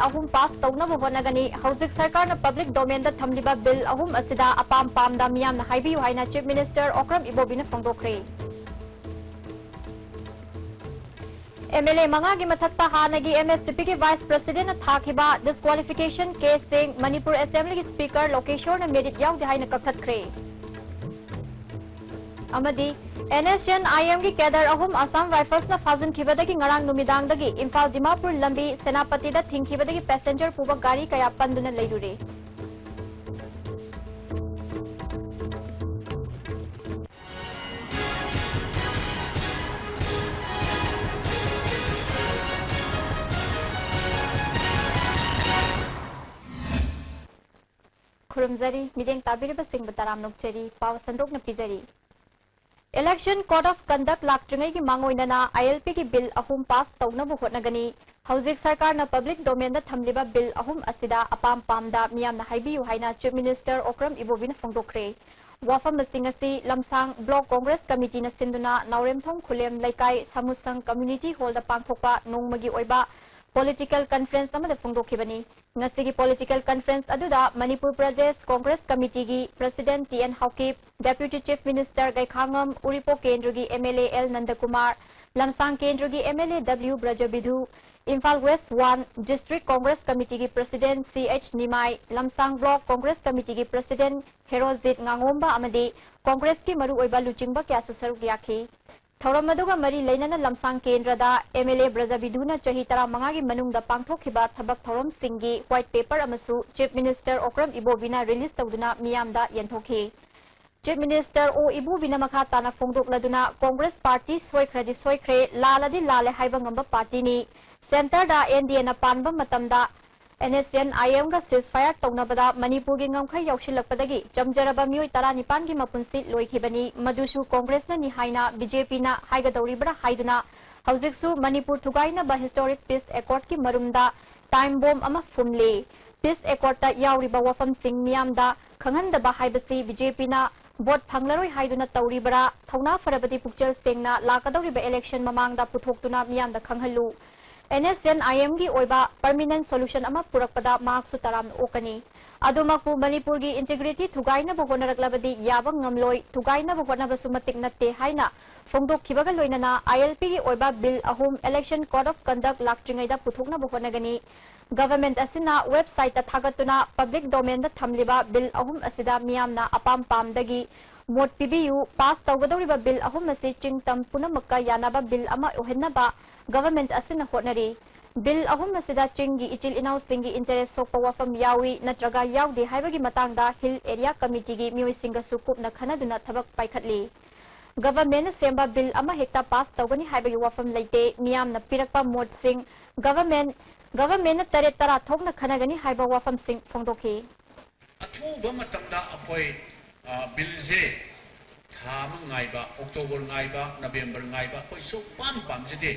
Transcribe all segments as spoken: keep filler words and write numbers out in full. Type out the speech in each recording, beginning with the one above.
ꯑꯍꯨꯝ ꯄꯥꯁ ꯇꯧꯅꯕ ꯍꯣꯠꯅꯒꯅꯤ꯫ ꯍꯧꯖꯤꯛ ꯁꯔꯀꯥꯔꯅ ꯄꯕ꯭ꯂꯤꯛ ꯗꯣꯃꯦꯟꯗ ꯊꯝꯂꯤꯕ ꯕꯤꯜ ꯑꯍꯨꯝ ꯑꯁꯤꯗ ꯑꯄꯥꯝ ꯄꯥꯝꯗ ꯃꯤꯌꯥꯝꯅ ꯍꯥꯏꯕꯤꯌꯨ ꯍꯥꯏꯅ ꯆꯤꯐ ꯃꯤꯅꯤꯁꯇꯔ ꯑꯣꯀ꯭ꯔꯝ ꯏꯕꯣꯕꯤꯅ ꯐꯣꯡꯗꯣꯛꯈ꯭ꯔꯦ꯫ ꯑꯦꯝ ꯑꯦꯜ ꯑꯦ ꯃꯉꯥꯒꯤ ꯃꯊꯛꯇ ꯍꯥꯟꯅꯒꯤ ꯑꯦꯝ ꯑꯦꯁ ꯁꯤ ꯄꯤꯒꯤ ꯚꯥꯏꯁ ꯄ꯭ꯔꯁꯤꯗꯦꯟꯅ ꯊꯥꯈꯤꯕ ꯗꯤꯁꯀ꯭ꯋꯥꯂꯤꯐꯤꯀꯦꯁꯟ ꯀꯦꯁꯁꯤꯡ ꯃꯅꯤꯄꯨꯔ ꯑꯦꯁꯦꯝꯕ꯭ꯂꯤꯒꯤ ꯁ꯭ꯄꯤꯀꯔ ꯂꯣꯀꯦꯁꯣꯔꯅ ꯃꯦꯔꯤꯠ ꯌꯥꯎꯗꯦ ꯍꯥꯏꯅ ꯀꯛꯊꯠꯈ꯭ꯔꯦ꯫ ꯑꯃꯗꯤ ꯑꯦꯟ ꯑꯦꯁ ꯑꯦꯟ ꯑꯥꯏ ꯑꯦꯝꯒꯤ ꯀꯦꯗꯔ ꯑꯍꯨꯝ ꯑꯁꯥꯝ ꯔꯥꯏꯐꯜꯁꯅ ꯐꯥꯖꯤꯟꯈꯤꯕꯗꯒꯤ ꯉꯔꯥꯡ ꯅꯨꯃꯤꯗꯥꯡꯗꯒꯤ ꯏꯝꯐꯥꯜ ꯗꯤꯃꯥꯄꯨꯔ ꯂꯝꯕꯤ ꯁꯦꯅꯥꯄꯇꯤꯗ ꯊꯤꯡꯈꯤꯕꯗꯒꯤ ꯄꯦꯁꯦꯟꯖꯔ ꯄꯨꯕ ꯒꯥꯔꯤ ꯀꯌꯥ ꯄꯟꯗꯨꯅ ꯂꯩꯔꯨꯔꯦ꯫ ꯈꯨꯔꯨꯝꯖꯔꯤ, ꯃꯤꯠꯌꯦꯡ ꯇꯥꯕꯤꯔꯤꯕꯁꯤꯡꯕꯨ ꯇꯔꯥꯝꯅ ꯑꯣꯛꯆꯔꯤ꯫ ꯄꯥꯎ ꯁꯟꯗꯣꯛꯅ ꯄꯤꯖꯔꯤ꯫ Election Code of Conduct ꯂꯥꯛꯇ꯭ꯔꯤꯉꯩꯒꯤ ꯃꯥꯡꯑꯣꯏꯅꯅ ꯑꯥꯏ ꯑꯦꯜ ꯄꯤꯒꯤ ꯕꯤꯜ ꯑꯍꯨꯝ ꯄꯥꯁ ꯇꯧꯅꯕ ꯍꯣꯠꯅꯒꯅꯤ꯫ ꯍꯧꯖꯤꯛ ꯁꯔꯀꯥꯔꯅ ꯄꯕ꯭ꯂꯤꯛ ꯗꯣꯃꯦꯟꯗ ꯊꯝꯂꯤꯕ ꯕꯤꯜ ꯑꯍꯨꯝ ꯑꯁꯤꯗ ꯑꯄꯥꯝ ꯄꯥꯝꯗ ꯃꯤꯌꯥꯝꯅ ꯍꯥꯏꯕꯤꯌꯨ ꯍꯥꯏꯅ ꯆꯤꯐ ꯃꯤꯅꯤꯁꯇꯔ ꯑꯣꯀ꯭ꯔꯝ ꯏꯕꯣꯕꯤꯅ ꯐꯣꯡꯗꯣꯛꯈ꯭ꯔꯦ꯫ ꯋꯥꯐꯝꯁꯤꯡ ꯑꯁꯤ ꯂꯝꯁꯥꯡ ꯕ꯭ꯂꯣꯛ ꯀꯣꯡꯒ꯭ꯔꯦꯁ ꯀꯃꯤꯇꯤꯅ ꯁꯤꯟꯗꯨꯅ ꯅꯥꯎꯔꯦꯝꯊꯣꯡ ꯈꯨꯂꯦꯝ ꯂꯩꯀꯥꯏ ꯁꯥꯃꯨꯁꯪ ꯀꯝꯃ꯭ꯌꯨꯅꯤꯇꯤ ꯍꯣꯜꯗ ꯄꯥꯡꯊꯣꯛꯄ ꯅꯣꯡꯃꯒꯤ ꯑꯣꯏꯕ ꯄꯣꯂꯤꯇꯤꯀꯦꯜ ꯀꯟꯐ꯭ꯔꯦꯟꯁ ꯑꯃꯗ ꯐꯣꯡꯗꯣꯛꯈꯤꯕꯅꯤ꯫ ꯉꯁꯤꯒꯤ ꯄꯣꯂꯤꯇꯤꯀꯦꯜ ꯀꯟꯐ꯭ꯔꯦꯟꯁ ꯑꯗꯨꯗ ꯃꯅꯤꯄꯨꯔ ꯄ꯭ꯔꯗꯦꯁ ꯀꯣꯡꯒ꯭ꯔꯦꯁ ꯀꯃꯤꯇꯤꯒꯤ president T N Haokip, deputy chief minister Gaikhangam, Uripok ꯀꯦꯟꯗ꯭ꯔꯒꯤ M L A L Nandakumar, Lamsang ꯀꯦꯟꯗ꯭ꯔꯒꯤ M L A W Brajabidhu, Imphal west one district Congress ꯀꯃꯤꯇꯤꯒꯤ president C H Nimai, Lamsang block Congress ꯀꯃꯤꯇꯤꯒꯤ ꯄ꯭ꯔꯁꯤꯗꯦꯟꯠ ꯍꯦꯔꯣꯖꯤꯠ ꯉꯥꯉꯣꯝꯕ ꯑꯃꯗꯤ ꯀꯣꯡꯒ꯭ꯔꯦꯁꯀꯤ ꯃꯔꯨꯑꯣꯏꯕ ꯂꯨꯆꯤꯡꯕ ꯀꯌꯥꯁꯨ ꯁꯔꯨꯛ ꯌꯥꯈꯤ꯫ ꯊꯧꯔꯝ ꯑꯗꯨꯒ ꯃꯔꯤ ꯂꯩꯅꯅ ꯂꯝꯁꯥꯡ ꯀꯦꯟꯗ꯭ꯔꯗ ꯑꯦꯝ ꯑꯦꯜ ꯑꯦ ꯕ꯭ꯔꯖꯕꯤꯙꯨꯅ ꯆꯍꯤ ꯇꯔꯥꯃꯉꯥꯒꯤ ꯃꯅꯨꯡꯗ ꯄꯥꯡꯊꯣꯛꯈꯤꯕ ꯊꯕꯛ ꯊꯧꯔꯝꯁꯤꯡꯒꯤ ꯋꯥꯏꯠ ꯄꯦꯄꯔ ꯑꯃꯁꯨ ꯆꯤꯐ ꯃꯤꯅꯤꯁꯇꯔ ꯑꯣꯀ꯭ꯔꯝ ꯏꯕꯣꯕꯤꯅ ꯔꯤꯂꯤꯖ ꯇꯧꯗꯨꯅ ꯃꯤꯌꯥꯝꯗ ꯌꯦꯟꯊꯣꯛꯈꯤ꯫ ꯆꯤꯐ ꯃꯤꯅꯤꯁꯇꯔ ꯑꯣ ꯏꯕꯣꯕꯤꯅ ꯃꯈꯥ ꯇꯥꯅ ꯐꯣꯡꯗꯣꯛꯂꯗꯨꯅ, ꯀꯣꯡꯒ꯭ꯔꯦꯁ ꯄꯥꯔꯇꯤ ꯁꯣꯏꯈ꯭ꯔꯗꯤ ꯁꯣꯏꯈ꯭ꯔꯦ, ꯂꯥꯜꯂꯗꯤ ꯂꯥꯜꯂꯦ ꯍꯥꯏꯕ ꯉꯝꯕ ꯄꯥꯔꯇꯤꯅꯤ꯫ ꯁꯦꯟꯇꯔꯗ ꯑꯦꯟ ꯗꯤ ꯑꯦꯅ ꯄꯥꯟꯕ ꯃꯇꯝꯗ ꯑꯦꯟ ꯑꯦꯁ ꯑꯦꯟ ꯑꯥꯏ ꯑꯦꯝꯒ ceasefire ꯇꯧꯅꯕꯗ ꯃꯅꯤꯄꯨꯔꯒꯤ ꯉꯝꯈꯩ ꯌꯥꯎꯁꯤꯜꯂꯛꯄꯗꯒꯤ ꯆꯝꯖꯔꯕ ꯃꯤꯑꯣꯏ ꯇꯔꯥꯅꯤꯄꯥꯟꯒꯤ ꯃꯄꯨꯟꯁꯤ ꯂꯣꯏꯈꯤꯕꯅꯤ꯫ ꯃꯗꯨꯁꯨ ꯀꯣꯡꯒ꯭ꯔꯦꯁꯅꯅꯤ ꯍꯥꯏꯅ ꯕꯤ ꯖꯦ ꯄꯤꯅ ꯍꯥꯏꯒꯗꯧꯔꯤꯕ꯭ꯔꯥ ꯍꯥꯏꯗꯨꯅ ꯍꯧꯖꯤꯛꯁꯨ Manipur ꯊꯨꯒꯥꯏꯅꯕ historic peace accordꯀꯤ ꯃꯔꯨꯝꯗ time bomb ꯑꯃ ꯐꯨꯝꯂꯤ꯫ Peace accordꯇ ꯌꯥꯎꯔꯤꯕ ꯋꯥꯐꯝꯁꯤꯡ ꯃꯤꯌꯥꯝꯗ ꯈꯪꯍꯟꯗꯕ ꯍꯥꯏꯕꯁꯤ ꯕꯤ ꯖꯦ ꯄꯤꯅ ꯚꯣꯠ ꯐꯪꯂꯔꯣꯏ ꯍꯥꯏꯗꯨꯅ ꯇꯧꯔꯤꯕꯔꯥ? ꯊꯧꯅꯥ ꯐꯔꯕꯗꯤ ꯄꯨꯛꯆꯦꯜ ꯁꯦꯡꯅ ꯂꯥꯛꯀꯗꯧꯔꯤꯕ election ꯃꯃꯥꯡꯗ ꯄꯨꯊꯣꯛꯇꯨꯅ ꯃꯤꯌꯥꯝꯗ ꯈꯪꯍꯜꯂꯨ꯫ ꯑꯦꯟ ꯑꯦꯁ ꯑꯦꯟ ꯑꯥꯏ ꯑꯦꯝꯒꯤ ꯑꯣꯏꯕ permanent solution ꯑꯃ ꯄꯨꯔꯛꯄꯗ ꯃꯍꯥꯛꯁꯨ ꯇꯔꯥꯝꯅ ꯑꯣꯛꯀꯅꯤ꯫ ꯑꯗꯨꯃꯛꯄꯨ ꯃꯅꯤꯄꯨꯔꯒꯤ integrity ꯊꯨꯒꯥꯏꯅꯕ ꯍꯣꯠꯅꯔꯛꯂꯕꯗꯤ ꯌꯥꯕ ꯉꯝꯂꯣꯏ, ꯊꯨꯒꯥꯏꯅꯕ ꯍꯣꯠꯅꯕꯁꯨ ꯃꯇꯤꯛ ꯅꯠꯇꯦ ꯍꯥꯏꯅ ꯐꯣꯡꯗꯣꯛꯈꯤꯕꯒ ꯂꯣꯏꯅꯅ ꯑꯥꯏ ꯑꯦꯜ ꯄꯤꯒꯤ ꯑꯣꯏꯕ bill ꯑꯍꯨꯝ election code of conduct ꯂꯥꯛꯇ꯭ꯔꯤꯉꯩꯗ ꯄꯨꯊꯣꯛꯅꯕ ꯍꯣꯠꯅꯒꯅꯤ꯫ Government ꯑꯁꯤꯅ websiteꯇ ꯊꯥꯒꯠꯇꯨꯅ public domainꯗ ꯊꯝꯂꯤꯕ bill ꯑꯍꯨꯝ ꯑꯁꯤꯗ ꯃꯤꯌꯥꯝꯅ ꯑꯄꯥꯝ ꯄꯥꯝꯗꯒꯤ ꯃꯣꯠ ꯄꯤꯕꯤꯌꯨ꯫ Pass ꯇꯧꯒꯗꯧꯔꯤꯕ bill ꯑꯍꯨꯝ ꯑꯁꯤ ꯆꯤꯡ ꯇꯝ ꯄꯨꯝꯅꯃꯛꯀ ꯌꯥꯅꯕ bill ꯑꯃ ꯑꯣꯏꯍꯟꯅꯕ government ꯑꯁꯤꯅ ꯍꯣꯠꯅꯔꯤ꯫ Bill ꯑꯍꯨꯝ ꯑꯁꯤꯗ ꯆꯤꯡꯒꯤ ꯏꯆꯤꯜ ꯏꯅꯥꯎꯁꯤꯡꯒꯤ interest ꯁꯣꯛꯄ ꯋꯥꯐꯝ ꯌꯥꯎꯏ ꯅꯠꯇ꯭ꯔꯒ ꯌꯥꯎꯗꯦ ꯍꯥꯏꯕꯒꯤ ꯃꯇꯥꯡꯗ Hill Area Committeeꯒꯤ ꯃꯤꯑꯣꯏꯁꯤꯡꯒꯁꯨ ꯀꯨꯞꯅ ꯈꯟꯅꯗꯨꯅ ꯊꯕꯛ ꯄꯥꯏꯈꯠꯂꯤ꯫ Governmentꯅ ꯁꯦꯝꯕ bill ꯑꯃ ꯍꯦꯛꯇ pass ꯇꯧꯒꯅꯤ ꯍꯥꯏꯕꯒꯤ ꯋꯥꯐꯝ ꯂꯩꯇꯦ꯫ ꯃꯤꯌꯥꯝꯅ ꯄꯤꯔꯛꯄ ꯃꯣꯠꯁꯤꯡ government, governmentꯅ ꯇꯔꯦꯠ ꯇꯔꯥ ꯊꯣꯛꯅ ꯈꯟꯅꯒꯅꯤ ꯍꯥꯏꯕ ꯋꯥꯐꯝꯁꯤꯡ ꯐꯣꯡꯗꯣꯛꯈꯤ꯫ ꯑꯊꯨꯕ ꯃꯇꯝꯗ ꯑꯩꯈꯣꯏ, ꯑ, billꯁꯦ ꯊꯥ ꯑꯃ ꯉꯥꯏꯕ, October ꯉꯥꯏꯕ, November ꯉꯥꯏꯕ ꯑꯩꯈꯣꯏ ꯁꯨꯛꯄꯥꯝ ꯄꯥꯝꯖꯗꯦ꯫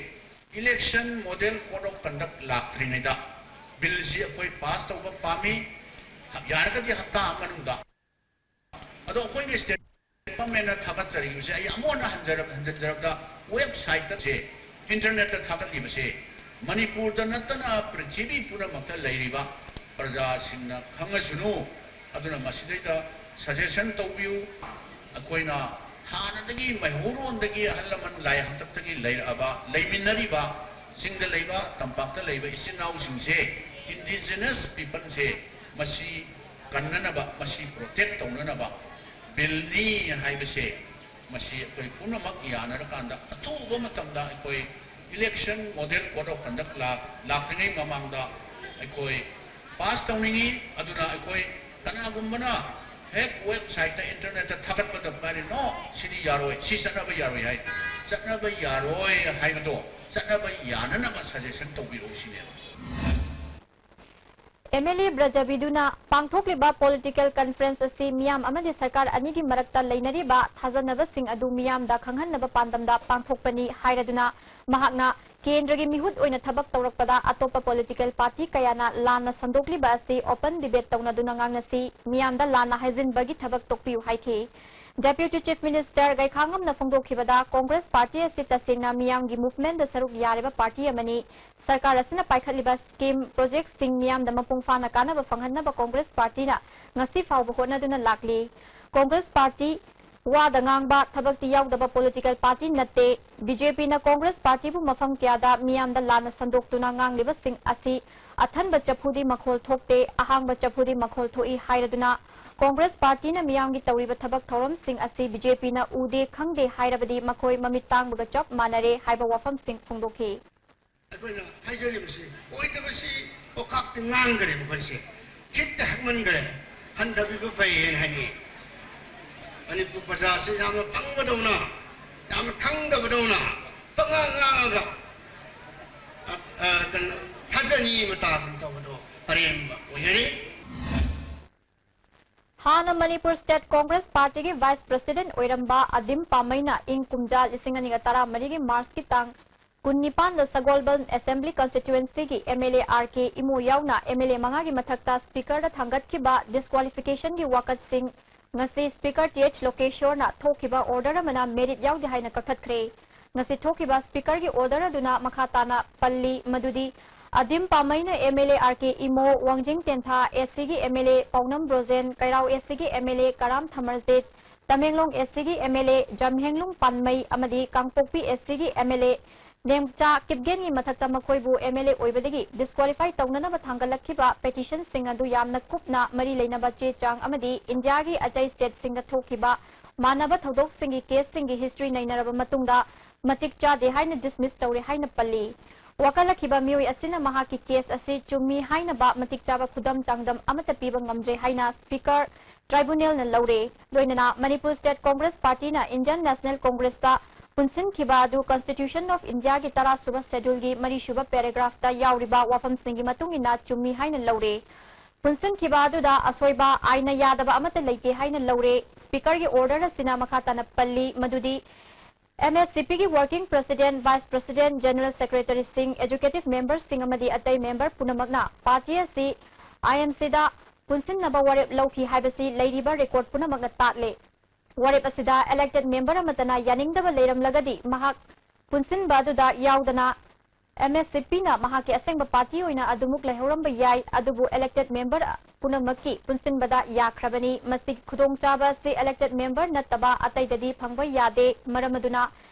Election Model Code of Conduct ꯂꯥꯛꯇ꯭ꯔꯤꯉꯩꯗ billꯁꯤ ꯑꯩꯈꯣꯏ pass ꯇꯧꯕ ꯄꯥꯝꯃꯤ꯫ ꯌꯥꯔꯒꯗꯤ ꯍꯞꯇꯥ ꯑꯃ ꯃꯅꯨꯡꯗ꯫ ꯑꯗꯣ ꯑꯩꯈꯣꯏꯅ state governmentꯅ ꯊꯥꯒꯠꯆꯔꯤꯕꯁꯦ ꯑꯩ ꯑꯃꯨꯛ ꯍꯟꯅ ꯍꯟꯖꯔꯛ-, ꯍꯟꯖꯤꯟꯖꯔꯛꯇ websiteꯇꯁꯦ, internetꯇ ꯊꯥꯒꯠꯂꯤꯕꯁꯦ ꯃꯅꯤꯄꯨꯔꯗ ꯅꯠꯇꯅ ꯄ꯭ꯔꯤꯊꯤꯕꯤ ꯄꯨꯝꯅꯃꯛꯇ ꯂꯩꯔꯤꯕ ꯄ꯭ꯔꯖꯥꯁꯤꯡꯅ ꯈꯪꯉꯁꯅꯨ꯫ ꯑꯗꯨꯅ ꯃꯁꯤꯗꯩꯗ suggestion ꯇꯧꯕꯤꯌꯨ꯫ ꯑꯩꯈꯣꯏꯅ ꯍꯥꯟꯅꯗꯒꯤ ꯃꯩꯍꯧꯔꯣꯟꯗꯒꯤ ꯑꯍꯜ ꯂꯃꯟ ꯂꯥꯏ ꯍꯥꯛꯇꯛꯇꯒꯤ ꯂꯩꯔꯛꯑꯕ, ꯂꯩꯃꯤꯟꯅꯔꯤꯕ, ꯆꯤꯡꯗ ꯂꯩꯕ, ꯇꯝꯄꯥꯛꯇ ꯂꯩꯕ ꯏꯆꯤꯟ ꯏꯅꯥꯎꯁꯤꯡꯁꯦ, indigenous peopleꯁꯦ, ꯃꯁꯤ ꯀꯟꯅꯅꯕ, ꯃꯁꯤ protect ꯇꯧꯅꯅꯕ billꯅꯤ ꯍꯥꯏꯕꯁꯦ, ꯃꯁꯤ ꯑꯩꯈꯣꯏ ꯄꯨꯝꯅꯃꯛ ꯌꯥꯅꯔꯀꯥꯟꯗ ꯑꯊꯨꯕ ꯃꯇꯝꯗ ꯑꯩꯈꯣꯏ election model code of conduct ꯂꯥꯛ-, ꯂꯥꯛꯇ꯭ꯔꯤꯉꯩ ꯃꯃꯥꯡꯗ ꯑꯩꯈꯣꯏ pass ꯇꯧꯅꯤꯡꯉꯤ꯫ ꯑꯗꯨꯅ ꯑꯩꯈꯣꯏ ꯀꯅꯥꯒꯨꯝꯕꯅ ꯍꯦꯛ websiteꯇ, internetꯇ ꯊꯥꯒꯠꯄꯗ ꯀꯔꯤꯅꯣ, "ꯁꯤꯗꯤ ꯌꯥꯔꯣꯏ, ꯁꯤ ꯆꯠꯅꯕ ꯌꯥꯔꯣꯏ" ꯍꯥꯏ, ꯆꯠꯅꯕ ꯌꯥꯔꯣꯏ ꯍꯥꯏꯕꯗꯣ ꯆꯠꯅꯕ ꯌꯥꯅꯅꯕ suggestion ꯇꯧꯕꯤꯔꯛꯎ ꯁꯤꯅꯦꯕ꯫ ꯑꯦꯝ ꯑꯦꯜ ꯑꯦ ꯕ꯭ꯔꯖꯕꯤꯗꯨꯅ ꯄꯥꯡꯊꯣꯛꯂꯤꯕ political conference ꯑꯁꯤ ꯃꯤꯌꯥꯝ ꯑꯃꯗꯤ ꯁꯔꯀꯥꯔ ꯑꯅꯤꯒꯤ ꯃꯔꯛꯇ ꯂꯩꯅꯔꯤꯕ ꯊꯥꯖꯅꯕꯁꯤꯡ ꯑꯗꯨ ꯃꯤꯌꯥꯝꯗ ꯈꯪꯍꯟꯅꯕ ꯄꯥꯟꯗꯝꯗ ꯄꯥꯡꯊꯣꯛꯄꯅꯤ ꯍꯥꯏꯔꯗꯨꯅ, ꯃꯍꯥꯛꯅ ꯀꯦꯟꯗ꯭ꯔꯒꯤ ꯃꯤꯍꯨꯠ ꯑꯣꯏꯅ ꯊꯕꯛ ꯇꯧꯔꯛꯄꯗ ꯑꯇꯣꯞꯄ political party ꯀꯌꯥꯅ ꯂꯥꯟꯅ ꯁꯟꯗꯣꯛꯂꯤꯕ ꯑꯁꯤ open debate ꯇꯧꯅꯗꯨꯅ ꯉꯥꯡꯅꯁꯤ, ꯃꯤꯌꯥꯝꯗ ꯂꯥꯟꯅ ꯍꯥꯏꯖꯤꯟꯕꯒꯤ ꯊꯕꯛ ꯇꯣꯛꯄꯤꯌꯨ ꯍꯥꯏꯈꯤ꯫ Deputy Chief Minister ꯒꯩꯈꯥꯉꯝꯅ ꯐꯣꯡꯗꯣꯛꯈꯤꯕꯗ, Congress Party ꯑꯁꯤ ꯇꯁꯦꯡꯅ ꯃꯤꯌꯥꯝꯒꯤ movementꯗ ꯁꯔꯨꯛ ꯌꯥꯔꯤꯕ party ꯑꯃꯅꯤ꯫ ꯁꯔꯀꯥꯔ ꯑꯁꯤꯅ ꯄꯥꯏꯈꯠꯂꯤꯕ scheme, projectꯁꯤꯡ ꯃꯤꯌꯥꯝꯗ ꯃꯄꯨꯡ ꯐꯥꯅ ꯀꯥꯟꯅꯕ ꯐꯪꯍꯟꯅꯕ Congress Partyꯅ ꯉꯁꯤ ꯐꯥꯎꯕ ꯍꯣꯠꯅꯗꯨꯅ ꯂꯥꯛꯂꯤ꯫ Congress Party ꯋꯥꯗ ꯉꯥꯡꯕ, ꯊꯕꯛꯇꯤ ꯌꯥꯎꯗꯕ political party ꯅꯠꯇꯦ꯫ BJPꯅ Congress Partyꯕꯨ ꯃꯐꯝ ꯀꯌꯥꯗ ꯃꯤꯌꯥꯝꯗ ꯂꯥꯟꯅ ꯁꯟꯗꯣꯛꯇꯨꯅ ꯉꯥꯡꯂꯤꯕꯁꯤꯡ ꯑꯁꯤ ꯑꯊꯟꯕ ꯆꯐꯨꯗꯤ ꯃꯈꯣꯜ ꯊꯣꯛꯇꯦ, ꯑꯍꯥꯡꯕ ꯆꯐꯨꯗꯤ ꯃꯈꯣꯜ ꯊꯣꯛꯏ ꯍꯥꯏꯔꯗꯨꯅ Congress Partyꯅ ꯃꯤꯌꯥꯝꯒꯤ ꯇꯧꯔꯤꯕ ꯊꯕꯛ ꯊꯧꯔꯝꯁꯤꯡ ꯑꯁꯤ BJPꯅ ꯎꯗꯦ ꯈꯪꯗꯦ ꯍꯥꯏꯔꯕꯗꯤ ꯃꯈꯣꯏ ꯃꯃꯤꯠ ꯇꯥꯡꯕꯒ ꯆꯞ ꯃꯥꯟꯅꯔꯦ ꯍꯥꯏꯕ ꯋꯥꯐꯝꯁꯤꯡ ꯐꯣꯡꯗꯣꯛꯈꯤ꯫ ꯑꯩꯈꯣꯏꯅ ꯍꯥꯏꯖꯔꯤꯕꯁꯤ ꯑꯣꯏꯗꯕꯁꯤ ꯀꯣꯀꯥꯛꯇ ꯉꯥꯡꯈ꯭ꯔꯦ ꯃꯈꯣꯏꯁꯦ꯫ ꯈꯤꯠꯇ ꯍꯛꯃꯟꯈ꯭ꯔꯦ꯫ ꯍꯟꯊꯕꯤꯕ ꯐꯩ ꯍꯥꯏꯅ ꯍꯥꯏꯅꯤꯡꯉꯤ꯫ ꯃꯅꯤꯄꯨꯔ ꯄ꯭ꯔꯖꯥꯁꯤ ꯌꯥꯝꯅ ꯄꯪꯕꯗꯧꯅ, ꯌꯥꯝꯅ ꯈꯪꯗꯕꯗꯧꯅ, ꯄꯉꯥꯡ ꯉꯥꯡꯉꯒ, ꯑ, ꯑ, ꯀꯩꯅꯣ, ꯊꯥꯖꯅꯤ ꯃꯇꯥꯒꯨꯝ ꯇꯧꯕꯗꯣ ꯑꯔꯦꯝꯕ ꯑꯣꯏꯅꯔꯤ꯫ ꯍꯥꯟꯅ Manipur State Congress Partyꯒꯤ Vice President ꯑꯣꯏꯔꯝꯕ ꯑꯗꯤꯝ ꯄꯥꯃꯩꯅ ꯏꯪ ꯀꯨꯝꯖꯥ ꯂꯤꯁꯤꯡ ꯑꯅꯤꯒ ꯇꯔꯥꯃꯔꯤꯒꯤ Marchꯀꯤ ꯇꯥꯡ ꯀꯨꯟꯅꯤꯄꯥꯟꯗ ꯁꯒꯣꯜꯕꯟ Assembly Constituencyꯒꯤ MLA R K Imo ꯌꯥꯎꯅ MLA ꯃꯉꯥꯒꯤ ꯃꯊꯛꯇ Speakerꯗ ꯊꯥꯡꯒꯠꯈꯤꯕ disqualificationꯒꯤ ꯋꯥꯀꯠꯁꯤꯡ ꯉꯁꯤ Speaker T H ꯂꯣꯀꯦꯁꯣꯔꯅ ꯊꯣꯛꯈꯤꯕ order ꯑꯃꯅ merit ꯌꯥꯎꯗꯦ ꯍꯥꯏꯅ ꯀꯛꯊꯠꯈ꯭ꯔꯦ꯫ ꯉꯁꯤ ꯊꯣꯛꯈꯤꯕ Speakerꯒꯤ order ꯑꯗꯨꯅ ꯃꯈꯥ ꯇꯥꯅ ꯄꯜꯂꯤ ꯃꯗꯨꯗꯤ, ꯑꯗꯤꯝ ꯄꯥꯃꯩꯅ MLA R K ꯏꯃꯣ, ꯋꯥꯡꯖꯤꯡ ꯇꯦꯟꯊꯥ ACꯒꯤ MLA ꯄꯥꯎꯅꯝ ꯕ꯭ꯔꯣꯖꯦꯟ, ꯀꯩꯔꯥꯎ ACꯒꯤ MLA ꯀꯔꯥꯝ ꯊꯃꯔꯖꯤꯠ, ꯇꯃꯦꯡꯂꯣꯡ ACꯒꯤ MLA ꯖꯝꯍꯦꯡꯂꯨꯡ ꯄꯥꯟꯃꯩ ꯑꯃꯗꯤ ꯀꯥꯡꯄꯣꯛꯄꯤ ACꯒꯤ MLA ꯅꯦꯝꯆꯥ ꯀꯤꯞꯒꯦꯟꯒꯤ ꯃꯊꯛꯇ ꯃꯈꯣꯏꯕꯨ MLA ꯑꯣꯏꯕꯗꯒꯤ disqualify ꯇꯧꯅꯅꯕ ꯊꯥꯡꯒꯠꯂꯛꯈꯤꯕ petitionꯁꯤꯡ ꯑꯗꯨ ꯌꯥꯝꯅ ꯀꯨꯞꯅ ꯃꯔꯤ ꯂꯩꯅꯕ ꯆꯦ ꯆꯥꯡ ꯑꯃꯗꯤ ꯏꯟꯗꯤꯌꯥꯒꯤ ꯑꯇꯩ stateꯁꯤꯡꯗ ꯊꯣꯛꯈꯤꯕ ꯃꯥꯟꯅꯕ ꯊꯧꯗꯣꯛꯁꯤꯡꯒꯤ caseꯁꯤꯡꯒꯤ history ꯅꯩꯅꯔꯕ ꯃꯇꯨꯡꯗ ꯃꯇꯤꯛ ꯆꯥꯗꯦ ꯍꯥꯏꯅ dismiss ꯇꯧꯔꯦ ꯍꯥꯏꯅ ꯄꯜꯂꯤ꯫ ꯋꯥꯀꯠꯂꯛꯈꯤꯕ ꯃꯤꯑꯣꯏ ꯑꯁꯤꯅ ꯃꯍꯥꯛꯀꯤ case ꯑꯁꯤ ꯆꯨꯝꯃꯤ ꯍꯥꯏꯅꯕ ꯃꯇꯤꯛ ꯆꯥꯕ ꯈꯨꯗꯝ ꯆꯥꯡꯗꯝ ꯑꯃꯠꯇ ꯄꯤꯕ ꯉꯝꯗ꯭ꯔꯦ ꯍꯥꯏꯅ Speaker tribunalꯅ ꯂꯧꯔꯦ꯫ ꯂꯣꯏꯅꯅ Manipur State Congress Partyꯅ Indian National Congressꯇ ꯄꯨꯟꯁꯤꯟꯈꯤꯕ ꯑꯗꯨ Constitution of Indiaꯒꯤ ꯇꯔꯥꯁꯨꯕ scheduleꯒꯤ ꯃꯔꯤꯁꯨꯕ paragraphꯇ ꯌꯥꯎꯔꯤꯕ ꯋꯥꯐꯝꯁꯤꯡꯒꯤ ꯃꯇꯨꯡ ꯏꯟꯅ ꯆꯨꯝꯃꯤ ꯍꯥꯏꯅ ꯂꯧꯔꯦ꯫ ꯄꯨꯟꯁꯤꯟꯈꯤꯕ ꯑꯗꯨꯗ ꯑꯁꯣꯏꯕ, ꯑꯥꯏꯟꯅ ꯌꯥꯗꯕ ꯑꯃꯠꯇ ꯂꯩꯇꯦ ꯍꯥꯏꯅ ꯂꯧꯔꯦ꯫ Speakerꯒꯤ order ꯑꯁꯤꯅ ꯃꯈꯥ ꯇꯥꯅ ꯄꯜꯂꯤ ꯃꯗꯨꯗꯤ, MSCPꯒꯤ Working President, Vice President, General Secretaryꯁꯤꯡ, Executive Memberꯁꯤꯡ ꯑꯃꯗꯤ ꯑꯇꯩ member ꯄꯨꯝꯅꯃꯛꯅ party ꯑꯁꯤ IMCꯗ ꯄꯨꯟꯁꯤꯟꯅꯕ ꯋꯥꯔꯦꯞ ꯂꯧꯈꯤ ꯍꯥꯏꯕꯁꯤ ꯂꯩꯔꯤꯕ record ꯄꯨꯝꯅꯃꯛꯅ ꯇꯥꯛꯂꯦ꯫ ꯋꯥꯔꯦꯞ ꯑꯁꯤꯗ elected member ꯑꯃꯠꯇꯅ ꯌꯥꯅꯤꯡꯗꯕ ꯂꯩꯔꯝꯂꯒꯗꯤ ꯃꯍꯥꯛ ꯄꯨꯟꯁꯤꯟꯕ ꯑꯗꯨꯗ ꯌꯥꯎꯗꯅ M S C P ꯅ ꯃꯍꯥꯛꯀꯤ ꯑꯁꯦꯡꯕ party ꯑꯣꯏꯅ ꯑꯗꯨꯃꯛ ꯂꯩꯍꯧꯔꯝꯕ ꯌꯥꯏ, ꯑꯗꯨꯕꯨ elected member ꯄꯨꯝꯅꯃꯛꯀꯤ ꯄꯨꯟꯁꯤꯟꯕꯗ ꯌꯥꯈ꯭ꯔꯕꯅꯤ꯫ ꯃꯁꯤꯒꯤ ꯈꯨꯗꯣꯡꯆꯥꯕ ꯑꯁꯤ elected member ꯅꯠꯇꯕ ꯑꯇꯩꯗꯗꯤ ꯐꯪꯕ ꯌꯥꯗꯦ꯫ ꯃꯔꯝ ꯑꯗꯨꯅ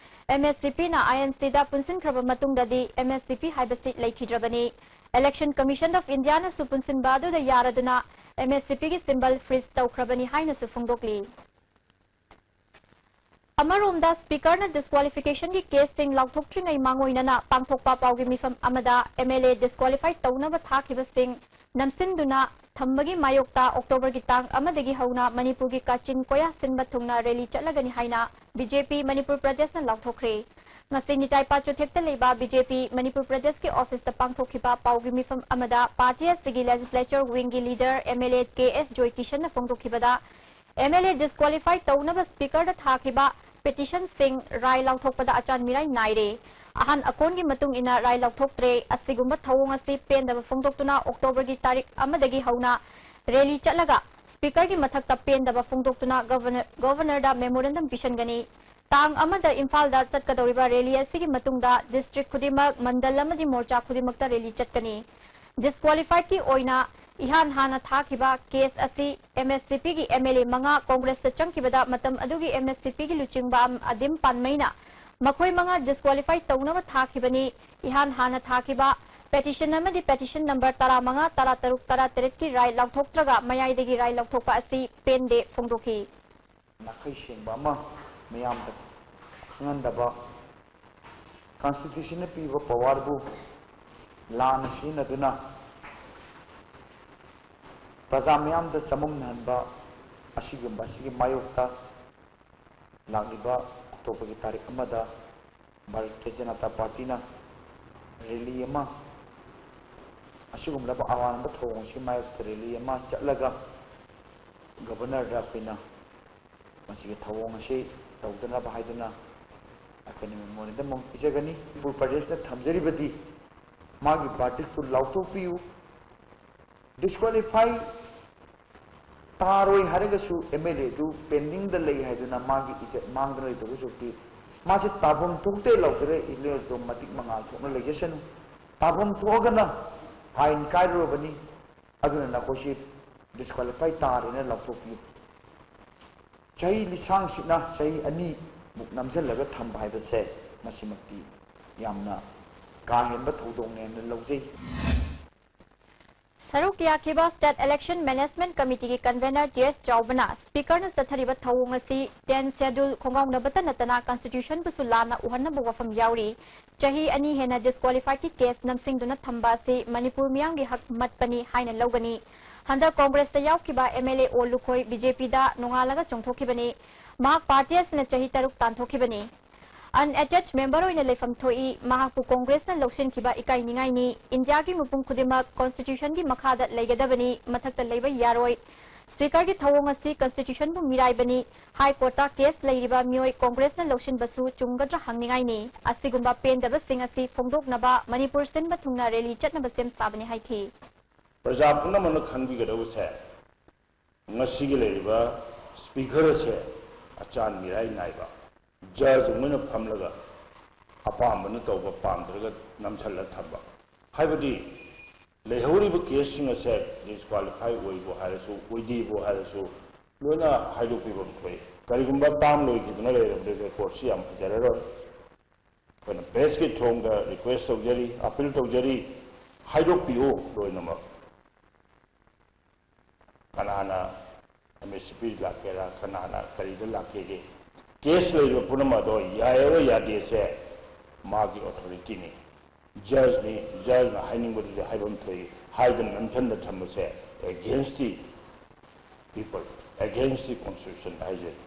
M S C P ꯅ I N C ꯗ ꯄꯨꯟꯁꯤꯟꯈ꯭ꯔꯕ ꯃꯇꯨꯡꯗꯗꯤ M S C P ꯍꯥꯏꯕꯁꯤ ꯂꯩꯈꯤꯗ꯭ꯔꯕꯅꯤ꯫ Election Commission of India ꯅꯁꯨ ꯄꯨꯟꯁꯤꯟꯕ ꯑꯗꯨꯗ ꯌꯥꯔꯗꯨꯅ M S C P ꯒꯤ symbol freeze ꯇꯧꯈ꯭ꯔꯕꯅꯤ ꯍꯥꯏꯅꯁꯨ ꯐꯣꯡꯗꯣꯛꯂꯤ꯫ ꯑꯃꯔꯣꯝꯗ, Speaker ꯅ disqualification ꯒꯤ case ꯁꯤꯡ ꯂꯥꯎꯊꯣꯛꯇ꯭ꯔꯤꯉꯩ ꯃꯥꯡꯑꯣꯏꯅꯅ ꯄꯥꯡꯊꯣꯛꯄ ꯄꯥꯎꯒꯤ ꯃꯤꯐꯝ ꯑꯃꯗ M L A disqualify ꯇꯧꯅꯕ ꯊꯥꯈꯤꯕꯁꯤꯡ ꯅꯝꯁꯤꯟꯗꯨꯅ ꯊꯝꯕꯒꯤ ꯃꯥꯌꯣꯛꯇ October ꯒꯤ ꯇꯥꯡ ꯑꯃꯗꯒꯤ ꯍꯧꯅ ꯃꯅꯤꯄꯨꯔꯒꯤ ꯀꯥꯆꯤꯟ ꯀꯣꯌꯥ ꯁꯤꯟꯕ ꯊꯨꯡꯅ rally ꯆꯠꯂꯒꯅꯤ ꯍꯥꯏꯅ B J P ꯃꯅꯤꯄꯨꯔ ꯄ꯭ꯔꯗꯦꯁꯅ ꯂꯥꯎꯊꯣꯛꯈ꯭ꯔꯦ꯫ ꯉꯁꯤ ꯅꯤꯇꯥꯏ ꯄꯥ ꯆꯨꯊꯦꯛꯇ ꯂꯩꯕ B J P ꯃꯅꯤꯄꯨꯔ ꯄ꯭ꯔꯗꯦꯁꯀꯤ office ꯇ ꯄꯥꯡꯊꯣꯛꯈꯤꯕ ꯄꯥꯎꯒꯤ ꯃꯤꯐꯝ ꯑꯃꯗ party ꯑꯁꯤꯒꯤ legislature wing ꯒꯤ leader M L A K S ꯖꯣꯏꯀꯤꯁꯟꯅ ꯐꯣꯡꯗꯣꯛꯈꯤꯕꯗ, M L A disqualify ꯇꯧꯅꯕ Speaker ꯗ ꯊꯥꯈꯤꯕ petition ꯁꯤꯡ ꯔꯥꯏ ꯂꯥꯎꯊꯣꯛꯄꯗ ꯑꯆꯥꯟ ꯃꯤꯔꯥꯏ ꯅꯥꯏꯔꯦ꯫ ꯑꯍꯥꯟ ꯑꯀꯣꯟꯒꯤ ꯃꯇꯨꯡ ꯏꯟꯅ ꯔꯥꯏ ꯂꯥꯎꯊꯣꯛꯇ꯭ꯔꯦ꯫ ꯑꯁꯤꯒꯨꯝꯕ ꯊꯧꯑꯣꯡ ꯑꯁꯤ ꯄꯦꯟꯗꯕ ꯐꯣꯡꯗꯣꯛꯇꯨꯅ October ꯒꯤ ꯇꯥꯔꯤꯛ ꯑꯃꯗꯒꯤ ꯍꯧꯅ rally ꯆꯠꯂꯒ Speaker ꯒꯤ ꯃꯊꯛꯇ ꯄꯦꯟꯗꯕ ꯐꯣꯡꯗꯣꯛꯇꯨꯅ Governor, Governor ꯗ memorandum ꯄꯤꯁꯤꯟꯒꯅꯤ꯫ ꯇꯥꯡ ꯑꯃꯗ ꯏꯝꯐꯥꯜꯗ ꯆꯠꯀꯗꯧꯔꯤꯕ rally ꯑꯁꯤꯒꯤ ꯃꯇꯨꯡꯗ district ꯈꯨꯗꯤꯡꯃꯛ, ꯃꯟꯗꯜ ꯑꯃꯗꯤ ꯃꯣꯔꯆꯥ ꯈꯨꯗꯤꯡꯃꯛꯇ rally ꯆꯠꯀꯅꯤ꯫ Disqualified ꯀꯤ ꯑꯣꯏꯅ ꯏꯍꯥꯟ ꯍꯥꯟꯅ ꯊꯥꯈꯤꯕ case ꯑꯁꯤ M S C P ꯒꯤ M L A ꯃꯉꯥ Congress ꯇ ꯆꯪꯈꯤꯕꯗ ꯃꯇꯝ ꯑꯗꯨꯒꯤ M S C P ꯒꯤ ꯂꯨꯆꯤꯡꯕ ꯑꯝ ꯑꯗꯤꯝ ꯄꯥꯟꯃꯩꯅ ꯃꯈꯣꯏ ꯃꯉꯥ disqualify ꯇꯧꯅꯕ ꯊꯥꯈꯤꯕꯅꯤ꯫ ꯏꯍꯥꯟ ꯍꯥꯟꯅ ꯊꯥꯈꯤꯕ petition ꯑꯃꯗꯤ petition number ꯇꯔꯥꯃꯉꯥ, ꯇꯔꯥꯇꯔꯨꯛ, ꯇꯔꯥꯇꯔꯦꯠ ꯀꯤ ꯔꯥꯏ ꯂꯥꯎꯊꯣꯛꯇ꯭ꯔꯒ ꯃꯌꯥꯏꯗꯒꯤ ꯔꯥꯏ ꯂꯧꯊꯣꯛꯄ ꯑꯁꯤ ꯄꯦꯟꯗꯦ ꯐꯣꯡꯗꯣꯛꯈꯤ꯫ ꯅꯥꯈꯩ ꯁꯦꯡꯕ ꯑꯃ ꯃꯤꯌꯥꯝꯗ ꯈꯪꯍꯟꯗꯕ, constitution ꯅ ꯄꯤꯕ power ꯕꯨ ꯂꯥꯟꯅ ꯁꯤꯖꯤꯟꯅꯗꯨꯅ ꯄ꯭ꯔꯖꯥ ꯃꯤꯌꯥꯝꯗ ꯆꯃꯝꯅꯍꯟꯕ ꯑꯁꯤꯒꯨꯝꯕ ꯑꯁꯤꯒꯤ ꯃꯥꯌꯣꯛꯇ ꯂꯥꯛꯂꯤꯕ October ꯒꯤ ꯇꯥꯔꯤꯛ ꯑꯃꯗ ꯚꯥꯔꯇꯤꯌ ꯖꯅꯇꯥ ꯄꯥꯔꯇꯤꯅ rally ꯑꯃ, ꯑꯁꯤꯒꯨꯝꯂꯕ ꯑꯔꯥꯟꯕ ꯊꯧꯑꯣꯡ ꯑꯁꯤꯒꯤ ꯃꯥꯌꯣꯛꯇ rally ꯑꯃ ꯆꯠꯂꯒ Governor ꯗ ꯑꯩꯈꯣꯏꯅ ꯃꯁꯤꯒꯤ ꯊꯧꯑꯣꯡ ꯑꯁꯤ ꯇꯧꯗꯅꯕ ꯍꯥꯏꯗꯨꯅ ꯑꯩꯈꯣꯏꯅ memorandum ꯑꯃ ꯄꯤꯖꯒꯅꯤ꯫ ꯃꯅꯤꯄꯨꯔ ꯄ꯭ꯔꯗꯦꯁꯅ ꯊꯝꯖꯔꯤꯕꯗꯤ ꯃꯥꯒꯤ verdict ꯇꯨ ꯂꯥꯎꯊꯣꯛꯄꯤꯌꯨ, disqualify ꯇꯥꯔꯣꯏ ꯍꯥꯏꯔꯒꯁꯨ ꯑꯦꯝ ꯑꯦꯜ ꯑꯦꯗꯨ ꯄꯦꯟꯗꯤꯡꯗ ꯂꯩ ꯍꯥꯏꯗꯨꯅ ꯃꯥꯒꯤ ꯏꯖꯠ ꯃꯥꯡꯗꯅ ꯂꯩꯗꯧꯕ ꯁꯔꯨꯛꯇꯤ ꯃꯥꯁꯦ ꯇꯥꯐꯝ ꯊꯣꯛꯇꯦ ꯂꯥꯎꯖꯔꯦ, ꯑꯦꯝ ꯑꯦꯜ ꯑꯦꯗꯣ ꯃꯇꯤꯛ ꯃꯉꯥꯜ ꯊꯣꯛꯅ ꯂꯩꯖꯁꯅꯨ꯫ ꯇꯥꯐꯝ ꯊꯣꯛꯑꯒꯅ ꯑꯥꯏꯟ ꯀꯥꯏꯔꯨꯔꯕꯅꯤ, ꯑꯗꯨꯅ ꯅꯈꯣꯏꯁꯤ ꯗꯤꯁꯀ꯭ꯋꯥꯂꯤꯐꯥꯏ ꯇꯥꯔꯦꯅ ꯂꯥꯎꯊꯣꯛꯄꯤꯌꯨ꯫ ꯆꯍꯤ ꯂꯤꯁꯥꯡꯁꯤꯠꯅ ꯆꯍꯤ ꯑꯅꯤꯃꯨꯛ ꯅꯝꯁꯤꯜꯂꯒ ꯊꯝꯕ ꯍꯥꯏꯕꯁꯦ ꯃꯁꯤꯃꯛꯇꯤ ꯌꯥꯝꯅ ꯀꯥ ꯍꯦꯟꯕ ꯊꯧꯗꯣꯛꯅꯦꯅ ꯂꯧꯖꯩ꯫ ꯁꯔꯨꯛ ꯌꯥꯈꯤꯕ State Election Management Committeeꯒꯤ convenor ꯇꯤ ꯑꯦꯁ ꯆꯥꯎꯕꯅ Speakerꯅ ꯆꯠꯊꯔꯤꯕ ꯊꯧꯑꯣꯡ ꯑꯁꯤ Tenth Schedule ꯈꯣꯡꯒꯥꯎꯅꯕꯇ ꯅꯠꯇꯅ Constitutionꯕꯨꯁꯨ ꯂꯥꯟꯅ ꯎꯍꯟꯅꯕ ꯋꯥꯐꯝ ꯌꯥꯎꯔꯤ꯫ ꯆꯍꯤ ꯑꯅꯤ ꯍꯦꯟꯅ disqualifiedꯀꯤ case ꯅꯝꯁꯤꯡꯗꯨꯅ ꯊꯝꯕ ꯑꯁꯤ ꯃꯅꯤꯄꯨꯔ ꯃꯤꯌꯥꯝꯒꯤ ꯍꯛ ꯃꯠꯄꯅꯤ ꯍꯥꯏꯅ ꯂꯧꯒꯅꯤ꯫ ꯍꯟꯗꯛ ꯀꯣꯡꯒ꯭ꯔꯦꯁꯇ ꯌꯥꯎꯈꯤꯕ ꯑꯦꯝ ꯑꯦꯜ ꯑꯦ ꯑꯣ ꯂꯨꯈꯣꯏ ꯕꯤ ꯖꯦ ꯄꯤꯗ ꯅꯣꯡꯉꯥꯜꯂꯒ ꯆꯣꯡꯊꯣꯛꯈꯤꯕꯅꯤ꯫ ꯃꯍꯥꯛ ꯄꯥꯔꯇꯤ ꯑꯁꯤꯅ ꯆꯍꯤ ꯇꯔꯨꯛ ꯇꯥꯟꯊꯣꯛꯈꯤꯕꯅꯤ꯫ Unattached member ꯑꯣꯏꯅ ꯂꯩꯐꯝ ꯊꯣꯛꯏ꯫ ꯃꯍꯥꯛꯄꯨ ꯀꯣꯡꯒ꯭ꯔꯦꯁꯅ ꯂꯧꯁꯤꯟꯈꯤꯕ ꯏꯀꯥꯏꯅꯤꯡꯉꯥꯏꯅꯤ꯫ ꯏꯟꯗꯤꯌꯥꯒꯤ ꯃꯤꯄꯨꯝ ꯈꯨꯗꯤꯡꯃꯛ Constitutionꯒꯤ ꯃꯈꯥꯗ ꯂꯩꯒꯗꯕꯅꯤ, ꯃꯊꯛꯇ ꯂꯩꯕ ꯌꯥꯔꯣꯏ꯫ Speakerꯒꯤ ꯊꯧꯑꯣꯡ ꯑꯁꯤ Constitutionꯕꯨ ꯃꯤꯔꯥꯏꯕꯅꯤ꯫ High Courtꯇ case ꯂꯩꯔꯤꯕ ꯃꯤꯑꯣꯏ ꯀꯣꯡꯒ꯭ꯔꯦꯁꯅ ꯂꯧꯁꯤꯟꯕꯁꯨ ꯆꯨꯝꯒꯗ꯭ꯔꯥ ꯍꯪꯅꯤꯡꯉꯥꯏꯅꯤ꯫ ꯑꯁꯤꯒꯨꯝꯕ ꯄꯦꯟꯗꯕꯁꯤꯡ ꯑꯁꯤ ꯐꯣꯡꯗꯣꯛꯅꯕ ꯃꯅꯤꯄꯨꯔ ꯁꯤꯟꯕ ꯊꯨꯡꯅ rally ꯆꯠꯅꯕ ꯁꯦꯝ ꯁꯥꯕꯅꯤ ꯍꯥꯏꯈꯤ꯫ ꯄ꯭ꯔꯖꯥ ꯄꯨꯝꯅꯃꯛꯅ ꯈꯪꯕꯤꯒꯗꯧꯕꯁꯦ, ꯉꯁꯤꯒꯤ ꯂꯩꯔꯤꯕ Speaker ꯑꯁꯦ ꯑꯆꯥꯟ ꯃꯤꯔꯥꯏ ꯅꯥꯏꯕ, judge ꯑꯃ ꯑꯣꯏꯅ ꯐꯝꯂꯒ ꯑꯄꯥꯝꯕꯅ ꯇꯧꯕ, ꯄꯥꯝꯗ꯭ꯔꯒ ꯅꯝꯁꯤꯜꯂ ꯊꯝꯕ, ꯍꯥꯏꯕꯗꯤ ꯂꯩꯍꯧꯔꯤꯕ caseꯁꯤꯡ ꯑꯁꯦ disqualify ꯑꯣꯏꯕꯨ ꯍꯥꯏꯔꯁꯨ, ꯑꯣꯏꯗꯦꯕꯨ ꯍꯥꯏꯔꯁꯨ, ꯂꯣꯏꯅ ꯍꯥꯏꯗꯣꯛꯄꯤꯐꯝ ꯊꯣꯛꯏ꯫ ꯀꯔꯤꯒꯨꯝꯕ term ꯂꯣꯏꯈꯤꯗꯨꯅ ꯂꯩꯔꯕꯗꯤ recordꯁꯤ ꯌꯥꯝ ꯐꯖꯔꯔꯣꯏ꯫ ꯑꯩꯈꯣꯏꯅ pressꯀꯤ ꯊꯣꯡꯗ request ꯇꯧꯖꯔꯤ, appeal ꯇꯧꯖꯔꯤ, ꯍꯥꯏꯗꯣꯛꯄꯤꯌꯨ ꯂꯣꯏꯅꯃꯛ꯫ ꯀꯅꯥꯅ ꯑꯦꯝ ꯑꯦꯁ ꯁꯤ ꯄꯤ ꯂꯥꯛꯀꯦꯔꯥ, ꯀꯅꯥꯅ ꯀꯔꯤꯗ ꯂꯥꯛꯀꯦꯒꯦ, case ꯂꯩꯔꯤꯕ ꯄꯨꯝꯅꯃꯛ ꯑꯗꯣ ꯌꯥꯏ ꯑꯣꯔ ꯌꯥꯗꯦꯁꯦ ꯃꯥꯒꯤ authorityꯅꯤ, judgeꯅꯤ, judgeꯅ ꯍꯥꯏꯅꯤꯡꯕꯗꯨꯗꯤ ꯍꯥꯏꯐꯝ ꯊꯣꯛꯏ ꯍꯥꯏꯗꯅ ꯅꯝꯁꯤꯟꯗ ꯊꯝꯕꯁꯦ against the people, against the constitution ꯍꯥꯏꯖꯔꯤ꯫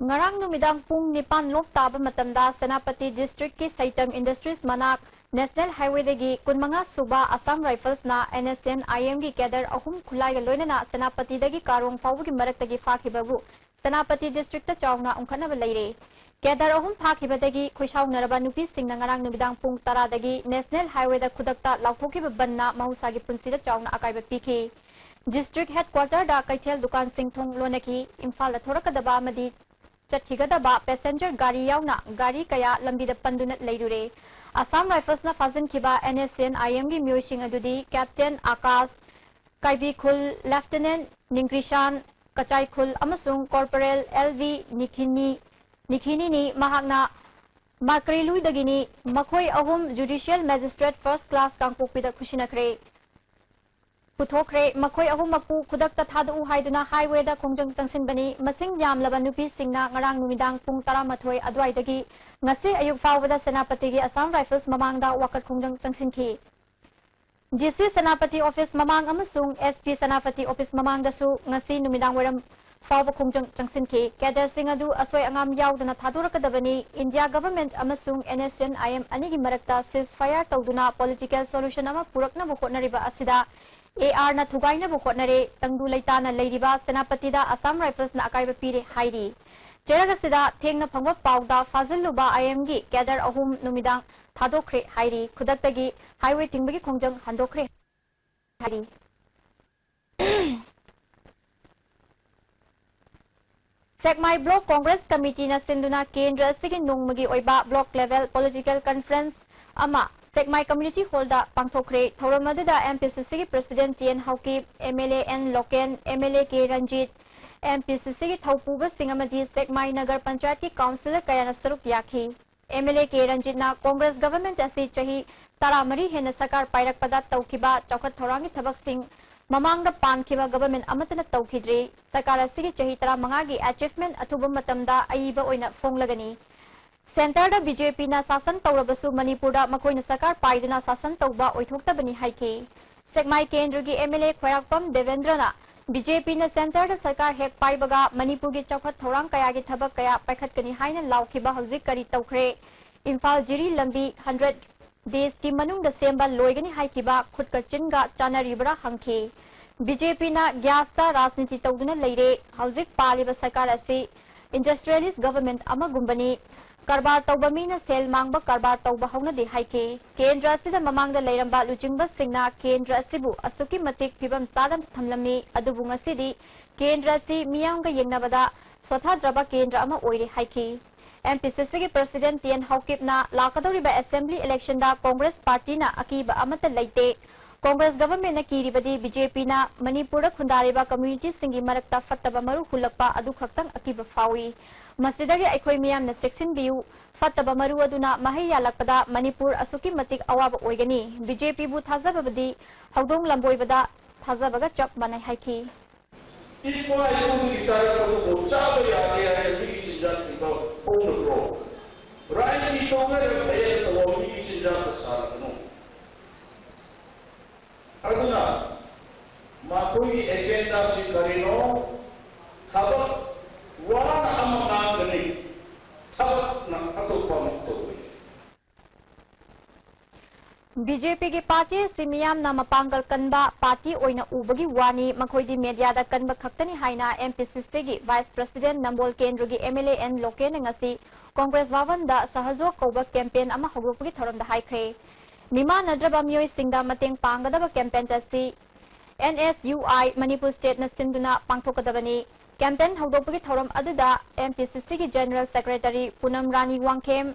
ꯉꯔꯥꯡ ꯅꯨꯃꯤꯗꯥꯡ ꯄꯨꯡ ꯅꯤꯄꯥꯟ ꯂꯣꯞ ꯇꯥꯕ ꯃꯇꯝꯗ ꯁꯦꯅꯥꯄꯇꯤ districtꯀꯤ ꯁꯩꯇꯝ Industries ꯃꯅꯥꯛ National Highwayꯗꯒꯤ ꯀꯨꯟꯃꯉꯥ ꯁꯨꯕ Assam Riflesꯅ N S N I Mꯒꯤ cadre ꯑꯍꯨꯝ ꯈꯨꯠꯂꯥꯏꯒ ꯂꯣꯏꯅꯅ ꯁꯦꯅꯥꯄꯇꯤꯗꯒꯤ ꯀꯥꯔꯣꯡ ꯐꯥꯎꯕꯒꯤ ꯃꯔꯛꯇꯒꯤ ꯐꯥꯈꯤꯕꯕꯨ ꯁꯦꯅꯥꯄꯇꯤ districtꯇ ꯆꯥꯎꯅ ꯎꯪꯈꯠꯅꯕ ꯂꯩꯔꯦ꯫ Cadre ꯑꯍꯨꯝ ꯐꯥꯈꯤꯕꯗꯒꯤ ꯈꯣꯏꯁꯥꯎꯅꯔꯕ ꯅꯨꯄꯤꯁꯤꯡꯅ ꯉꯔꯥꯡ ꯅꯨꯃꯤꯗꯥꯡ ꯄꯨꯡ ꯇꯔꯥꯗꯒꯤ National Highwayꯗ ꯈꯨꯗꯛꯇ ꯂꯥꯎꯊꯣꯛꯈꯤꯕ ꯕꯟꯅ ꯃꯍꯧꯁꯥꯒꯤ ꯄꯨꯟꯁꯤꯗ ꯆꯥꯎꯅ ꯑꯀꯥꯏꯕ ꯄꯤꯈꯤ꯫ District Headquarter ꯗ ꯀꯩꯊꯦꯜ ꯗꯨꯀꯥꯟꯁꯤꯡ ꯊꯣꯡ ꯂꯣꯟꯅꯈꯤ꯫ ꯏꯝꯐꯥꯜꯗ ꯊꯣꯔꯛꯀꯗꯕ ꯑꯃꯗꯤ ꯆꯠꯈꯤꯒꯗꯕ passenger ꯒꯥꯔꯤ ꯌꯥꯎꯅ ꯒꯥꯔꯤ ꯀꯌꯥ ꯂꯝꯕꯤꯗ ꯄꯟꯗꯨꯅ ꯂꯩꯔꯨꯔꯦ꯫ Assam Rifles ꯅ ꯐꯥꯖꯤꯟꯈꯤꯕ N S C N I M ꯒꯤ ꯃꯤꯑꯣꯏꯁꯤꯡ ꯑꯗꯨꯗꯤ Captain ꯑꯥꯀꯥꯁ ꯀꯥꯏꯕꯤꯈꯨꯜ, Lieutenant ꯅꯤꯡꯀ꯭ꯔꯤꯁꯥꯟ ꯀꯆꯥꯏꯈꯨꯜ ꯑꯃꯁꯨꯡ Corporal L V ꯅꯤꯈꯤꯅꯤ, ꯅꯤꯈꯤꯅꯤꯅꯤ꯫ ꯃꯍꯥꯛꯅ ꯃꯥꯀ꯭ꯔꯦꯂꯨꯗꯒꯤꯅꯤ꯫ ꯃꯈꯣꯏ ꯑꯍꯨꯝ Judicial Magistrate First Class ꯀꯥꯡꯄꯣꯛꯄꯤꯗ ꯈꯨꯁꯤꯟꯅꯈ꯭ꯔꯦ, ꯄꯨꯊꯣꯛꯈ꯭ꯔꯦ꯫ ꯃꯈꯣꯏ ꯑꯍꯨꯝꯃꯛꯄꯨ ꯈꯨꯗꯛꯇ ꯊꯥꯗꯣꯛꯎ ꯍꯥꯏꯗꯨꯅ highway ꯗ ꯈꯣꯡꯖꯪ ꯆꯪꯁꯤꯟꯕꯅꯤ꯫ ꯃꯁꯤꯡ ꯌꯥꯝꯂꯕ ꯅꯨꯄꯤꯁꯤꯡꯅ ꯉꯔꯥꯡ ꯅꯨꯃꯤꯗꯥꯡ ꯄꯨꯡ ꯇꯔꯥꯃꯥꯊꯣꯏ ꯑꯗꯨꯋꯥꯏꯗꯒꯤ ꯉꯁꯤ ꯑꯌꯨꯛ ꯐꯥꯎꯕꯗ ꯁꯦꯅꯥꯄꯇꯤꯒꯤ Assam Rifles ꯃꯃꯥꯡꯗ ꯋꯥꯀꯠ ꯈꯣꯡꯖꯪ ꯆꯪꯁꯤꯟꯈꯤ꯫ D C ꯁꯦꯅꯥꯄꯇꯤ office ꯃꯃꯥꯡ ꯑꯃꯁꯨꯡ S P ꯁꯦꯅꯥꯄꯇꯤ office ꯃꯃꯥꯡꯗꯁꯨ ꯉꯁꯤ ꯅꯨꯃꯤꯗꯥꯡ ꯋꯥꯏꯔꯝ ꯐꯥꯎꯕ ꯈꯣꯡꯖꯪ ꯆꯪꯁꯤꯟꯈꯤ꯫ Cadre ꯁꯤꯡ ꯑꯗꯨ ꯑꯁꯣꯏ ꯑꯉꯥꯝ ꯌꯥꯎꯗꯅ ꯊꯥꯗꯣꯔꯛꯀꯗꯕꯅꯤ꯫ India Government ꯑꯃꯁꯨꯡ N S C N I M ꯑꯅꯤꯒꯤ ꯃꯔꯛꯇ ceasefire ꯇꯧꯗꯨꯅ political solution ꯑꯃ ꯄꯨꯔꯛꯅꯕ ꯍꯣꯠꯅꯔꯤꯕ ꯑꯁꯤꯗ A R ꯅ ꯊꯨꯒꯥꯏꯅꯕ ꯍꯣꯠꯅꯔꯦ꯫ ꯇꯪꯗꯨ ꯂꯩꯇꯥꯅ ꯂꯩꯔꯤꯕ ꯁꯦꯅꯥꯄꯇꯤꯗ Assam Rifles ꯅ ꯑꯀꯥꯏꯕ ꯄꯤꯔꯦ ꯍꯥꯏꯔꯤ꯫ ꯆꯦꯔꯛ ꯑꯁꯤꯗ ꯊꯦꯡꯅ ꯐꯪꯕ ꯄꯥꯎꯗ ꯐꯥꯖꯤꯜꯂꯨꯕ I M ꯒꯤ cadre ꯑꯍꯨꯝ ꯅꯨꯃꯤꯗꯥꯡ ꯊꯥꯗꯣꯛꯈ꯭ꯔꯦ ꯍꯥꯏꯔꯤ꯫ ꯈꯨꯗꯛꯇꯒꯤ highway ꯊꯤꯡꯕꯒꯤ ꯈꯣꯡꯖꯪ ꯍꯟꯗꯣꯛꯈ꯭ꯔꯦ ꯍꯥꯏꯔꯤ꯫ ꯁꯦꯛꯃꯥꯏ Block Congress Committee ꯅ ꯁꯤꯟꯗꯨꯅ ꯀꯦꯟꯗ꯭ꯔ ꯑꯁꯤꯒꯤ ꯅꯣꯡꯃꯒꯤ ꯑꯣꯏꯕ block level political conference ꯑꯃ ꯁꯦꯛꯃꯥꯏ Community Hall ꯗ ꯄꯥꯡꯊꯣꯛꯈ꯭ꯔꯦ꯫ ꯊꯧꯔꯝ ꯑꯗꯨꯗ M P C C ꯒꯤ President T N Haokip, M L A N local, M L A K Ranjit, M P C C ꯒꯤ ꯊꯧꯄꯨꯕꯁꯤꯡ ꯑꯃꯗꯤ ꯁꯦꯛꯃꯥꯏ ꯅꯒꯔ ꯄꯟꯆꯥꯌꯠꯀꯤ councillor ꯀꯌꯥꯅ ꯁꯔꯨꯛ ꯌꯥꯈꯤ꯫ M L A K ꯔꯟꯖꯤꯠꯅ Congress government ꯑꯁꯤ ꯆꯍꯤ ꯇꯔꯥꯃꯔꯤ ꯍꯦꯟꯅ ꯁꯔꯀꯥꯔ ꯄꯥꯏꯔꯛꯄꯗ ꯇꯧꯈꯤꯕ ꯆꯥꯎꯈꯠ ꯊꯧꯔꯥꯡꯒꯤ ꯊꯕꯛꯁꯤꯡ ꯃꯃꯥꯡꯗ ꯄꯥꯟꯈꯤꯕ government ꯑꯃꯠꯇꯅ ꯇꯧꯈꯤꯗ꯭ꯔꯤ꯫ ꯁꯔꯀꯥꯔ ꯑꯁꯤꯒꯤ ꯆꯍꯤ ꯇꯔꯥꯃꯉꯥꯒꯤ achievement ꯑꯊꯨꯕ ꯃꯇꯝꯗ ꯑꯏꯕ ꯑꯣꯏꯅ ꯐꯣꯡꯂꯒꯅꯤ꯫ Centre ꯗ B J P ꯅ ꯁꯥꯁꯟ ꯇꯧꯔꯕꯁꯨ ꯃꯅꯤꯄꯨꯔꯗ ꯃꯈꯣꯏꯅ ꯁꯔꯀꯥꯔ ꯄꯥꯏꯗꯨꯅ ꯁꯥꯁꯟ ꯇꯧꯕ ꯑꯣꯏꯊꯣꯛꯇꯕꯅꯤ ꯍꯥꯏꯈꯤ꯫ ꯁꯦꯛꯃꯥꯏ ꯀꯦꯟꯗ꯭ꯔꯒꯤ M L A ꯈ꯭ꯋꯥꯏꯔꯥꯛꯄꯝ ꯗꯦꯕꯦꯟꯗ꯭ꯔꯅ B J P ꯅ centre ꯗ ꯁꯔꯀꯥꯔ ꯍꯦꯛ ꯄꯥꯏꯕꯒ ꯃꯅꯤꯄꯨꯔꯒꯤ ꯆꯥꯎꯈꯠ ꯊꯧꯔꯥꯡ ꯀꯌꯥꯒꯤ ꯊꯕꯛ ꯀꯌꯥ ꯄꯥꯏꯈꯠꯀꯅꯤ ꯍꯥꯏꯅ ꯂꯥꯎꯈꯤꯕ ꯍꯧꯖꯤꯛ ꯀꯔꯤ ꯇꯧꯈ꯭ꯔꯦ? ꯏꯝꯐꯥꯜ ꯖꯤꯔꯤ ꯂꯝꯕꯤ hundred days ꯀꯤ ꯃꯅꯨꯡꯗ ꯁꯦꯝꯕ ꯂꯣꯏꯒꯅꯤ ꯍꯥꯏꯈꯤꯕ ꯈꯨꯠꯀ ꯆꯤꯟꯒ ꯆꯥꯟꯅꯔꯤꯕ꯭ꯔꯥ ꯍꯪꯈꯤ꯫ B J P ꯅ gas ꯇ ꯔꯥꯖꯅꯤꯇꯤ ꯇꯧꯗꯨꯅ ꯂꯩꯔꯦ꯫ ꯍꯧꯖꯤꯛ ꯄꯥꯜꯂꯤꯕ ꯁꯔꯀꯥꯔ ꯑꯁꯤ industrialist government ꯑꯃꯒꯨꯝꯕꯅꯤ꯫ ꯀꯔꯕꯥꯔ ꯇꯧꯕ ꯃꯤꯅ ꯁꯦꯜ ꯃꯥꯡꯕ ꯀꯔꯕꯥꯔ ꯇꯧꯕ ꯍꯧꯅꯗꯦ ꯍꯥꯏꯈꯤ꯫ ꯀꯦꯟꯗ꯭ꯔ ꯑꯁꯤꯗ ꯃꯃꯥꯡꯗ ꯂꯩꯔꯝꯕ ꯂꯨꯆꯤꯡꯕꯁꯤꯡꯅ ꯀꯦꯟꯗ꯭ꯔ ꯑꯁꯤꯕꯨ ꯑꯁꯨꯛꯀꯤ ꯃꯇꯤꯛ ꯐꯤꯕꯝ ꯆꯥꯗꯅ ꯊꯝꯂꯝꯃꯤ, ꯑꯗꯨꯕꯨ ꯉꯁꯤꯗꯤ ꯀꯦꯟꯗ꯭ꯔ ꯑꯁꯤ ꯃꯤꯌꯥꯝꯒ ꯌꯦꯡꯅꯕꯗ ꯁꯣꯊꯗ꯭ꯔꯕ ꯀꯦꯟꯗ꯭ꯔ ꯑꯃ ꯑꯣꯏꯔꯦ ꯍꯥꯏꯈꯤ꯫ ꯑꯦꯝ ꯄꯤ ꯁꯤ ꯁꯤꯒꯤ ꯄ꯭ꯔꯁꯤꯗꯦꯟꯠ ꯇꯤ ꯑꯦꯟ ꯍꯧꯀꯤꯞꯅ ꯂꯥꯛꯀꯗꯧꯔꯤꯕ ꯑꯦꯁꯦꯝꯕ꯭ꯂꯤ ꯏꯂꯦꯛꯁꯟꯗ ꯀꯣꯡꯒ꯭ꯔꯦꯁ ꯄꯥꯔꯇꯤꯅ ꯑꯀꯤꯕ ꯑꯃꯠꯇ ꯂꯩꯇꯦ, ꯀꯣꯡꯒ꯭ꯔꯦꯁ ꯒꯚꯔꯟꯃꯦꯟꯠꯅ ꯀꯤꯔꯤꯕꯗꯤ ꯕꯤ ꯖꯦ ꯄꯤꯅ ꯃꯅꯤꯄꯨꯔꯗ ꯈꯨꯟꯗꯥꯔꯤꯕ ꯀꯝꯃ꯭ꯌꯨꯅꯤꯇꯤꯁꯤꯡꯒꯤ ꯃꯔꯛꯇ ꯐꯠꯇꯕ ꯃꯔꯨ ꯍꯨꯜꯂꯛꯄ ꯑꯗꯨ ꯈꯛꯇꯪ ꯑꯀꯤꯕ ꯐꯥꯎꯏ꯫ ꯃꯁꯤꯗꯒꯤ ꯑꯩꯈꯣꯏ ꯃꯤꯌꯥꯝꯅ ꯆꯦꯛꯁꯤꯟꯕꯤꯌꯨ꯫ ꯐꯠꯇꯕ ꯃꯔꯨ ꯑꯗꯨꯅ ꯃꯍꯩ ꯌꯥꯜꯂꯛꯄꯗ ꯃꯅꯤꯄꯨꯔ ꯑꯁꯨꯛꯀꯤ ꯃꯇꯤꯛ ꯑꯋꯥꯕ ꯑꯣꯏꯒꯅꯤ꯫ ꯕꯤ ꯖꯦ ꯄꯤꯕꯨ ꯊꯥꯖꯕꯕꯨꯗꯤ ꯍꯧꯗꯣꯡ ꯂꯝꯕꯣꯏꯕꯗ ꯊꯥꯖꯕꯒ ꯆꯞ ꯃꯥꯟꯅꯩ ꯍꯥꯏꯈꯤ꯫ ꯏꯄꯥ ꯏꯄꯨꯗꯒꯤ ꯆꯥꯔꯛꯄꯗꯨꯕꯨ ꯆꯥꯕ ꯌꯥꯗꯦ ꯍꯥꯏꯅ ꯃꯤꯒꯤ ꯆꯤꯟꯖꯥꯛ ꯊꯤꯕ ꯍꯧꯅꯕ꯭ꯔꯣ? ꯔꯥꯏꯐꯤ ꯇꯧꯅꯔꯒ ꯐꯩꯌꯦꯅ ꯇꯧꯕ ꯃꯤꯒꯤ ꯆꯤꯟꯖꯥꯛꯇ ꯁꯥꯔꯒꯅꯨ꯫ ꯑꯗꯨꯅ ꯃꯈꯣꯏꯒꯤ ꯑꯦꯖꯦꯟꯗꯥꯁꯤ ꯀꯔꯤꯅꯣ? ꯊꯕꯛ ꯋꯥꯅ ꯑꯃ ꯉꯥꯡꯒꯅꯤ, ꯊꯕꯛꯅ ꯑꯇꯣꯞꯄ ꯑꯃ ꯇꯧꯒꯅꯤ꯫ ꯕꯤ ꯖꯦ ꯄꯤꯒꯤ ꯄꯥꯔꯇꯤ ꯑꯁꯤ ꯃꯤꯌꯥꯝꯅ ꯃꯄꯥꯡꯒꯜ ꯀꯟꯕ ꯄꯥꯔꯇꯤ ꯑꯣꯏꯅ ꯎꯕꯒꯤ ꯋꯥꯅꯤ, ꯃꯈꯣꯏꯗꯤ ꯃꯦꯗꯤꯌꯥꯗ ꯀꯟꯕ ꯈꯛꯇꯅꯤ ꯍꯥꯏꯅ ꯑꯦꯝ ꯄꯤ ꯁꯤ ꯁꯤꯒꯤ ꯚꯥꯏꯁ ꯄ꯭ꯔꯁꯤꯗꯦꯟꯠ ꯅꯝꯕꯣꯜ ꯀꯦꯟꯗ꯭ꯔꯒꯤ ꯑꯦꯝ ꯑꯦꯜ ꯑꯦ ꯑꯦꯟ ꯂꯣꯀꯦꯟꯅ ꯉꯁꯤ ꯀꯣꯡꯒ꯭ꯔꯦꯁ ꯚꯕꯟꯗ ꯁꯍꯖꯣꯒ ꯀꯧꯕ ꯀꯦꯝꯄꯦꯟ ꯑꯃ ꯍꯧꯗꯣꯛꯄꯒꯤ ꯊꯧꯔꯝꯗ ꯍꯥꯏꯈ꯭ꯔꯦ꯫ ꯃꯤꯃꯥꯟꯅꯗ꯭ꯔꯕ ꯃꯤꯑꯣꯏꯁꯤꯡꯗ ꯃꯇꯦꯡ ꯄꯥꯡꯒꯗꯕ ꯀꯦꯝꯄꯦꯟ ꯑꯁꯤ N S U I Manipur ꯁ꯭ꯇꯦꯠꯅ ꯁꯤꯟꯗꯨꯅ ꯄꯥꯡꯊꯣꯛꯀꯗꯕꯅꯤ꯫ ꯀꯦꯝꯄꯦꯟ ꯍꯧꯗꯣꯛꯄꯒꯤ ꯊꯧꯔꯝ ꯑꯗꯨꯗ ꯑꯦꯝ ꯄꯤ ꯁꯤ ꯁꯤꯒꯤ ꯖꯦꯅꯔꯦꯜ ꯁꯦꯀ꯭ꯔꯦꯇꯔꯤ ꯄꯨꯅꯝ ꯔꯥꯅꯤ ꯋꯥꯡꯈꯦꯝ,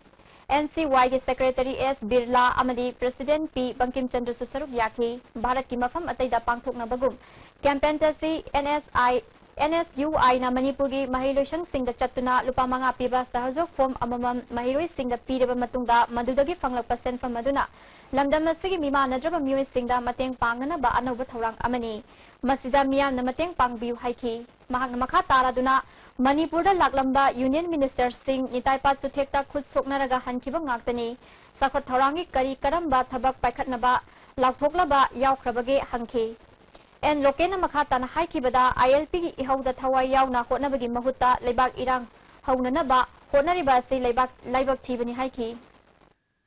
ꯑꯦꯟ ꯁꯤ ꯋꯥꯏꯒꯤ ꯁꯦꯀ꯭ꯔꯦꯇꯔꯤ ꯑꯦꯁ ꯕꯤꯔꯂꯥ ꯑꯃꯗꯤ ꯄ꯭ꯔꯁꯤꯗꯦꯟꯠ ꯄꯤ ꯕꯪꯀꯤꯝ ꯆꯟꯗ꯭ꯔꯁꯨ ꯁꯔꯨꯛ ꯌꯥꯈꯤ꯫ ꯚꯥꯔꯠꯀꯤ ꯃꯐꯝ ꯑꯇꯩꯗ ꯄꯥꯡꯊꯣꯛꯅꯕꯒꯨꯝ ꯀꯦꯝꯄꯦꯟ ꯑꯁꯤ N S I, N S U ꯑꯥꯏꯅ ꯃꯅꯤꯄꯨꯔꯒꯤ ꯃꯍꯩꯂꯣꯏꯁꯪꯁꯤꯡꯗ ꯆꯠꯇꯨꯅ ꯂꯨꯄꯥ ꯃꯉꯥ ꯄꯤꯕ ꯁꯍꯖꯣꯒ ꯐꯣꯔꯝ ꯑꯃꯃꯝ ꯃꯍꯩꯔꯣꯏꯁꯤꯡꯗ ꯄꯤꯔꯕ ꯃꯇꯨꯡꯗ ꯃꯗꯨꯗꯒꯤ ꯐꯪꯂꯛꯄ ꯁꯦꯟꯐꯝ ꯑꯗꯨꯅ ꯂꯝꯗꯝ ꯑꯁꯤꯒꯤ ꯃꯤꯃꯥꯟꯅꯗ꯭ꯔꯕ ꯃꯤꯑꯣꯏꯁꯤꯡꯗ ꯃꯇꯦꯡ ꯄꯥꯡꯅꯅꯕ ꯑꯅꯧꯕ ꯊꯧꯔꯥꯡ ꯑꯃꯅꯤ꯫ ꯃꯁꯤꯗ ꯃꯤꯌꯥꯝꯅ ꯃꯇꯦꯡ ꯄꯥꯡꯕꯤꯌꯨ ꯍꯥꯏꯈꯤ꯫ ꯃꯍꯥꯛꯅ ꯃꯈꯥ ꯇꯥꯔꯗꯨꯅ ꯃꯅꯤꯄꯨꯔꯗ ꯂꯥꯛꯂꯝꯕ ꯌꯨꯅꯤꯌꯟ ꯃꯤꯅꯤꯁꯇꯔꯁꯤꯡ ꯅꯤꯇꯥꯏ ꯄꯥꯠ ꯆꯨꯊꯦꯛꯇ ꯈꯨꯠ ꯁꯣꯛꯅꯔꯒ ꯍꯟꯈꯤꯕ ꯉꯥꯛꯇꯅꯤ꯫ ꯆꯥꯎꯈꯠ ꯊꯧꯔꯥꯡꯒꯤ ꯀꯔꯤ ꯀꯔꯝꯕ ꯊꯕꯛ ꯄꯥꯏꯈꯠꯅꯕ ꯂꯥꯎꯊꯣꯛꯂꯕ ꯌꯥꯎꯈ꯭ꯔꯕꯒꯦ ꯍꯪꯈꯤ꯫ ꯑꯦꯟ ꯂꯣꯀꯦꯟꯅ ꯃꯈꯥ ꯇꯥꯅ ꯍꯥꯏꯈꯤꯕꯗ, ꯑꯥꯏ ꯑꯦꯜ ꯄꯤꯒꯤ ꯏꯍꯧꯗ ꯊꯋꯥꯏ ꯌꯥꯎꯅ ꯍꯣꯠꯅꯕꯒꯤ ꯃꯍꯨꯠꯇ ꯂꯩꯕꯥꯛ ꯏꯔꯥꯡ ꯍꯧꯅꯅꯕ ꯍꯣꯠꯅꯔꯤꯕ ꯑꯁꯤ ꯂꯩꯕꯥꯛ ꯂꯥꯏꯕꯛ ꯊꯤꯕꯅꯤ ꯍꯥꯏꯈꯤ꯫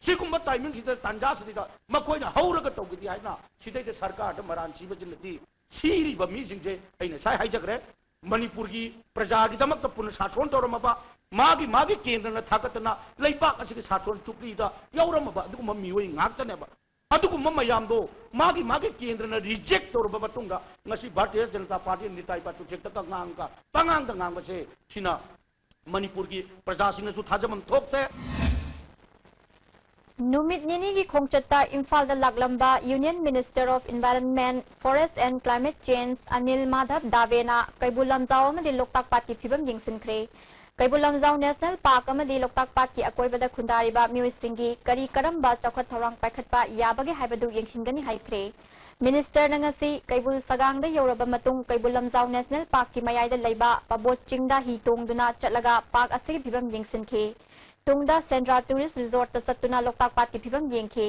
ꯁꯤꯒꯨꯝꯕ ꯇꯥꯏꯃꯤꯡꯁꯤꯗ, ꯇꯥꯟꯖꯥꯁꯤꯗ ꯃꯈꯣꯏꯅ ꯍꯧꯔꯒ ꯇꯧꯒꯗꯤ ꯍꯥꯏꯅ ꯁꯤꯗꯩꯗ ꯁꯔꯀꯥꯔꯗ ꯃꯔꯥꯟ ꯁꯤꯕꯁꯤꯅꯗꯤ ꯁꯤꯔꯤꯕ ꯃꯤꯁꯤꯡꯁꯦ ꯑꯩꯅ ꯉꯁꯥꯏ ꯍꯥꯏꯖꯈ꯭ꯔꯦ, ꯃꯅꯤꯄꯨꯔꯒꯤ ꯄ꯭ꯔꯖꯥꯒꯤꯗꯃꯛꯇ ꯄꯨꯟꯅ ꯁꯥꯁꯣꯟ ꯇꯧꯔꯝꯃꯕ, ꯃꯥꯒꯤ ꯃꯥꯒꯤ ꯀꯦꯟꯗ꯭ꯔꯅ ꯊꯥꯒꯠꯇꯅ ꯂꯩꯕꯥꯛ ꯑꯁꯤꯒꯤ ꯁꯥꯁꯣꯟ ꯆꯨꯞꯂꯤꯗ ꯌꯥꯎꯔꯝꯃꯕ ꯑꯗꯨꯒꯨꯝꯕ ꯃꯤꯑꯣꯏ ꯉꯥꯛꯇꯅꯦꯕ꯫ ꯑꯗꯨꯒꯨꯝꯕ ꯃꯌꯥꯝꯗꯣ ꯃꯥꯒꯤ ꯃꯥꯒꯤ ꯀꯦꯟꯗ꯭ꯔꯅ ꯔꯤꯖꯦꯛ ꯇꯧꯔꯕ ꯃꯇꯨꯡꯗ ꯉꯁꯤ ꯚꯥꯔꯇꯤꯌ ꯖꯅꯇꯥ ꯄꯥꯔꯇꯤ ꯅꯤꯇꯥꯏ ꯄꯥꯆꯨꯊꯦꯛꯇ ꯉꯥꯡꯒ ꯄꯉꯥꯡꯗ ꯉꯥꯡꯕꯁꯦ ꯁꯤꯅ ꯃꯅꯤꯄꯨꯔꯒꯤ ꯄ꯭ꯔꯖꯥꯁꯤꯡꯅꯁꯨ ꯊꯥꯖꯐꯝ ꯊꯣꯛꯇꯦ꯫ ꯅꯨꯃꯤꯠ ꯅꯤꯅꯤꯒꯤ ꯈꯣꯡꯆꯠꯇ ꯏꯝꯐꯥꯜꯗ ꯂꯥꯛꯂꯝꯕ Union Minister of Environment, Forest and Climate Change Anil Madhab ꯗꯥꯕꯦꯅ Keibul Lamjao ꯑꯃꯗꯤ ꯂꯣꯛꯇꯥꯛ ꯄꯥꯠꯀꯤ ꯐꯤꯕꯝ ꯌꯦꯡꯁꯤꯟꯈ꯭ꯔꯦ꯫ ꯀꯩꯕꯨꯜ ꯂꯝꯖꯥꯎ National Park ꯑꯃꯗꯤ ꯂꯣꯛꯇꯥꯛ ꯄꯥꯠꯀꯤ ꯑꯀꯣꯏꯕꯗ ꯈꯨꯟꯗꯥꯔꯤꯕ ꯃꯤꯑꯣꯏꯁꯤꯡꯒꯤ ꯀꯔꯤ ꯀꯔꯝꯕ ꯆꯥꯎꯈꯠ ꯊꯧꯔꯥꯡ ꯄꯥꯏꯈꯠꯄ ꯌꯥꯕꯒꯦ ꯍꯥꯏꯕꯗꯨ ꯌꯦꯡꯁꯤꯟꯒꯅꯤ ꯍꯥꯏꯈ꯭ꯔꯦ꯫ Minister ꯅ ꯉꯁꯤ ꯀꯩꯕꯨꯜ ꯁꯒꯥꯡꯗ ꯌꯧꯔꯕ ꯃꯇꯨꯡ ꯀꯩꯕꯨꯜ ꯂꯝꯖꯥꯎ National Park ꯀꯤ ꯃꯌꯥꯏꯗ ꯂꯩꯕ ꯄꯕꯣꯠ ꯆꯤꯡꯗ ꯍꯤ ꯇꯣꯡꯗꯨꯅ ꯆꯠꯂꯒ park ꯑꯁꯤꯒꯤ ꯐꯤꯕꯝ ꯌꯦꯡꯁꯤꯟꯈꯤ꯫ ꯇꯨꯡꯗ ꯁꯦꯟꯗ꯭ꯔꯥ Tourist Resort ꯇ ꯆꯠꯇꯨꯅ ꯂꯣꯛꯇꯥꯛ ꯄꯥꯠꯀꯤ ꯐꯤꯕꯝ ꯌꯦꯡꯈꯤ꯫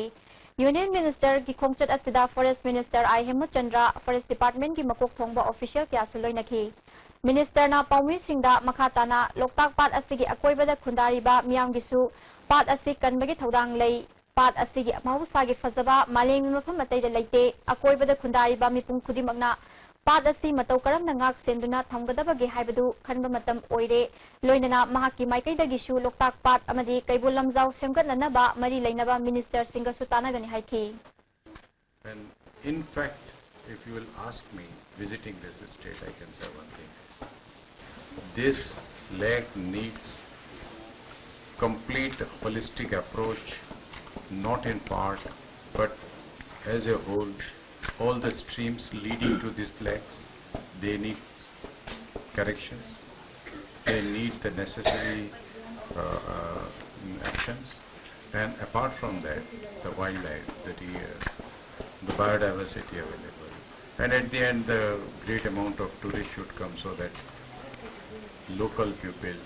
Union Minister ꯒꯤ ꯈꯣꯡꯆꯠ ꯑꯁꯤꯗ Forest Minister ꯑꯥꯏ ꯍꯦꯃꯆꯟꯗ꯭ꯔ, Forest Department ꯀꯤ ꯃꯀꯣꯛ ꯊꯣꯡꯕ official ꯀꯌꯥꯁꯨ ꯂꯣꯏꯅꯈꯤ꯫ Minister ꯅ ꯄꯥꯎꯃꯤꯁꯤꯡꯗ ꯃꯈꯥ ꯇꯥꯅ ꯂꯣꯛꯇꯥꯛ ꯄꯥꯠ ꯑꯁꯤꯒꯤ ꯑꯀꯣꯏꯕꯗ ꯈꯨꯟꯗꯥꯔꯤꯕ ꯃꯤꯌꯥꯝꯒꯤꯁꯨ ꯄꯥꯠ ꯑꯁꯤ ꯀꯟꯕꯒꯤ ꯊꯧꯗꯥꯡ ꯂꯩ꯫ ꯄꯥꯠ ꯑꯁꯤꯒꯤ ꯃꯍꯧꯁꯥꯒꯤ ꯐꯖꯕ ꯃꯥꯂꯦꯝꯒꯤ ꯃꯐꯝ ꯑꯇꯩꯗ ꯂꯩꯇꯦ꯫ ꯑꯀꯣꯏꯕꯗ ꯈꯨꯟꯗꯥꯔꯤꯕ ꯃꯤꯄꯨꯝ ꯈꯨꯗꯤꯡꯃꯛꯅ ꯄꯥꯠ ꯑꯁꯤ ꯃꯇꯧ ꯀꯔꯝꯅ ꯉꯥꯛ ꯁꯦꯟꯗꯨꯅ ꯊꯝꯒꯗꯕꯒꯦ ꯍꯥꯏꯕꯗꯨ ꯈꯟꯕ ꯃꯇꯝ ꯑꯣꯏꯔꯦ꯫ ꯂꯣꯏꯅꯅ ꯃꯍꯥꯛꯀꯤ ꯃꯥꯏꯀꯩꯗꯒꯤꯁꯨ ꯂꯣꯛꯇꯥꯛ ꯄꯥꯠ ꯑꯃꯗꯤ ꯀꯩꯕꯨꯜ ꯂꯝꯖꯥꯎ ꯁꯦꯝꯒꯠꯅꯅꯕ ꯃꯔꯤ ꯂꯩꯅꯕ Minister ꯁꯤꯡꯒꯁꯨ ꯇꯥꯟꯅꯒꯅꯤ ꯍꯥꯏꯈꯤ꯫ And in fact, if you will ask me, visiting this state, I can say one thing. This lake needs complete holistic approach, not in part, but as a whole. All the streams leading to these lakes, they need corrections. They need the necessary uh, uh, actions. And apart from that, the wildlife, the deer, the biodiversity available. And at the end, the great amount of tourists should come so that local people,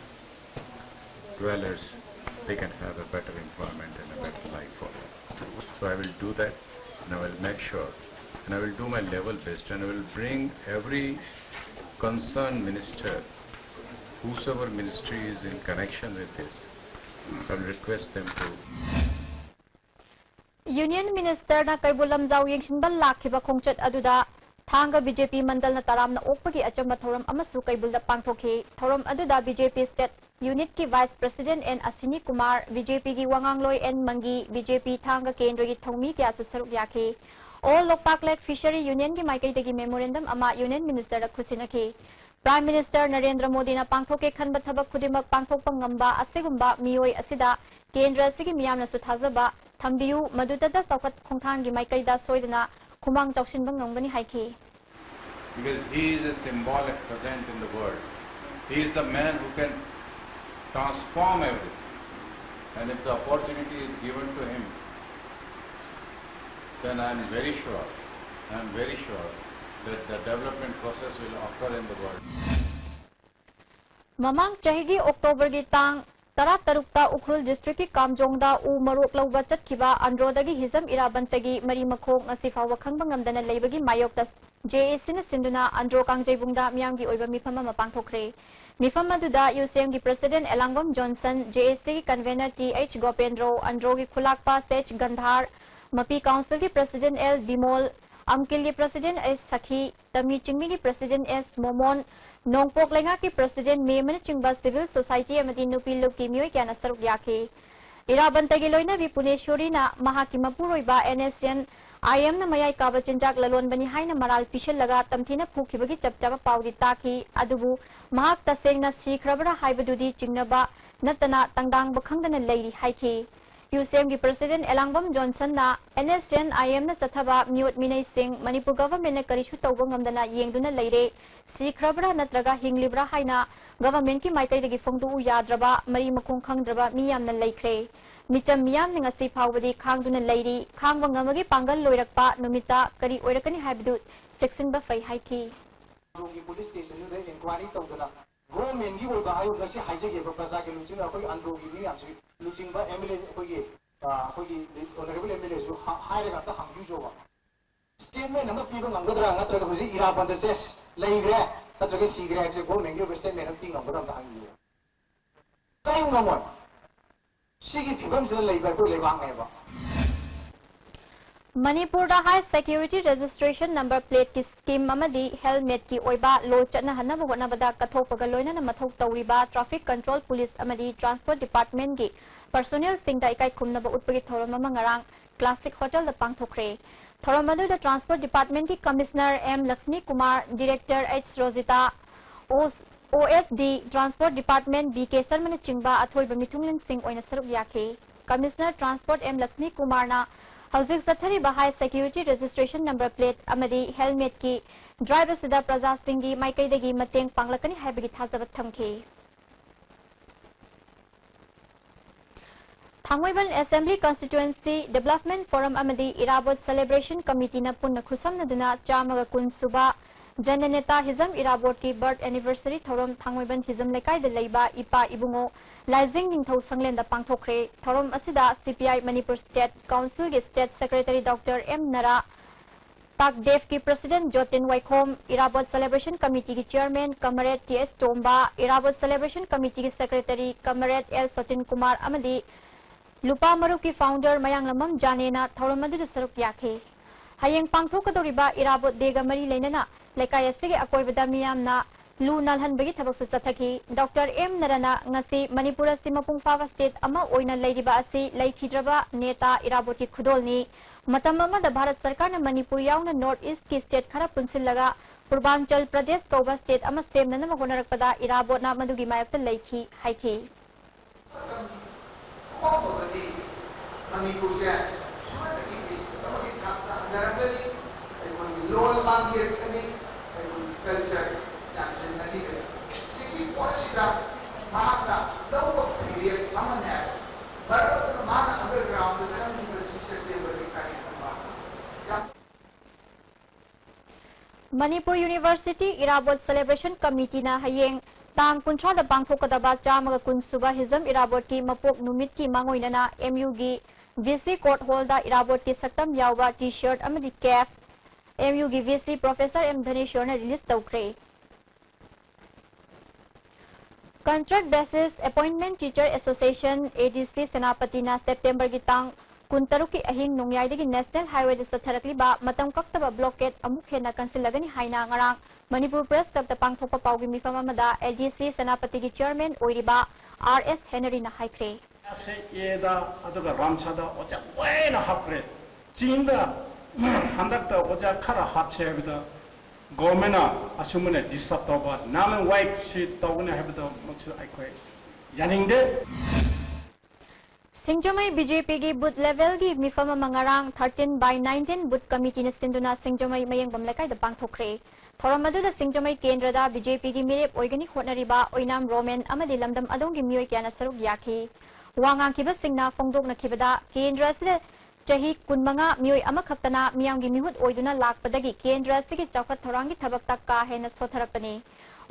dwellers, they can have a better employment and a better life for them. So I will do that, and I will make sure, and I will do my level best, and I will bring every concerned minister, whosoever ministry is in connection with this, I will request them to Union Minister ꯅ ꯀꯩꯕꯨꯜ ꯂꯝꯖꯥꯎ ꯌꯦꯡꯁꯤꯟꯕ ꯂꯥꯛꯈꯤꯕ ꯈꯣꯡꯆꯠ ꯑꯗꯨꯗ ꯊꯥꯡꯒ BJP ꯃꯟꯗꯜꯅ ꯇꯔꯥꯝꯅ ꯑꯣꯛꯄꯒꯤ ꯑꯆꯝꯕ ꯊꯧꯔꯝ ꯑꯃꯁꯨ ꯀꯩꯕꯨꯜꯗ ꯄꯥꯡꯊꯣꯛꯈꯤ꯫ ꯊꯧꯔꯝ ꯑꯗꯨꯗ BJP State Unit ꯀꯤ Vice President N Ashwini Kumar, B J P ꯒꯤ ꯋꯥꯉꯥꯡꯂꯣꯏ N ꯃꯪꯒꯤ, B J P ꯊꯥꯡꯒ ꯀꯦꯟꯗ꯭ꯔꯒꯤ ꯊꯧꯃꯤ ꯀꯌꯥꯁꯨ ꯁꯔꯨꯛ ꯌꯥꯈꯤ꯫ All Loktak Lake Fishery Union ꯒꯤ ꯃꯥꯏꯀꯩꯗꯒꯤ memorandum ꯑꯃ Union Minister ꯗ ꯈꯨꯠꯁꯤꯟꯅꯈꯤ꯫ Prime Minister ꯅꯔꯦꯟꯗ꯭ꯔ ꯃꯣꯗꯤꯅ ꯄꯥꯡꯊꯣꯛꯀꯦ ꯈꯟꯕ ꯊꯕꯛ ꯈꯨꯗꯤꯡꯃꯛ ꯄꯥꯡꯊꯣꯛꯄ ꯉꯝꯕ ꯑꯁꯤꯒꯨꯝꯕ ꯃꯤꯑꯣꯏ ꯑꯁꯤꯗ ꯀꯦꯟꯗ꯭ꯔ ꯑꯁꯤꯒꯤ ꯃꯤꯌꯥꯝꯅꯁꯨ ꯊꯥꯖꯕ ꯊꯝꯕꯤꯌꯨ, ꯃꯗꯨꯗꯇ ꯆꯥꯎꯈꯠ ꯈꯣꯡꯊꯥꯡꯒꯤ ꯃꯥꯏꯀꯩꯗ ꯁꯣꯏꯗꯅ ꯈꯨꯃꯥꯡ ꯆꯥꯎꯁꯤꯟꯕ ꯉꯝꯒꯅꯤ ꯍꯥꯏꯈꯤ꯫ Because he is a symbolic present in the world. He is the man who can transform everything. And if the opportunity is given to him, then I am very sure, I am very sure that the development process will occur in the world. ꯃꯃꯥꯡ ꯆꯍꯤꯒꯤ October ꯒꯤ ꯇꯥꯡ ꯇꯔꯥꯇꯔꯨꯛꯇ Ukhrul district ꯀꯤ ꯀꯥꯝꯖꯣꯡꯗ ꯎ ꯃꯔꯣꯛ ꯂꯧꯕ ꯆꯠꯈꯤꯕ ꯑꯟꯗ꯭ꯔꯣꯗꯒꯤ ꯍꯤꯖꯝ ꯏꯔꯥꯕꯟꯇꯒꯤ ꯃꯔꯤ ꯃꯈꯣꯡ ꯉꯁꯤ ꯐꯥꯎꯕ ꯈꯪꯕ ꯉꯝꯗꯅ ꯂꯩꯕꯒꯤ ꯃꯥꯌꯣꯛꯇ J A C ꯅ ꯁꯤꯟꯗꯨꯅ ꯑꯟꯗ꯭ꯔꯣ ꯀꯥꯡꯖꯩꯕꯨꯡꯗ ꯃꯤꯌꯥꯝꯒꯤ ꯑꯣꯏꯕ ꯃꯤꯐꯝ ꯑꯃ ꯄꯥꯡꯊꯣꯛꯈ꯭ꯔꯦ꯫ ꯃꯤꯐꯝ ꯑꯗꯨꯗ U C M ꯒꯤ President Elangbam Johnson, J A C ꯒꯤ convener T H ꯒꯣꯄꯦꯟꯗ꯭ꯔꯣ, ꯑꯟꯗ꯭ꯔꯣꯒꯤ ꯈꯨꯂꯥꯛꯄ Sech ꯒꯟꯙꯥꯔ, ꯃꯄꯤ Council ꯒꯤ President L Bimol, ꯑꯝꯀꯤꯜꯒꯤ President H ꯁꯈꯤ, ꯇꯃꯤ ꯆꯤꯡꯃꯤꯒꯤ President S ꯃꯣꯃꯣꯟ, ꯅꯣꯡꯄꯣꯛ ꯂꯩꯉꯥꯛꯀꯤ President ꯃꯦꯝꯅꯆꯤꯡꯕ civil society ꯑꯃꯗꯤ ꯅꯨꯄꯤ ꯂꯨꯞꯀꯤ ꯃꯤꯑꯣꯏ ꯀꯌꯥꯅ ꯁꯔꯨꯛ ꯌꯥꯈꯤ꯫ ꯏꯔꯥꯕꯟꯇꯒꯤ ꯂꯣꯏꯅꯕꯤ ꯄꯨꯅꯦꯁꯣꯔꯤꯅ ꯃꯍꯥꯛꯀꯤ ꯃꯄꯨꯔꯣꯏꯕ N S N I M ꯅ ꯃꯌꯥꯏ ꯀꯥꯕ ꯆꯤꯟꯖꯥꯛ ꯂꯂꯣꯟꯕꯅꯤ ꯍꯥꯏꯅ ꯃꯔꯥꯜ ꯄꯤꯁꯤꯜꯂꯒ ꯇꯝꯊꯤꯅ ꯐꯨꯈꯤꯕꯒꯤ ꯆꯞ ꯆꯥꯕ ꯄꯥꯎꯗꯤ ꯇꯥꯈꯤ, ꯑꯗꯨꯕꯨ ꯃꯍꯥꯛ ꯇꯁꯦꯡꯅ ꯁꯤꯈ꯭ꯔꯕ꯭ꯔꯥ ꯍꯥꯏꯕꯗꯨꯗꯤ ꯆꯤꯡꯅꯕ ꯅꯠꯇꯅ ꯇꯪꯗꯥꯡꯕ ꯈꯪꯗꯅ ꯂꯩꯔꯤ ꯍꯥꯏꯈꯤ꯫ U C M ꯒꯤ President Elangbam ꯖꯣꯟꯁꯟꯅ N S N I M ꯅ ꯆꯠꯊꯕ ꯃꯤꯑꯣꯠ ꯃꯤꯅꯩꯁꯤꯡ ꯃꯅꯤꯄꯨꯔ government ꯅ ꯀꯔꯤꯁꯨ ꯇꯧꯕ ꯉꯝꯗꯅ ꯌꯦꯡꯗꯨꯅ ꯂꯩꯔꯦ, ꯁꯤꯈ꯭ꯔꯕ꯭ꯔꯥ ꯅꯠꯇ꯭ꯔꯒ ꯍꯤꯡꯂꯤꯕ꯭ꯔꯥ ꯍꯥꯏꯅ government ꯀꯤ ꯃꯥꯏꯀꯩꯗꯒꯤ ꯐꯣꯡꯗꯣꯛꯎ ꯌꯥꯗ꯭ꯔꯕ ꯃꯔꯤ ꯃꯈꯣꯡ ꯈꯪꯗ꯭ꯔꯕ ꯃꯤ ꯌꯥꯝꯅ ꯂꯩꯈ꯭ꯔꯦ꯫ ꯃꯤꯆꯝ ꯃꯤꯌꯥꯝꯅ ꯉꯁꯤ ꯐꯥꯎꯕꯗꯤ ꯈꯥꯡꯗꯨꯅ ꯂꯩꯔꯤ꯫ ꯈꯥꯡꯕ ꯉꯝꯕꯒꯤ ꯄꯥꯡꯒꯜ ꯂꯣꯏꯔꯛꯄ ꯅꯨꯃꯤꯠꯇ ꯀꯔꯤ ꯑꯣꯏꯔꯛꯀꯅꯤ ꯍꯥꯏꯕꯗꯨ ꯆꯦꯛꯁꯤꯟꯕ ꯐꯩ ꯍꯥꯏꯈꯤ꯫ ꯀꯥꯝꯖꯣꯡꯒꯤ police station ꯗꯨꯗ inquiry ꯇꯧꯗꯅ government ꯀꯤ ꯑꯣꯏꯕ ꯍꯥꯏꯌꯨ, ꯉꯁꯤ ꯍꯥꯏꯖꯒꯦꯕ, ꯄ꯭ꯔꯖꯥꯒꯤ ꯂꯨꯆꯤꯡꯕ ꯑꯩꯈꯣꯏꯒꯤ ꯑꯟꯗ꯭ꯔꯣꯒꯤ ꯃꯤ ꯃꯌꯥꯝꯁꯤ, ꯂꯨꯆꯤꯡꯕ M L A, ꯑꯩꯈꯣꯏꯒꯤ ꯑ, ꯑꯩꯈꯣꯏꯒꯤ honourable M L A ꯁꯨ ꯍꯥꯏꯔꯒ ꯑꯝꯇ ꯍꯪꯕꯤꯌꯨꯕ꯫ Statement ꯑꯃ ꯄꯤꯕ ꯉꯝꯒꯗ꯭ꯔꯥ, ꯅꯠꯇ꯭ꯔꯒ ꯍꯧꯖꯤꯛ ꯏꯔꯥꯕꯟꯗꯁꯦ ꯂꯩꯈ꯭ꯔꯦ ꯅꯠꯇ꯭ꯔꯒ ꯁꯤꯈ꯭ꯔꯦ ꯍꯥꯏꯕꯁꯦ government ꯀꯤ ꯑꯣꯏꯕ statement ꯑꯃ ꯄꯤ ꯉꯝꯒꯗ꯭ꯔꯥ, ꯑꯝꯇ ꯍꯪꯕꯤꯌꯨ꯫ ꯀꯔꯤꯒꯨꯝꯕ ꯉꯝꯃꯣꯏ꯫ ꯁꯤꯒꯤ ꯐꯤꯕꯝꯁꯤꯗ ꯂꯩꯕ ꯑꯩꯈꯣꯏ ꯂꯩꯕꯥꯛꯅꯦꯕ꯫ ꯃꯅꯤꯄꯨꯔꯗ High Security Registration Number Plateꯀꯤ scheme ꯑꯃꯗꯤ helmetꯀꯤ ꯑꯣꯏꯕ law ꯆꯠꯅꯍꯟꯅꯕ ꯍꯣꯠꯅꯕꯗ ꯀꯠꯊꯣꯛꯄꯒ ꯂꯣꯏꯅꯅ ꯃꯊꯧ ꯇꯧꯔꯤꯕ Traffic Control Police ꯑꯃꯗꯤ Transport Departmentꯀꯤ personnelꯁꯤꯡꯗ ꯏꯀꯥꯏ ꯈꯨꯝꯅꯕ ꯎꯠꯄꯒꯤ ꯊꯧꯔꯝ ꯑꯃ ꯉꯔꯥꯡ Classic Hotelꯗ ꯄꯥꯡꯊꯣꯛꯈ꯭ꯔꯦ꯫ ꯊꯧꯔꯝ ꯑꯗꯨꯗ Transport Departmentꯀꯤ Commissioner M Lakshmi Kumar, Director H Rojita, ꯑꯣ-, O S D Transport Department B K ꯁꯔꯃꯅꯆꯤꯡꯕ ꯑꯊꯣꯏꯕ ꯃꯤꯊꯨꯡꯂꯦꯟꯁꯤꯡ ꯑꯣꯏꯅ ꯁꯔꯨꯛ ꯌꯥꯈꯤ꯫ Commissioner Transport ꯑꯦꯝ ꯂꯛꯁꯃꯤ ꯀꯨꯃꯥꯔꯅ ꯍꯧꯖꯤꯛ ꯆꯠꯊꯔꯤꯕ High Security Registration Number Plate ꯑꯃꯗꯤ helmetꯀꯤ drive ꯑꯁꯤꯗ ꯄ꯭ꯔꯖꯥꯁꯤꯡꯒꯤ ꯃꯥꯏꯀꯩꯗꯒꯤ ꯃꯇꯦꯡ ꯄꯥꯡꯂꯛꯀꯅꯤ ꯍꯥꯏꯕꯒꯤ ꯊꯥꯖꯕ ꯊꯝꯈꯤ꯫ ꯊꯥꯡꯃꯩꯕꯟ Assembly Constituency Development Forum ꯑꯃꯗꯤ ꯏꯔꯥꯕꯣꯠ Celebration Committeeꯅ ꯄꯨꯟꯅ ꯈꯨꯠꯁꯝꯅꯗꯨꯅ ꯆꯥꯝꯃꯒ ꯀꯨꯟ ꯁꯨꯕ ꯖꯅꯅꯦꯇꯥ ꯍꯤꯖꯝ ꯏꯔꯥꯕꯣꯠꯀꯤ birth anniversary ꯊꯧꯔꯝ ꯊꯥꯡꯃꯩꯕꯟ ꯍꯤꯖꯝ ꯂꯩꯀꯥꯏꯗ ꯂꯩꯕ ꯏꯄꯥ ꯏꯕꯨꯡꯉꯣ ꯂꯥꯏꯖꯤꯡ ꯅꯤꯡꯊꯧ ꯁꯪꯂꯦꯟꯗ ꯄꯥꯡꯊꯣꯛꯈ꯭ꯔꯦ꯫ ꯊꯧꯔꯝ ꯑꯁꯤꯗ C P I Manipur State Councilꯒꯤ State Secretary Doctor M Nara, ꯇꯥꯛꯗꯦꯐꯀꯤ President ꯖꯣꯇꯤꯟ ꯋꯥꯏꯈꯣꯝ, ꯏꯔꯥꯕꯣꯠ Celebration Committeeꯒꯤ Chairman Comrade T S Tomba, Irabot Celebration Committeeꯒꯤ Secretary Comrade L Sotin Kumar ꯑꯃꯗꯤ ꯂꯨꯄꯥ ꯃꯔꯨꯞꯀꯤ founder ꯃꯌꯥꯡꯂꯝꯕꯝ ꯖꯥꯅꯦꯅ ꯊꯧꯔꯝ ꯑꯗꯨꯗ ꯁꯔꯨꯛ ꯌꯥꯈꯤ꯫ ꯍꯌꯦꯡ ꯄꯥꯡꯊꯣꯛꯀꯗꯧꯔꯤꯕ ꯏꯔꯥꯕꯣꯠ Dayꯒ ꯃꯔꯤ ꯂꯩꯅꯅ ꯂꯩꯀꯥꯏ ꯑꯁꯤꯒꯤ ꯑꯀꯣꯏꯕꯗ ꯃꯤꯌꯥꯝꯅ ꯂꯨ ꯅꯥꯜꯍꯟꯕꯒꯤ ꯊꯕꯛꯁꯨ ꯆꯠꯊꯈꯤ꯫ ꯗꯣꯛꯇꯔ ꯑꯦꯝ ꯅꯔꯥꯅ ꯉꯁꯤ ꯃꯅꯤꯄꯨꯔ ꯑꯁꯤ ꯃꯄꯨꯡ ꯐꯥꯕ state ꯑꯃ ꯑꯣꯏꯅ ꯂꯩꯔꯤꯕ ꯑꯁꯤ ꯂꯩꯈꯤꯗ꯭ꯔꯕ ꯅꯦꯇꯥ ꯏꯔꯥꯕꯣꯠꯀꯤ ꯈꯨꯗꯣꯜꯅꯤ꯫ ꯃꯇꯝ ꯑꯃꯗ ꯚꯥꯔꯠ ꯁꯔꯀꯥꯔꯅ ꯃꯅꯤꯄꯨꯔ ꯌꯥꯎꯅ North Eastꯀꯤ state ꯈꯔ ꯄꯨꯟꯁꯤꯜꯂꯒ ꯄꯨꯔꯕꯥꯟꯆꯜ ꯄ꯭ꯔꯗꯦꯁ ꯀꯧꯕ state ꯑꯃ ꯁꯦꯝꯅꯅꯕ ꯍꯣꯠꯅꯔꯛꯄꯗ ꯏꯔꯥꯕꯣꯠꯅ ꯃꯗꯨꯒꯤ ꯃꯥꯌꯣꯛꯇ ꯂꯩꯈꯤ ꯍꯥꯏꯈꯤ꯫ ꯃꯇꯝ ꯍꯣꯡꯕꯒꯗꯤ ꯃꯅꯤꯄꯨꯔꯁꯦ ꯁꯨꯞꯅꯇꯒꯤ district ꯑꯃꯒꯤ ꯊꯥꯛꯇ ꯍꯟꯊꯔꯛꯀꯅꯤ꯫ ꯑꯩꯈꯣꯏꯒꯤ ꯂꯣꯜ ꯃꯥꯡꯊꯔꯛꯀꯅꯤ, ꯑꯩꯈꯣꯏꯒꯤ culture ꯌꯥꯝꯁꯤꯟꯅꯈꯤꯒꯅꯤ꯫ ꯁꯤꯒꯤ ꯄꯣꯠꯁꯤꯗ ꯃꯍꯥꯛꯅ ꯂꯧꯕ ꯐꯤꯔꯦꯞ ꯑꯃꯅꯦ꯫ ꯃꯔꯝ ꯑꯗꯨꯅ ꯃꯥꯅ undergroundꯗ ꯆꯪꯈꯤꯕꯁꯤ Septemberꯒꯤ ꯇꯥꯔꯤꯛ ꯑꯃ꯫ ꯌꯥꯝ ꯃꯅꯤꯄꯨꯔ University ꯏꯔꯥꯕꯣꯠ Celebration Committeeꯅ ꯍꯌꯦꯡ ꯇꯥꯡ ꯀꯨꯟꯊ꯭ꯔꯥꯗ ꯄꯥꯡꯊꯣꯛꯀꯗꯕ ꯆꯥꯝꯃꯒ ꯀꯨꯟ ꯁꯨꯕ ꯍꯤꯖꯝ ꯏꯔꯥꯕꯣꯠꯀꯤ ꯃꯄꯣꯛ ꯅꯨꯃꯤꯠꯀꯤ ꯃꯥꯡꯑꯣꯏꯅꯅ ꯑꯦꯝ ꯌꯨꯒꯤ ꯚꯤ ꯁꯤ Court Hallꯗ ꯏꯔꯥꯕꯣꯠꯀꯤ ꯁꯛꯇꯝ ꯌꯥꯎꯕ T-shirt ꯑꯃꯗꯤ cap ꯑꯦꯝ ꯌꯨꯒꯤ V C Professor M ꯙꯅꯦꯁ꯭ꯋꯔꯅ release ꯇꯧꯈ꯭ꯔꯦ꯫ Contract Basis Appointment Teacher Association, A D C, ꯁꯦꯅꯥꯄꯇꯤꯅ Septemberꯒꯤ ꯇꯥꯡ ꯀꯨꯟꯇꯔꯨꯛꯀꯤ ꯑꯍꯤꯡ ꯅꯣꯡꯌꯥꯏꯗꯒꯤ National Highwayꯗ ꯆꯠꯊꯔꯛꯂꯤꯕ ꯃꯇꯝ ꯀꯛꯇꯕ blockade ꯑꯃꯨꯛ ꯍꯦꯟꯅ ꯀꯟꯁꯤꯜꯂꯒꯅꯤ ꯍꯥꯏꯅ ꯉꯔꯥꯡ ꯃꯅꯤꯄꯨꯔ Press Clubꯇ ꯄꯥꯡꯊꯣꯛꯄ ꯄꯥꯎꯒꯤ ꯃꯤꯐꯝ ꯑꯃꯗ LDC ꯁꯦꯅꯥꯄꯇꯤꯒꯤ Chairman ꯑꯣꯏꯔꯤꯕ R S ꯍꯦꯅꯔꯤꯅ ꯍꯥꯏꯈ꯭ꯔꯦ꯫ ꯑꯦꯗ ꯑꯗꯨꯒ ꯔꯥꯝꯁꯥꯗ ꯑꯣꯖꯥ ꯂꯣꯏꯅ ꯍꯥꯞꯈ꯭ꯔꯦ꯫ ꯆꯤꯡꯗ ꯍꯟꯗꯛꯇ ꯑꯣꯖꯥ ꯈꯔ ꯍꯥꯞꯁꯦ ꯍꯥꯏꯕꯗ governmentꯅ ꯑꯁꯨꯝꯕꯅ disturb ꯇꯧꯕ, null and voidꯁꯤ ꯇꯧꯒꯅꯤ ꯍꯥꯏꯕꯗꯃꯛꯁꯨ ꯑꯩꯈꯣꯏ ꯌꯥꯅꯤꯡꯗꯦ꯫ ꯁꯤꯡꯖꯃꯩ BJPꯒꯤ booth levelꯒꯤ ꯃꯤꯐꯝ ꯑꯃ ꯉꯔꯥꯡ thirteen by nineteen booth committeeꯅ ꯁꯤꯟꯗꯨꯅ ꯁꯤꯡꯖꯃꯩ ꯃꯌꯦꯡꯕꯝ ꯂꯩꯀꯥꯏꯗ ꯄꯥꯡꯊꯣꯛꯈ꯭ꯔꯦ꯫ ꯊꯧꯔꯝ ꯑꯗꯨꯗ ꯁꯤꯡꯖꯃꯩ ꯀꯦꯟꯗ꯭ꯔꯗ BJPꯒꯤ ꯃꯤꯔꯦꯞ ꯑꯣꯏꯒꯅꯤ ꯍꯣꯠꯅꯔꯤꯕ ꯑꯣꯏꯅꯥꯝ ꯔꯣꯃꯦꯟ ꯑꯃꯗꯤ ꯂꯝꯗꯝ ꯑꯗꯣꯝꯒꯤ ꯃꯤꯑꯣꯏ ꯀꯌꯥꯅ ꯁꯔꯨꯛ ꯌꯥꯈꯤ꯫ ꯋꯥ ꯉꯥꯡꯈꯤꯕꯁꯤꯡꯅ ꯐꯣꯡꯗꯣꯛꯅꯈꯤꯕꯗ, ꯀꯦꯟꯗ꯭ꯔ ꯑꯁꯤꯗ ꯆꯍꯤ ꯀꯨꯟꯃꯉꯥ ꯃꯤꯑꯣꯏ ꯑꯃꯈꯛꯇꯅ ꯃꯤꯌꯥꯝꯒꯤ ꯃꯤꯍꯨꯠ ꯑꯣꯏꯗꯨꯅ ꯂꯥꯛꯄꯗꯒꯤ ꯀꯦꯟꯗ꯭ꯔ ꯑꯁꯤꯒꯤ ꯆꯥꯎꯈꯠ ꯊꯧꯔꯥꯡꯒꯤ ꯊꯕꯛꯇ ꯀꯥ ꯍꯦꯟꯅ ꯁꯣꯠꯊꯔꯛꯄꯅꯤ꯫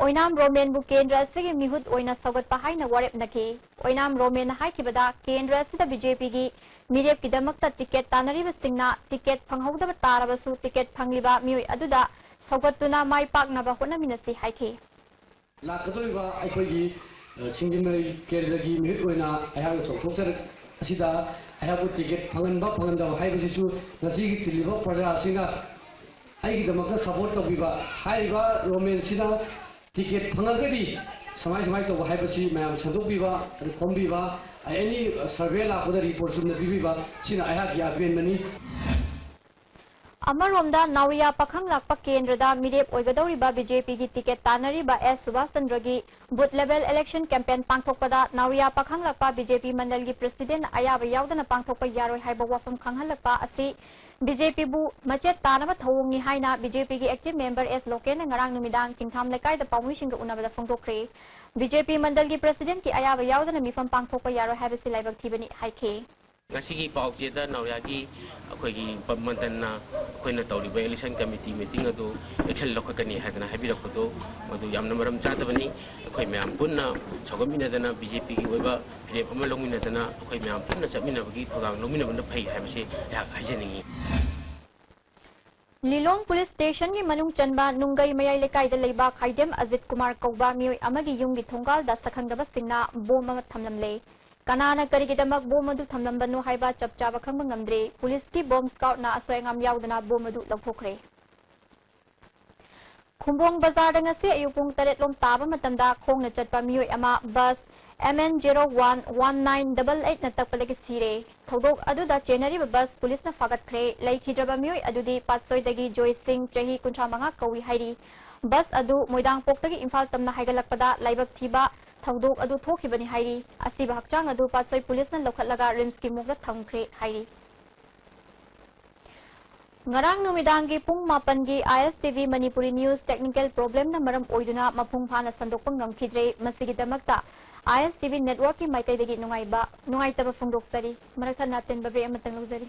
ꯑꯣꯏꯅꯥꯝ ꯔꯣꯃꯦꯟꯕꯨ ꯀꯦꯟꯗ꯭ꯔ ꯑꯁꯤꯒꯤ ꯃꯤꯍꯨꯠ ꯑꯣꯏꯅ ꯁꯧꯒꯠꯄ ꯍꯥꯏꯅ ꯋꯥꯔꯦꯞꯅꯈꯤ꯫ ꯑꯣꯏꯅꯥꯝ ꯔꯣꯃꯦꯟꯅ ꯍꯥꯏꯈꯤꯕꯗ, ꯀꯦꯟꯗ꯭ꯔ ꯑꯁꯤꯗ BJPꯒꯤ ꯃꯤꯔꯦꯞꯀꯤꯗꯃꯛꯇ ticket ꯇꯥꯟꯅꯔꯤꯕꯁꯤꯡꯅ ticket ꯐꯪꯍꯧꯗꯕ ꯇꯥꯔꯕꯁꯨ ticket ꯐꯪꯂꯤꯕ ꯃꯤꯑꯣꯏ ꯑꯗꯨꯗ ꯁꯧꯒꯠꯇꯨꯅ ꯃꯥꯏ ꯄꯥꯛꯅꯕ ꯍꯣꯠꯅꯃꯤꯟꯅꯁꯤ ꯍꯥꯏꯈꯤ꯫ ꯂꯥꯛꯀꯗꯧꯔꯤꯕ ꯑꯩꯈꯣꯏꯒꯤ ꯁꯤꯡꯖꯃꯩ ꯀꯦꯟꯗ꯭ꯔꯒꯤ ꯃꯤꯍꯨꯠ ꯑꯣꯏꯅ ꯑꯩꯍꯥꯛꯅ ꯆꯣꯡꯊꯣꯛꯆꯔꯛ ꯑꯁꯤꯗ ꯑꯩꯍꯥꯛꯄꯨ ticket ꯐꯪꯍꯟꯕ ꯐꯪꯍꯟꯗꯕ ꯍꯥꯏꯕꯁꯤꯁꯨ ꯉꯁꯤꯒꯤ ꯇꯤꯜꯂꯤꯕ ꯄ꯭ꯔꯖꯥꯁꯤꯡꯅ ꯑꯩꯒꯤꯗꯃꯛꯇ support ꯇꯧꯕꯤꯕ꯫ ꯍꯥꯏꯔꯤꯕ ꯔꯣꯃꯦꯟꯁꯤꯅ ticket ꯐꯪꯉꯒꯗꯤ ꯁꯨꯃꯥꯏ ꯁꯨꯃꯥꯏ ꯇꯧꯕ ꯍꯥꯏꯕꯁꯤ ꯃꯌꯥꯝ ꯁꯟꯗꯣꯛꯄꯤꯕ, ꯑꯗꯨ ꯈꯣꯝꯕꯤꯕ, any survey ꯂꯥꯛꯄꯗ report ꯆꯨꯝꯅ ꯄꯤꯕꯤꯕ, ꯁꯤꯅ ꯑꯩꯍꯥꯛꯀꯤ ꯑꯄꯦꯟꯕꯅꯤ꯫ ꯑꯃꯔꯣꯝꯗ, ꯅꯥꯎꯔꯤꯌꯥ ꯄꯥꯈꯪ ꯂꯥꯛꯄ ꯀꯦꯟꯗ꯭ꯔꯗ ꯃꯤꯔꯦꯞ ꯑꯣꯏꯒꯗꯧꯔꯤꯕ BJPꯒꯤ ticket ꯇꯥꯟꯅꯔꯤꯕ ꯑꯦꯁ Subhas ꯆꯟꯗ꯭ꯔꯒꯤ booth level election campaign ꯄꯥꯡꯊꯣꯛꯄꯗ ꯅꯥꯎꯔꯤꯌꯥ ꯄꯥꯈꯪ ꯂꯥꯛꯄ BJP ꯃꯟꯗꯜꯒꯤ presidentꯅ ꯑꯌꯥꯕ ꯌꯥꯎꯗꯅ ꯄꯥꯡꯊꯣꯛꯄ ꯌꯥꯔꯣꯏ ꯍꯥꯏꯕ ꯋꯥꯐꯝ ꯈꯪꯍꯜꯂꯛꯄ ꯑꯁꯤ BJPꯕꯨ ꯃꯆꯦꯠ ꯇꯥꯅꯕ ꯊꯧꯑꯣꯡꯅꯤ ꯍꯥꯏꯅ BJPꯒꯤ active member ꯑꯦꯁ ꯂꯣꯀꯦꯟꯅ ꯉꯔꯥꯡ ꯅꯨꯃꯤꯗꯥꯡ ꯆꯤꯡꯊꯥꯝ ꯂꯩꯀꯥꯏꯗ ꯄꯥꯎꯃꯤꯁꯤꯡꯒ ꯎꯅꯕꯗ ꯐꯣꯡꯗꯣꯛꯈ꯭ꯔꯦ꯫ BJP ꯃꯟꯗꯜꯒꯤ presidentꯀꯤ ꯑꯌꯥꯕ ꯌꯥꯎꯗꯅ ꯃꯤꯐꯝ ꯄꯥꯡꯊꯣꯛꯄ ꯌꯥꯔꯣꯏ ꯍꯥꯏꯕꯁꯤ ꯂꯥꯏꯕꯛ ꯊꯤꯕꯅꯤ ꯍꯥꯏꯈꯤ꯫ ꯉꯁꯤꯒꯤ ꯄꯥꯎꯆꯦꯗ ꯅꯥꯎꯔꯤꯌꯥꯒꯤ ꯑꯩꯈꯣꯏꯒꯤ ꯃꯟꯗꯜꯅ ꯑꯩꯈꯣꯏꯅ ꯇꯧꯔꯤꯕ election committee meeting ꯑꯗꯨ action ꯂꯧꯈꯠꯀꯅꯤ ꯍꯥꯏꯗꯅ ꯍꯥꯏꯕꯤꯔꯛꯄꯗꯨ, ꯃꯗꯨ ꯌꯥꯝꯅ ꯃꯔꯝ ꯆꯥꯗꯕꯅꯤ꯫ ꯑꯩꯈꯣꯏ ꯃꯌꯥꯝ ꯄꯨꯟꯅ ꯁꯧꯒꯠꯃꯤꯟꯅꯗꯅ, BJPꯒꯤ ꯑꯣꯏꯕ ꯐꯤꯔꯦꯞ ꯑꯃ ꯂꯧꯃꯤꯟꯅꯗꯅ, ꯑꯩꯈꯣꯏ ꯃꯌꯥꯝ ꯄꯨꯟꯅ ꯆꯠꯃꯤꯟꯅꯕꯒꯤ ꯊꯧꯗꯥꯡ ꯂꯧꯃꯤꯟꯅꯕꯅ ꯐꯩ ꯍꯥꯏꯕꯁꯤ ꯑꯩꯍꯥꯛ ꯍꯥꯏꯖꯅꯤꯡꯏ꯫ ꯂꯤꯂꯣꯡ police stationꯒꯤ ꯃꯅꯨꯡ ꯆꯟꯕ ꯅꯨꯡꯒꯩ ꯃꯌꯥꯏ ꯂꯩꯀꯥꯏꯗ ꯂꯩꯕ ꯈꯥꯏꯗꯦꯝ ꯑꯖꯤꯠ ꯀꯨꯃꯥꯔ ꯀꯧꯕ ꯃꯤꯑꯣꯏ ꯑꯃꯒꯤ ꯌꯨꯝꯒꯤ ꯊꯣꯡꯒꯥꯜꯗ ꯁꯛꯈꯪꯗꯕꯁꯤꯡꯅ bomb ꯑꯃ ꯊꯝꯂꯝꯂꯦ꯫ ꯀꯅꯥꯅ ꯀꯔꯤꯒꯤꯗꯃꯛ ꯕꯣꯝ ꯑꯗꯨ ꯊꯝꯂꯝꯕꯅꯣ ꯍꯥꯏꯕ ꯆꯞ ꯆꯥꯕ ꯈꯪꯕ ꯉꯝꯗ꯭ꯔꯤ꯫ ꯄꯨꯂꯤꯁꯀꯤ ꯕꯣꯝ ꯁ꯭ꯀꯥꯎꯠꯅ ꯑꯁꯣꯏ ꯑꯉꯥꯝ ꯌꯥꯎꯗꯅ ꯕꯣꯝ ꯑꯗꯨ ꯂꯧꯊꯣꯛꯈ꯭ꯔꯦ꯫ ꯈꯨꯝꯕꯣꯡ ꯕꯖꯥꯔꯗ ꯉꯁꯤ ꯑꯌꯨꯛ ꯄꯨꯡ ꯇꯔꯦꯠ ꯂꯣꯝ ꯇꯥꯕ ꯃꯇꯝꯗ ꯈꯣꯡꯅ ꯆꯠꯄ ꯃꯤꯑꯣꯏ ꯑꯃ bus M N zero one one nine double eight ꯅ ꯇꯛꯄꯗꯒꯤ ꯁꯤꯔꯦ꯫ ꯊꯧꯗꯣꯛ ꯑꯗꯨꯗ ꯆꯦꯟꯅꯔꯤꯕ ꯕꯁ ꯄꯨꯂꯤꯁꯅ ꯐꯥꯒꯠꯈ꯭ꯔꯦ꯫ ꯂꯩꯈꯤꯗ꯭ꯔꯕ ꯃꯤꯑꯣꯏ ꯑꯗꯨꯗꯤ ꯄꯥꯠꯁꯣꯏꯗꯒꯤ ꯖꯣꯏ ꯁꯤꯡ, ꯆꯍꯤ ꯀꯨꯟꯊ꯭ꯔꯥ ꯃꯉꯥ ꯀꯧꯏ ꯍꯥꯏꯔꯤ꯫ ꯕꯁ ꯑꯗꯨ ꯃꯣꯏꯗꯥꯡꯄꯣꯛꯇꯒꯤ ꯏꯝꯐꯥꯜ ꯇꯝꯅ ꯍꯥꯏꯒꯠꯂꯛꯄꯗ ꯂꯥꯏꯕꯛ ꯊꯤꯕ ꯊꯧꯗꯣꯛ ꯑꯗꯨ ꯊꯣꯛꯈꯤꯕꯅꯤ ꯍꯥꯏꯔꯤ꯫ ꯑꯁꯤꯕ ꯍꯛꯆꯥꯡ ꯑꯗꯨ ꯄꯥꯠꯁꯣꯏ ꯄꯨꯂꯤꯁꯅ ꯂꯧꯈꯠꯂꯒ ꯔꯤꯝꯁꯀꯤ ꯃꯣꯔꯒꯇ ꯊꯝꯈ꯭ꯔꯦ ꯍꯥꯏꯔꯤ꯫ ꯉꯔꯥꯡ ꯅꯨꯃꯤꯗꯥꯡꯒꯤ ꯄꯨꯡ ꯃꯥꯄꯟꯒꯤ I S T V Manipuri News technical problemꯅ ꯃꯔꯝ ꯑꯣꯏꯗꯨꯅ ꯃꯄꯨꯡ ꯐꯥꯅ ꯁꯟꯗꯣꯛꯄ ꯉꯝꯈꯤꯗ꯭ꯔꯦ꯫ ꯃꯁꯤꯒꯤꯗꯃꯛꯇ I S T V networkꯀꯤ ꯃꯥꯏꯀꯩꯗꯒꯤ ꯅꯨꯡꯉꯥꯏꯕ, ꯅꯨꯡꯉꯥꯏꯇꯕ ꯐꯣꯡꯗꯣꯛꯆꯔꯤ꯫ ꯃꯔꯛ ꯊꯠꯅ ꯑꯇꯦꯟꯕ break ꯑꯃꯇꯪ ꯂꯧꯖꯔꯤ꯫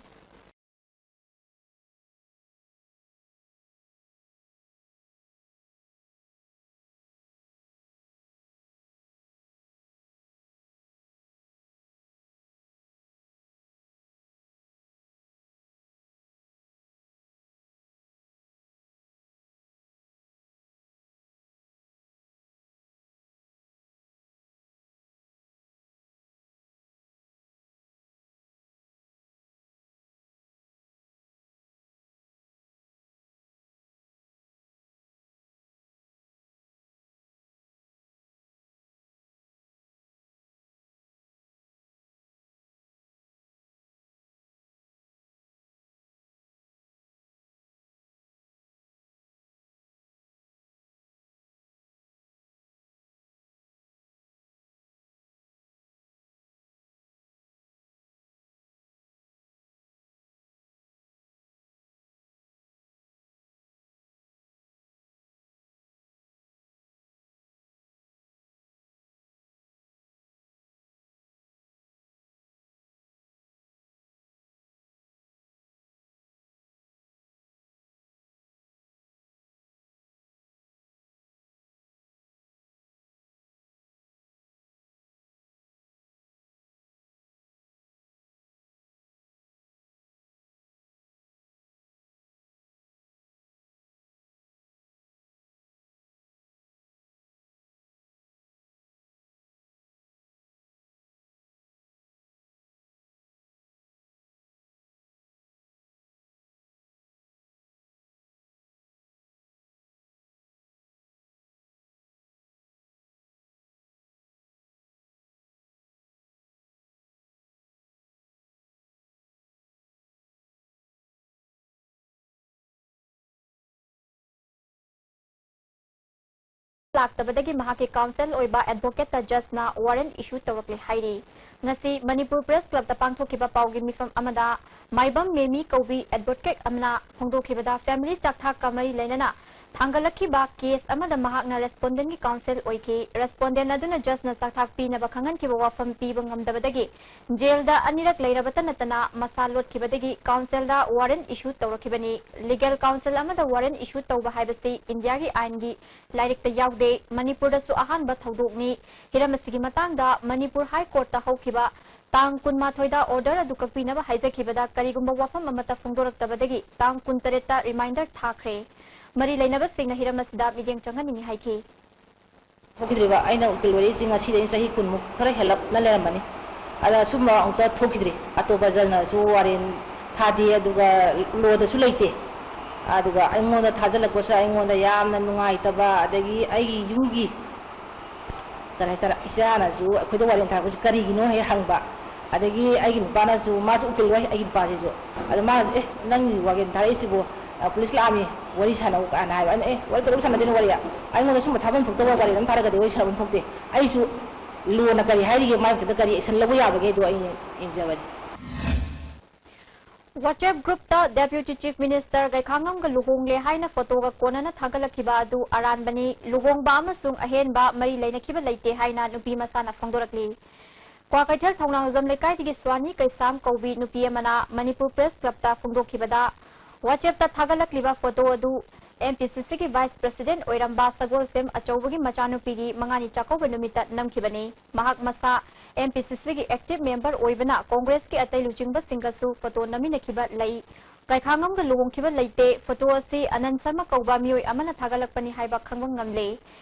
ꯂꯥꯛꯇꯕꯗꯒꯤ ꯃꯍꯥꯛꯀꯤ ꯀꯥꯎꯟꯁꯦꯜ ꯑꯣꯏꯕ ꯑꯦꯗꯚꯣꯀꯦꯠꯇ ꯖꯖꯅ ꯋꯥꯔꯦꯟ ꯏꯁꯨ ꯇꯧꯔꯛꯂꯦ ꯍꯥꯏꯔꯤ꯫ ꯉꯁꯤ ꯃꯅꯤꯄꯨꯔ ꯄ꯭ꯔꯦꯁ ꯀ꯭ꯂꯕꯇ ꯄꯥꯡꯊꯣꯛꯈꯤꯕ ꯄꯥꯎꯒꯤ ꯃꯤꯐꯝ ꯑꯃꯗ ꯃꯥꯏꯕꯝ ꯃꯦꯃꯤ ꯀꯧꯕꯤ ꯑꯦꯗꯚꯣꯀꯦꯠ ꯑꯃꯅ ꯐꯣꯡꯗꯣꯛꯈꯤꯕꯗ, ꯐꯦꯃꯤꯂꯤ ꯆꯥꯛꯊꯥꯛꯀ ꯃꯔꯤ ꯂꯩꯅꯅ ꯊꯥꯡꯒꯠꯂꯛꯈꯤꯕ ꯀꯦꯁ ꯑꯃꯗ ꯃꯍꯥꯛꯅ ꯔꯦꯁꯄꯣꯟꯗꯦꯟꯒꯤ ꯀꯥꯎꯟꯁꯦꯜ ꯑꯣꯏꯈꯤ꯫ ꯔꯦꯁꯄꯣꯟꯗꯦꯟ ꯑꯗꯨꯅ ꯖꯖꯅ ꯆꯥꯛꯊꯥꯛ ꯄꯤꯅꯕ ꯈꯪꯍꯟꯈꯤꯕ ꯋꯥꯐꯝ ꯄꯤꯕ ꯉꯝꯗꯕꯗꯒꯤ ꯖꯦꯜꯗ ꯑꯅꯤꯔꯛ ꯂꯩꯔꯕꯇ ꯅꯠꯇꯅ ꯃꯁꯥ ꯂꯣꯠꯈꯤꯕꯗꯒꯤ ꯀꯥꯎꯟꯁꯤꯜꯗ ꯋꯥꯔꯦꯟ ꯏꯁꯨ ꯇꯧꯔꯛꯈꯤꯕꯅꯤ꯫ ꯂꯤꯒꯦꯜ ꯀꯥꯎꯟꯁꯤꯜ ꯑꯃꯗ ꯋꯥꯔꯦꯟ ꯏꯁꯨ ꯇꯧꯕ ꯍꯥꯏꯕꯁꯤ ꯏꯟꯗꯤꯌꯥꯒꯤ ꯑꯥꯏꯟꯒꯤ ꯂꯥꯏꯔꯤꯛꯇ ꯌꯥꯎꯗꯦ꯫ ꯃꯅꯤꯄꯨꯔꯗꯁꯨ ꯑꯍꯥꯟꯕ ꯊꯧꯗꯣꯛꯅꯤ꯫ ꯍꯤꯔꯝ ꯑꯁꯤꯒꯤ ꯃꯇꯥꯡꯗ ꯃꯅꯤꯄꯨꯔ ꯍꯥꯏ ꯀꯣꯔꯠꯇ ꯍꯧꯈꯤꯕ ꯇꯥꯡ ꯀꯨꯟꯃꯥꯊꯣꯏꯗ ꯑꯣꯔꯗꯔ ꯑꯗꯨ ꯀꯛꯄꯤꯅꯕ ꯍꯥꯏꯖꯈꯤꯕꯗ ꯀꯔꯤꯒꯨꯝꯕ ꯋꯥꯐꯝ ꯑꯃꯠꯇ ꯐꯣꯡꯗꯣꯔꯛꯇꯕꯗꯒꯤ ꯇꯥꯡ ꯀꯨꯟꯇꯔꯦꯠꯇ ꯔꯤꯃꯥꯏꯟꯗꯔ ꯊꯥꯈ꯭ꯔꯦ꯫ ꯃꯔꯤ ꯂꯩꯅꯕꯁꯤꯡꯅ ꯍꯤꯔꯝ ꯑꯁꯤꯗ ꯃꯤꯠꯌꯦꯡ ꯆꯪꯍꯟꯅꯤꯡꯏ ꯍꯥꯏꯈꯤ꯫ ꯊꯣꯛꯈꯤꯗ꯭ꯔꯤꯕ꯫ ꯑꯩꯅ ꯎꯀꯤꯜ ꯑꯣꯏꯔꯛꯏꯁꯤ ꯉꯁꯤꯗꯩꯅ ꯆꯍꯤ ꯀꯨꯟꯃꯨꯛ ꯈꯔ ꯍꯦꯜꯂꯞꯅ ꯂꯩꯔꯝꯃꯅꯤ꯫ ꯑꯗ ꯁꯨꯝꯕ ꯑꯃꯨꯛꯇ ꯊꯣꯛꯈꯤꯗ꯭ꯔꯤ꯫ ꯑꯇꯣꯞꯄ ꯖꯖꯅꯁꯨ ꯋꯥꯔꯦꯟ ꯊꯥꯗꯦ, ꯑꯗꯨꯒ ꯂꯣꯗꯁꯨ ꯂꯩꯇꯦ꯫ ꯑꯗꯨꯒ ꯑꯩꯉꯣꯟꯗ ꯊꯥꯖꯤꯜꯂꯛꯄꯁꯨ ꯑꯩꯉꯣꯟꯗ ꯌꯥꯝꯅ ꯅꯨꯡꯉꯥꯏꯇꯕ, ꯑꯗꯒꯤ ꯑꯩꯒꯤ ꯌꯨꯝꯒꯤ ꯀꯔꯤ ꯍꯥꯏꯇꯥꯔꯦ, ꯏꯆꯥꯅꯁꯨ ꯑꯩꯈꯣꯏꯗ ꯋꯥꯔꯦꯟ ꯊꯥꯔꯛꯄꯁꯤ ꯀꯔꯤꯒꯤꯅꯣ ꯍꯦꯛ ꯍꯪꯕ꯫ ꯑꯗꯒꯤ ꯑꯩꯒꯤ ꯅꯨꯄꯥꯅꯁꯨ, ꯃꯥꯁꯨ ꯎꯀꯤꯜ ꯑꯣꯏ, ꯑꯩꯒꯤ ꯅꯨꯄꯥꯁꯤꯁꯨ꯫ ꯑꯗꯣ ꯃꯥꯅꯁꯨ, "ꯑꯦ, ꯅꯪꯒꯤ ꯋꯥꯔꯦꯟ ꯊꯥꯔꯛꯏꯁꯤꯕꯨ, ꯑ, ꯄꯨꯂꯤꯁ ꯂꯥꯛꯑꯝꯃꯤ, ꯋꯥꯔꯤ ꯁꯥꯟꯅꯧ" ꯀꯥꯏꯅ ꯍꯥꯏꯕ꯫ ꯑꯩꯅ, "ꯑꯦ, ꯋꯥꯔꯤ ꯀꯩꯗꯧꯕꯩ ꯁꯥꯟꯅꯗꯣꯏꯅꯣ ꯋꯥꯔꯤ? ꯑꯩꯉꯣꯟꯗ ꯁꯨꯝꯕ ꯊꯥꯐꯝ ꯊꯣꯛꯇꯕ ꯋꯥꯔꯦꯟ ꯑꯃ ꯊꯥꯔꯛꯀꯗꯤ ꯋꯥꯔꯤ ꯁꯥꯟꯅꯐꯝ ꯊꯣꯛꯇꯦ꯫ ꯑꯩꯁꯨ ꯂꯣꯅ ꯀꯔꯤ ꯍꯥꯏꯔꯤꯒꯦ, ꯃꯥꯏ ꯃꯊꯛꯇ ꯀꯔꯤ ꯑꯦꯛꯁꯟ ꯂꯧꯕ ꯌꯥꯕꯒꯦꯗꯣ ꯑꯩ ꯌꯦꯡꯖꯕꯅꯤ"꯫ WhatsApp groupꯇ Deputy Chief Minister ꯒꯩꯈꯥꯉꯝꯒ ꯂꯨꯍꯣꯡꯂꯦ ꯍꯥꯏꯅ ꯐꯣꯇꯣꯒ ꯀꯣꯟꯅꯅ ꯊꯥꯒꯠꯂꯛꯈꯤꯕ ꯑꯗꯨ ꯑꯔꯥꯟꯕꯅꯤ꯫ ꯂꯨꯍꯣꯡꯕ ꯑꯃꯁꯨꯡ ꯑꯍꯦꯟꯕ ꯃꯔꯤ ꯂꯩꯅꯈꯤꯕ ꯂꯩꯇꯦ ꯍꯥꯏꯅ ꯅꯨꯄꯤ ꯃꯁꯥꯅ ꯐꯣꯡꯗꯣꯔꯛꯂꯤ꯫ ꯀ꯭ꯋꯥꯀꯩꯊꯦꯜ ꯊꯧꯅꯥꯎꯖꯝ ꯂꯩꯀꯥꯏꯗꯒꯤ ꯁ꯭ꯋꯥꯅꯤ ꯀꯩꯁꯥꯝ ꯀꯧꯕꯤ ꯅꯨꯄꯤ ꯑꯃꯅ ꯃꯅꯤꯄꯨꯔ ꯄ꯭ꯔꯦꯁ ꯀ꯭ꯂꯕꯇ ꯐꯣꯡꯗꯣꯛꯈꯤꯕꯗ, WhatsAppꯇ ꯊꯥꯒꯠꯂꯛꯂꯤꯕ ꯐꯣꯇꯣ ꯑꯗꯨ MPCCꯒꯤ Vice President ꯑꯣꯏꯔꯝꯕ ꯁꯒꯣꯜꯁꯦꯝ ꯑꯆꯧꯕꯒꯤ ꯃꯆꯥꯅꯨꯄꯤꯒꯤ ꯃꯉꯥꯅꯤ ꯆꯥꯛꯀꯧꯕ ꯅꯨꯃꯤꯠꯇ ꯅꯝꯈꯤꯕꯅꯤ꯫ ꯃꯍꯥꯛ ꯃꯁꯥ MPCCꯒꯤ active member ꯑꯣꯏꯕꯅ ꯀꯣꯡꯒ꯭ꯔꯦꯁꯀꯤ ꯑꯇꯩ ꯂꯨꯆꯤꯡꯕꯁꯤꯡꯒꯁꯨ ꯐꯣꯇꯣ ꯅꯝꯃꯤꯟꯅꯈꯤꯕ ꯂꯩ꯫ ꯀꯩꯈꯥꯉꯝꯒ ꯂꯨꯍꯣꯡꯈꯤꯕ ꯂꯩꯇꯦ꯫ ꯐꯣꯇꯣ ꯑꯁꯤ ꯑꯅꯟ ꯁꯔꯃ ꯀꯧꯕ ꯃꯤꯑꯣꯏ ꯑꯃꯅ ꯊꯥꯒꯠꯂꯛꯄꯅꯤ ꯍꯥꯏꯕ ꯈꯪꯕ ꯉꯝꯂꯦ꯫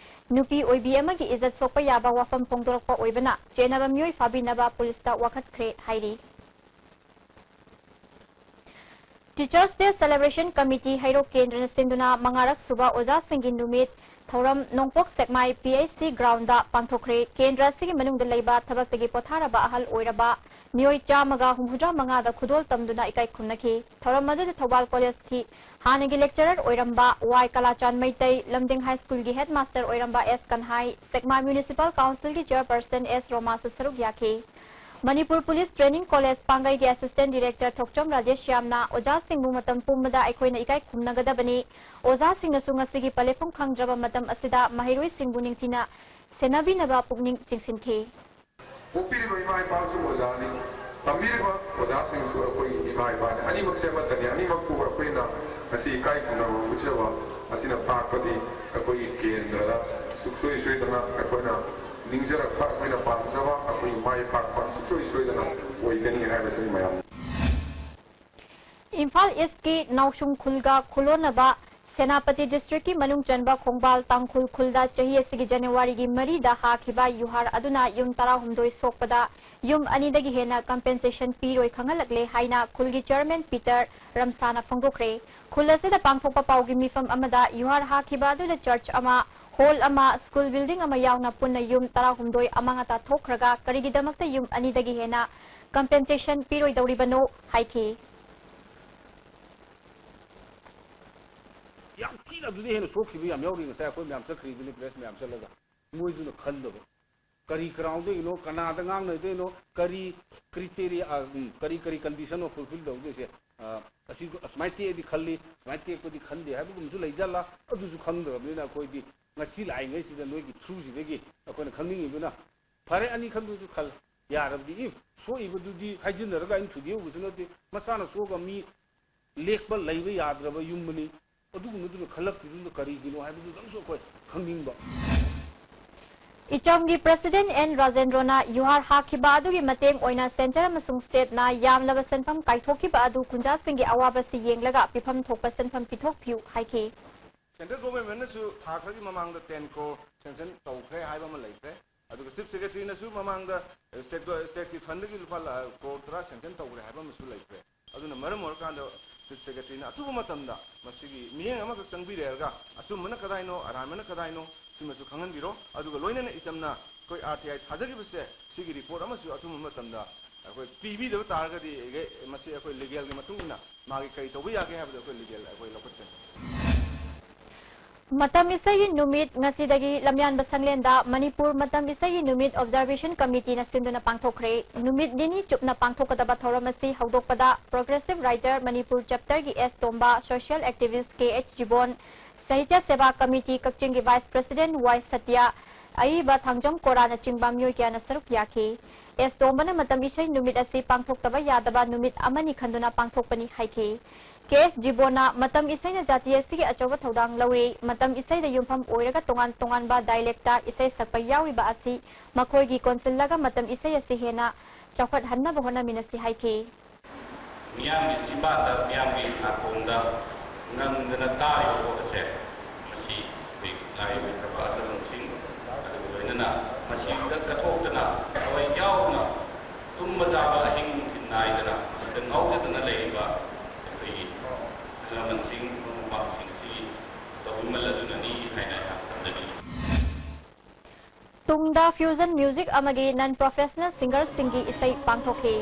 ꯅꯨꯄꯤ ꯑꯣꯏꯕꯤ ꯑꯃꯒꯤ ꯏꯖꯠ ꯁꯣꯛꯄ ꯌꯥꯕ ꯋꯥꯐꯝ ꯐꯣꯡꯗꯣꯔꯛꯄ ꯑꯣꯏꯕꯅ ꯆꯦꯟꯅꯕ ꯃꯤꯑꯣꯏ ꯐꯥꯕꯤꯅꯕ ꯄꯨꯂꯤꯁꯇ ꯋꯥꯀꯠꯈ꯭ꯔꯦ ꯍꯥꯏꯔꯤ꯫ Teachers Day Celebration Committee ꯍꯩꯔꯣꯛ ꯀꯦꯟꯗ꯭ꯔꯅ ꯁꯤꯟꯗꯨꯅ ꯃꯉꯥꯔꯛ ꯁꯨꯕ ꯑꯣꯖꯥꯁꯤꯡꯒꯤ ꯅꯨꯃꯤꯠ ꯊꯧꯔꯝ ꯅꯣꯡꯄꯣꯛ ꯁꯦꯛꯃꯥꯏ PHC groundꯗ ꯄꯥꯡꯊꯣꯛꯈ꯭ꯔꯦ꯫ ꯀꯦꯟꯗ꯭ꯔ ꯑꯁꯤꯒꯤ ꯃꯅꯨꯡꯗ ꯂꯩꯕ ꯊꯕꯛꯇꯒꯤ ꯄꯣꯊꯥꯔꯕ ꯑꯍꯜ ꯑꯣꯏꯔꯕ ꯃꯤꯑꯣꯏ ꯆꯥꯝꯃꯒ ꯍꯨꯝꯐꯨꯇꯔꯥ ꯃꯉꯥꯗ ꯈꯨꯗꯣꯜ ꯇꯝꯗꯨꯅ ꯏꯀꯥꯏ ꯈꯨꯝꯅꯈꯤ꯫ ꯊꯧꯔꯝ ꯑꯗꯨꯗ ꯊꯧꯕꯥꯜ ꯀꯣꯂꯦꯖꯀꯤ ꯍꯥꯟꯅꯒꯤ lecturer ꯑꯣꯏꯔꯝꯕ ꯋꯥꯏ ꯀꯂꯥꯆꯥꯟ ꯃꯩꯇꯩ, ꯂꯝꯗꯤꯡ ꯍꯥꯏ ꯁ꯭ꯀꯨꯜꯒꯤ headmaster ꯑꯣꯏꯔꯝꯕ ꯑꯦꯁ ꯀꯟꯍꯥꯏ, ꯁꯦꯛꯃꯥ municipal councilꯒꯤ chairperson ꯑꯦꯁ ꯔꯣꯃꯥꯁꯨ ꯁꯔꯨꯛ ꯌꯥꯈꯤ꯫ Manipur police training college ꯄꯥꯡꯒꯩꯒꯤ assistant director ꯊꯣꯛꯆꯣꯝ ꯔꯥꯖꯦꯁ꯭ꯌꯥꯝꯅ ꯑꯣꯖꯥꯁꯤꯡꯕꯨ ꯃꯇꯝ ꯄꯨꯝꯕꯗ ꯑꯩꯈꯣꯏꯅ ꯏꯀꯥꯏ ꯈꯨꯝꯅꯒꯗꯕꯅꯤ꯫ ꯑꯣꯖꯥꯁꯤꯡꯅꯁꯨ ꯉꯁꯤꯒꯤ ꯄꯂꯦꯐꯝ ꯈꯪꯗ꯭ꯔꯕ ꯃꯇꯝ ꯑꯁꯤꯗ ꯃꯍꯩꯔꯣꯏꯁꯤꯡꯕꯨ ꯅꯤꯡꯊꯤꯅ ꯁꯦꯟꯅꯕꯤꯅꯕ ꯄꯨꯛꯅꯤꯡ ꯆꯤꯡꯁꯤꯟꯈꯤ꯫ ꯄꯣꯛꯄꯤꯔꯤꯕ ꯏꯃꯥ ꯏꯄꯥꯁꯨ ꯑꯣꯖꯥꯅꯤ, ꯇꯝꯕꯤꯔꯤꯕ ꯑꯣꯖꯥꯁꯤꯡꯁꯨ ꯑꯩꯈꯣꯏꯒꯤ ꯏꯃꯥ ꯏꯄꯥꯅꯤ꯫ ꯑꯅꯤꯃꯛꯁꯦ ꯑꯃꯠꯇꯅꯤ꯫ ꯑꯅꯤꯃꯛꯄꯨ ꯑꯩꯈꯣꯏꯅ ꯉꯁꯤ ꯏꯀꯥꯏ ꯈꯨꯝꯅꯕ ꯎꯠꯆꯕ ꯑꯁꯤꯅ ꯇꯥꯛꯄꯗꯤ ꯑꯩꯈꯣꯏꯒꯤ ꯀꯦꯟꯗ꯭ꯔꯗ ꯁꯨꯡꯁꯣꯏ ꯁꯣꯏꯗꯅ ꯑꯩꯈꯣꯏꯅ ꯅꯤꯡꯖꯔꯛꯄ, ꯑꯩꯈꯣꯏꯅ ꯄꯥꯝꯖꯕ, ꯑꯩꯈꯣꯏꯒꯤ ꯃꯥꯏ ꯄꯥꯛꯄ ꯁꯨꯡꯁꯣꯏ ꯁꯣꯏꯗꯅ ꯑꯣꯏꯒꯅꯤ ꯍꯥꯏꯕꯁꯤ ꯃꯌꯥꯝ꯫ ꯏꯝꯐꯥꯜ ꯏꯁꯀꯤ ꯅꯥꯎꯁꯨꯡ ꯈꯨꯜꯒ ꯈꯨꯂꯣꯟꯅꯕ ꯁꯦꯅꯥꯄꯇꯤ districtꯀꯤ ꯃꯅꯨꯡ ꯆꯟꯕ ꯈꯣꯡꯕꯥꯜ ꯇꯥꯡꯈꯨꯜ ꯈꯨꯜꯗ ꯆꯍꯤ ꯑꯁꯤꯒꯤ ꯖꯅꯋꯥꯔꯤꯒꯤ ꯃꯔꯤꯗ ꯍꯥꯈꯤꯕ ꯌꯨꯍꯥꯔ ꯑꯗꯨꯅ ꯌꯨꯝ ꯇꯔꯥꯍꯨꯝꯗꯣꯏ ꯁꯣꯛꯄꯗ ꯌꯨꯝ ꯑꯅꯤꯗꯒꯤ ꯍꯦꯟꯅ compensation ꯄꯤꯔꯣꯏ ꯈꯪꯍꯜꯂꯛꯂꯦ ꯍꯥꯏꯅ ꯈꯨꯜꯒꯤ chairman ꯄꯤꯇꯔ ꯔꯝꯁꯥꯅ ꯐꯣꯡꯗꯣꯛꯈ꯭ꯔꯦ꯫ ꯈꯨꯜ ꯑꯁꯤꯗ ꯄꯥꯡꯊꯣꯛꯄ ꯄꯥꯎꯒꯤ ꯃꯤꯐꯝ ꯑꯃꯗ ꯌꯨꯍꯥꯔ ꯍꯥꯈꯤꯕ ꯑꯗꯨꯗ church ꯑꯃ, hall ꯑꯃ, school building ꯑꯃ ꯌꯥꯎꯅ ꯄꯨꯟꯅ ꯌꯨꯝ ꯇꯔꯥꯍꯨꯝꯗꯣꯏ ꯑꯃꯥꯡ ꯑꯇꯥ ꯊꯣꯛꯈ꯭ꯔꯒ ꯀꯔꯤꯒꯤꯗꯃꯛꯇ ꯌꯨꯝ ꯑꯅꯤꯗꯒꯤ ꯍꯦꯟꯅ compensation ꯄꯤꯔꯣꯏꯗꯧꯔꯤꯕꯅꯣ ꯍꯥꯏꯈꯤ꯫ ꯌꯥꯝ ꯊꯤꯅ ꯑꯗꯨꯗꯤ ꯍꯦꯟꯅ ꯁꯣꯛꯈꯤꯕ ꯌꯥꯝ ꯌꯥꯎꯔꯤ꯫ ꯉꯁꯥꯏ ꯑꯩꯈꯣꯏ ꯃꯌꯥꯝ ꯆꯠꯈ꯭ꯔꯤꯗꯨꯅꯤ, press ꯃꯌꯥꯝ ꯆꯠꯂꯒ꯫ ꯃꯣꯏꯗꯨꯅ ꯈꯟꯗꯕ꯫ ꯀꯔꯤ groundꯗꯒꯤꯅꯣ, ꯀꯅꯥꯗ ꯉꯥꯡꯅꯗꯣꯏꯅꯣ, ꯀꯔꯤ criteria, ꯑ, ꯎꯝ, ꯀꯔꯤ, ꯀꯔꯤ condition ꯑꯃ fulfill ꯇꯧꯗꯣꯏꯁꯦ? ꯑ, ꯑꯁꯤ, ꯑꯁꯨꯃꯥꯏꯅ ꯇꯦꯛꯑꯗꯤ ꯈꯜꯂꯤ, ꯁꯨꯃꯥꯏꯅ ꯇꯦꯛꯄꯗꯤ ꯈꯟꯗꯦ ꯍꯥꯏꯕꯒꯨꯝꯕꯁꯨ ꯂꯩꯖꯥꯠꯂꯥ? ꯑꯗꯨꯁꯨ ꯈꯪꯗ꯭ꯔꯕꯅꯤꯅ ꯑꯩꯈꯣꯏꯗꯤ ꯉꯁꯤ ꯂꯥꯛꯏꯉꯩꯁꯤꯗ ꯅꯣꯏꯒꯤ throughꯁꯤꯗꯒꯤ ꯑꯩꯈꯣꯏꯅ ꯈꯪꯅꯤꯡꯉꯤꯗꯨꯅ, ꯐꯔꯦ, ꯑꯅꯤ ꯈꯟꯕꯗꯨꯁꯨ ꯈꯜ-, ꯌꯥꯔꯕꯗꯤ, if ꯁꯣꯛꯏꯕꯗꯨꯗꯤ ꯍꯥꯏꯖꯤꯟꯅꯔꯒ ꯑꯩꯅ ꯊꯨꯗꯦꯛꯎꯕꯁꯨ ꯅꯠꯇꯦ, ꯃꯁꯥꯅ ꯁꯣꯛꯑꯒ ꯃꯤ ꯂꯦꯛꯄ ꯂꯩꯕ ꯌꯥꯗ꯭ꯔꯕ ꯌꯨꯝ ꯑꯃꯅꯤ꯫ ꯑꯗꯨꯒꯨꯝꯕꯗꯨꯅ ꯈꯜꯂꯛꯇ꯭ꯔꯤꯗꯨꯅ ꯀꯔꯤꯒꯤꯅꯣ ꯍꯥꯏꯕꯗꯨꯗꯪꯁꯨ ꯑꯩꯈꯣꯏ ꯈꯪꯅꯤꯡꯕ꯫ ꯏꯆꯝꯒꯤ president ꯑꯦꯟ ꯔꯥꯖꯦꯟꯗ꯭ꯔꯣꯅ ꯌꯨꯍꯥꯔ ꯍꯥꯈꯤꯕ ꯑꯗꯨꯒꯤ ꯃꯇꯦꯡ ꯑꯣꯏꯅ centre ꯑꯃꯁꯨꯡ stateꯅ ꯌꯥꯝꯂꯕ ꯁꯦꯟꯐꯝ ꯀꯥꯏꯊꯣꯛꯈꯤꯕ ꯑꯗꯨ ꯈꯨꯟꯖꯥꯁꯤꯡꯒꯤ ꯑꯋꯥꯕꯁꯤ ꯌꯦꯡꯂꯒ ꯄꯤꯐꯝ ꯊꯣꯛꯄ ꯁꯦꯟꯐꯝ ꯄꯤꯊꯣꯛꯄꯤꯌꯨ ꯍꯥꯏꯈꯤ꯫ Central governmentꯅꯁꯨ ꯊꯥ ꯈꯔꯒꯤ ꯃꯃꯥꯡꯗ ten crore sanction ꯇꯧꯈ꯭ꯔꯦ ꯍꯥꯏꯕ ꯑꯃ ꯂꯩꯈ꯭ꯔꯦ꯫ ꯑꯗꯨꯒ Chief Secretaryꯅꯁꯨ ꯃꯃꯥꯡꯗ state, stateꯀꯤ fundꯗꯒꯤ ꯂꯨꯄꯥ ꯂꯥ-, crore ꯇꯔꯥ sanction ꯇꯧꯈ꯭ꯔꯦ ꯍꯥꯏꯕ ꯑꯃꯁꯨ ꯂꯩꯈ꯭ꯔꯦ꯫ ꯑꯗꯨꯅ ꯃꯔꯝ ꯑꯣꯏꯔꯀꯥꯟꯗ Chief Secretaryꯅ ꯑꯊꯨꯕ ꯃꯇꯝꯗ ꯃꯁꯤꯒꯤ ꯃꯤꯠꯌꯦꯡ ꯑꯃꯈꯛ ꯆꯪꯕꯤꯔꯦꯔꯒ ꯑꯆꯨꯝꯕꯅ ꯀꯗꯥꯏꯅꯣ, ꯑꯔꯥꯟꯕꯅ ꯀꯗꯥꯏꯅꯣ, ꯁꯤꯃꯁꯨ ꯈꯪꯍꯟꯕꯤꯔꯣ꯫ ꯑꯗꯨꯒ ꯂꯣꯏꯅꯅ ꯏꯆꯝꯅ ꯑꯩꯈꯣꯏ RTI ꯊꯥꯖꯈꯤꯕꯁꯦ, ꯁꯤꯒꯤ report ꯑꯃꯁꯨ ꯑꯊꯨꯕ ꯃꯇꯝꯗ ꯑꯩꯈꯣꯏ ꯄꯤꯕꯤꯗꯕ ꯇꯥꯔꯒꯗꯤ ꯃꯁꯤ ꯑꯩꯈꯣꯏ ꯂꯤꯒꯦꯜꯒꯤ ꯃꯇꯨꯡ ꯏꯟꯅ ꯃꯥꯒꯤ ꯀꯔꯤ ꯇꯧꯕ ꯌꯥꯒꯦ ꯍꯥꯏꯕꯗꯣ ꯑꯩꯈꯣꯏ ꯂꯤꯒꯦꯜ ꯑꯩꯈꯣꯏ ꯂꯧꯈꯠꯀꯅꯤ꯫ ꯃꯇꯝ ꯏꯁꯩꯒꯤ ꯅꯨꯃꯤꯠ ꯉꯁꯤꯗꯒꯤ ꯂꯝꯌꯥꯟꯕ ꯁꯪꯂꯦꯟꯗ ꯃꯅꯤꯄꯨꯔ ꯃꯇꯝ ꯏꯁꯩꯒꯤ ꯅꯨꯃꯤꯠ observation committeeꯅ ꯁꯤꯟꯗꯨꯅ ꯄꯥꯡꯊꯣꯛꯈ꯭ꯔꯦ꯫ ꯅꯨꯃꯤꯠ ꯅꯤꯅꯤ ꯆꯨꯞꯅ ꯄꯥꯡꯊꯣꯛꯀꯗꯕ ꯊꯧꯔꯝ ꯑꯁꯤ ꯍꯧꯗꯣꯛꯄꯗ Progressive Writer ꯃꯅꯤꯄꯨꯔ chapterꯒꯤ ꯑꯦꯁ ꯇꯣꯝꯕ, social activist ꯀꯦ ꯑꯩꯆ ꯖꯤꯕꯣꯟ, ꯁꯥꯍꯤꯇ꯭ꯌ ꯁꯦꯕꯥ committee ꯀꯛꯆꯤꯡꯒꯤ vice president ꯋꯥꯏ ꯁꯇ꯭ꯌ, ꯑꯏꯕ ꯊꯥꯡꯖꯝ ꯀꯣꯔꯥꯅꯆꯤꯡꯕ ꯃꯤꯑꯣꯏ ꯀꯌꯥꯅ ꯁꯔꯨꯛ ꯌꯥꯈꯤ꯫ ꯑꯦꯁ ꯇꯣꯝꯕꯅ ꯃꯇꯝ ꯏꯁꯩ ꯅꯨꯃꯤꯠ ꯑꯁꯤ ꯄꯥꯡꯊꯣꯛꯇꯕ ꯌꯥꯗꯕ ꯅꯨꯃꯤꯠ ꯑꯃꯅꯤ ꯈꯟꯗꯨꯅ ꯄꯥꯡꯊꯣꯛꯄꯅꯤ ꯍꯥꯏꯈꯤ꯫ ꯀꯦ ꯑꯦꯁ ꯖꯤꯕꯣꯟꯅ ꯃꯇꯝ ꯏꯁꯩꯅ ꯖꯥꯇꯤ ꯑꯁꯤꯒꯤ ꯑꯆꯧꯕ ꯊꯧꯗꯥꯡ ꯂꯧꯔꯤ꯫ ꯃꯇꯝ ꯏꯁꯩꯗ ꯌꯨꯝꯐꯝ ꯑꯣꯏꯔꯒ ꯇꯣꯉꯥꯟ ꯇꯣꯉꯥꯟꯕ dialectꯇ ꯏꯁꯩ ꯁꯛꯄ ꯌꯥꯎꯔꯤꯕ ꯑꯁꯤ ꯃꯈꯣꯏꯒꯤ ꯀꯣꯟꯁꯤꯜꯂꯒ ꯃꯇꯝ ꯏꯁꯩ ꯑꯁꯤ ꯍꯦꯟꯅ ꯆꯥꯎꯈꯠꯍꯟꯅꯕ ꯍꯣꯠꯅꯃꯤꯟꯅꯁꯤ ꯍꯥꯏꯈꯤ꯫ ꯃꯤꯌꯥꯝꯒꯤ ꯆꯤꯟꯕꯥꯟꯗ, ꯃꯤꯌꯥꯝꯒꯤ ꯅꯥꯀꯣꯡꯗ ꯉꯪꯗꯅ ꯇꯥꯔꯤꯕ ꯄꯣꯠ ꯑꯁꯦ, ꯃꯁꯤ ꯑꯩꯈꯣꯏ ꯂꯥꯏꯔꯕ ꯊꯕꯛ ꯑꯇꯧꯕꯁꯤꯡ ꯑꯗꯨꯒ ꯂꯣꯏꯅꯅ ꯃꯁꯤꯗ ꯀꯠꯊꯣꯛꯇꯅ ꯊꯋꯥꯏ ꯌꯥꯎꯅ ꯇꯨꯝꯕ ꯆꯥꯕ ꯑꯍꯤꯡ ꯅꯨꯡꯊꯤꯜ ꯅꯥꯏꯗꯅ ꯃꯁꯤꯗ ꯉꯥꯎꯖꯗꯨꯅ ꯂꯩꯔꯤꯕ ꯑꯩꯈꯣꯏꯒꯤ ꯑꯍꯜ ꯂꯃꯟꯁꯤꯡ, ꯃꯔꯨꯞ ꯃꯄꯥꯡꯁꯤꯡ ꯑꯁꯤꯒꯤ ꯇꯧꯕꯤꯃꯜ ꯑꯗꯨꯅꯅꯤ ꯍꯥꯏꯅ ꯑꯩꯍꯥꯛ ꯊꯝꯖꯅꯤꯡꯏ꯫ ꯇꯨꯡꯗ fusion music ꯑꯃꯒꯤ non professional singerꯁꯤꯡꯒꯤ ꯏꯁꯩ ꯄꯥꯡꯊꯣꯛꯈꯤ꯫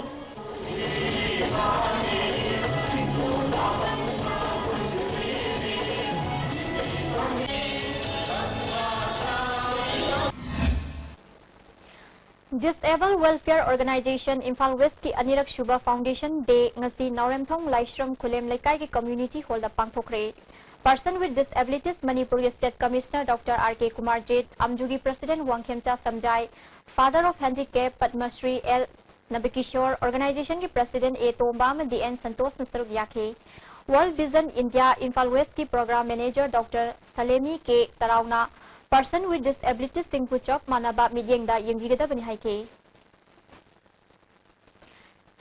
Disable Welfare Organisation ꯏꯝꯐꯥꯜ ꯋꯦꯁꯀꯤ ꯑꯅꯤꯔꯛ ꯁꯨꯕ Foundation Day ꯉꯁꯤ ꯅꯥꯎꯔꯦꯝꯊꯣꯡ ꯂꯥꯏꯁ꯭ꯔꯝ ꯈꯨꯂꯦꯝ ꯂꯩꯀꯥꯏꯒꯤ community hallꯗ ꯄꯥꯡꯊꯣꯛꯈ꯭ꯔꯦ꯫ Person with Disabilities ꯃꯅꯤꯄꯨꯔꯒꯤ State Commissioner Doctor R K Kumar Jit, ꯑꯝꯖꯨꯒꯤ President Wangkhemcha ꯁꯝꯖꯥꯏ, Father of Handicap Padma Shri L ꯅꯕꯀꯤꯁꯣꯔ, organizationꯒꯤ President A ꯇꯣꯝꯕ ꯑꯃꯗꯤ N ꯁꯟꯇꯣꯁꯅ ꯁꯔꯨꯛ ꯌꯥꯈꯤ꯫ World Vision India ꯏꯝꯐꯥꯜ ꯋꯦꯁꯀꯤ Program Manager Doctor ꯁꯂꯦꯃꯤ K ꯇꯔꯥꯎꯅ Person with Disabilitiesꯁꯤꯡꯕꯨ ꯆꯞ ꯃꯥꯟꯅꯕ ꯃꯤꯠꯌꯦꯡꯗ ꯌꯦꯡꯕꯤꯒꯗꯕꯅꯤ ꯍꯥꯏꯈꯤ꯫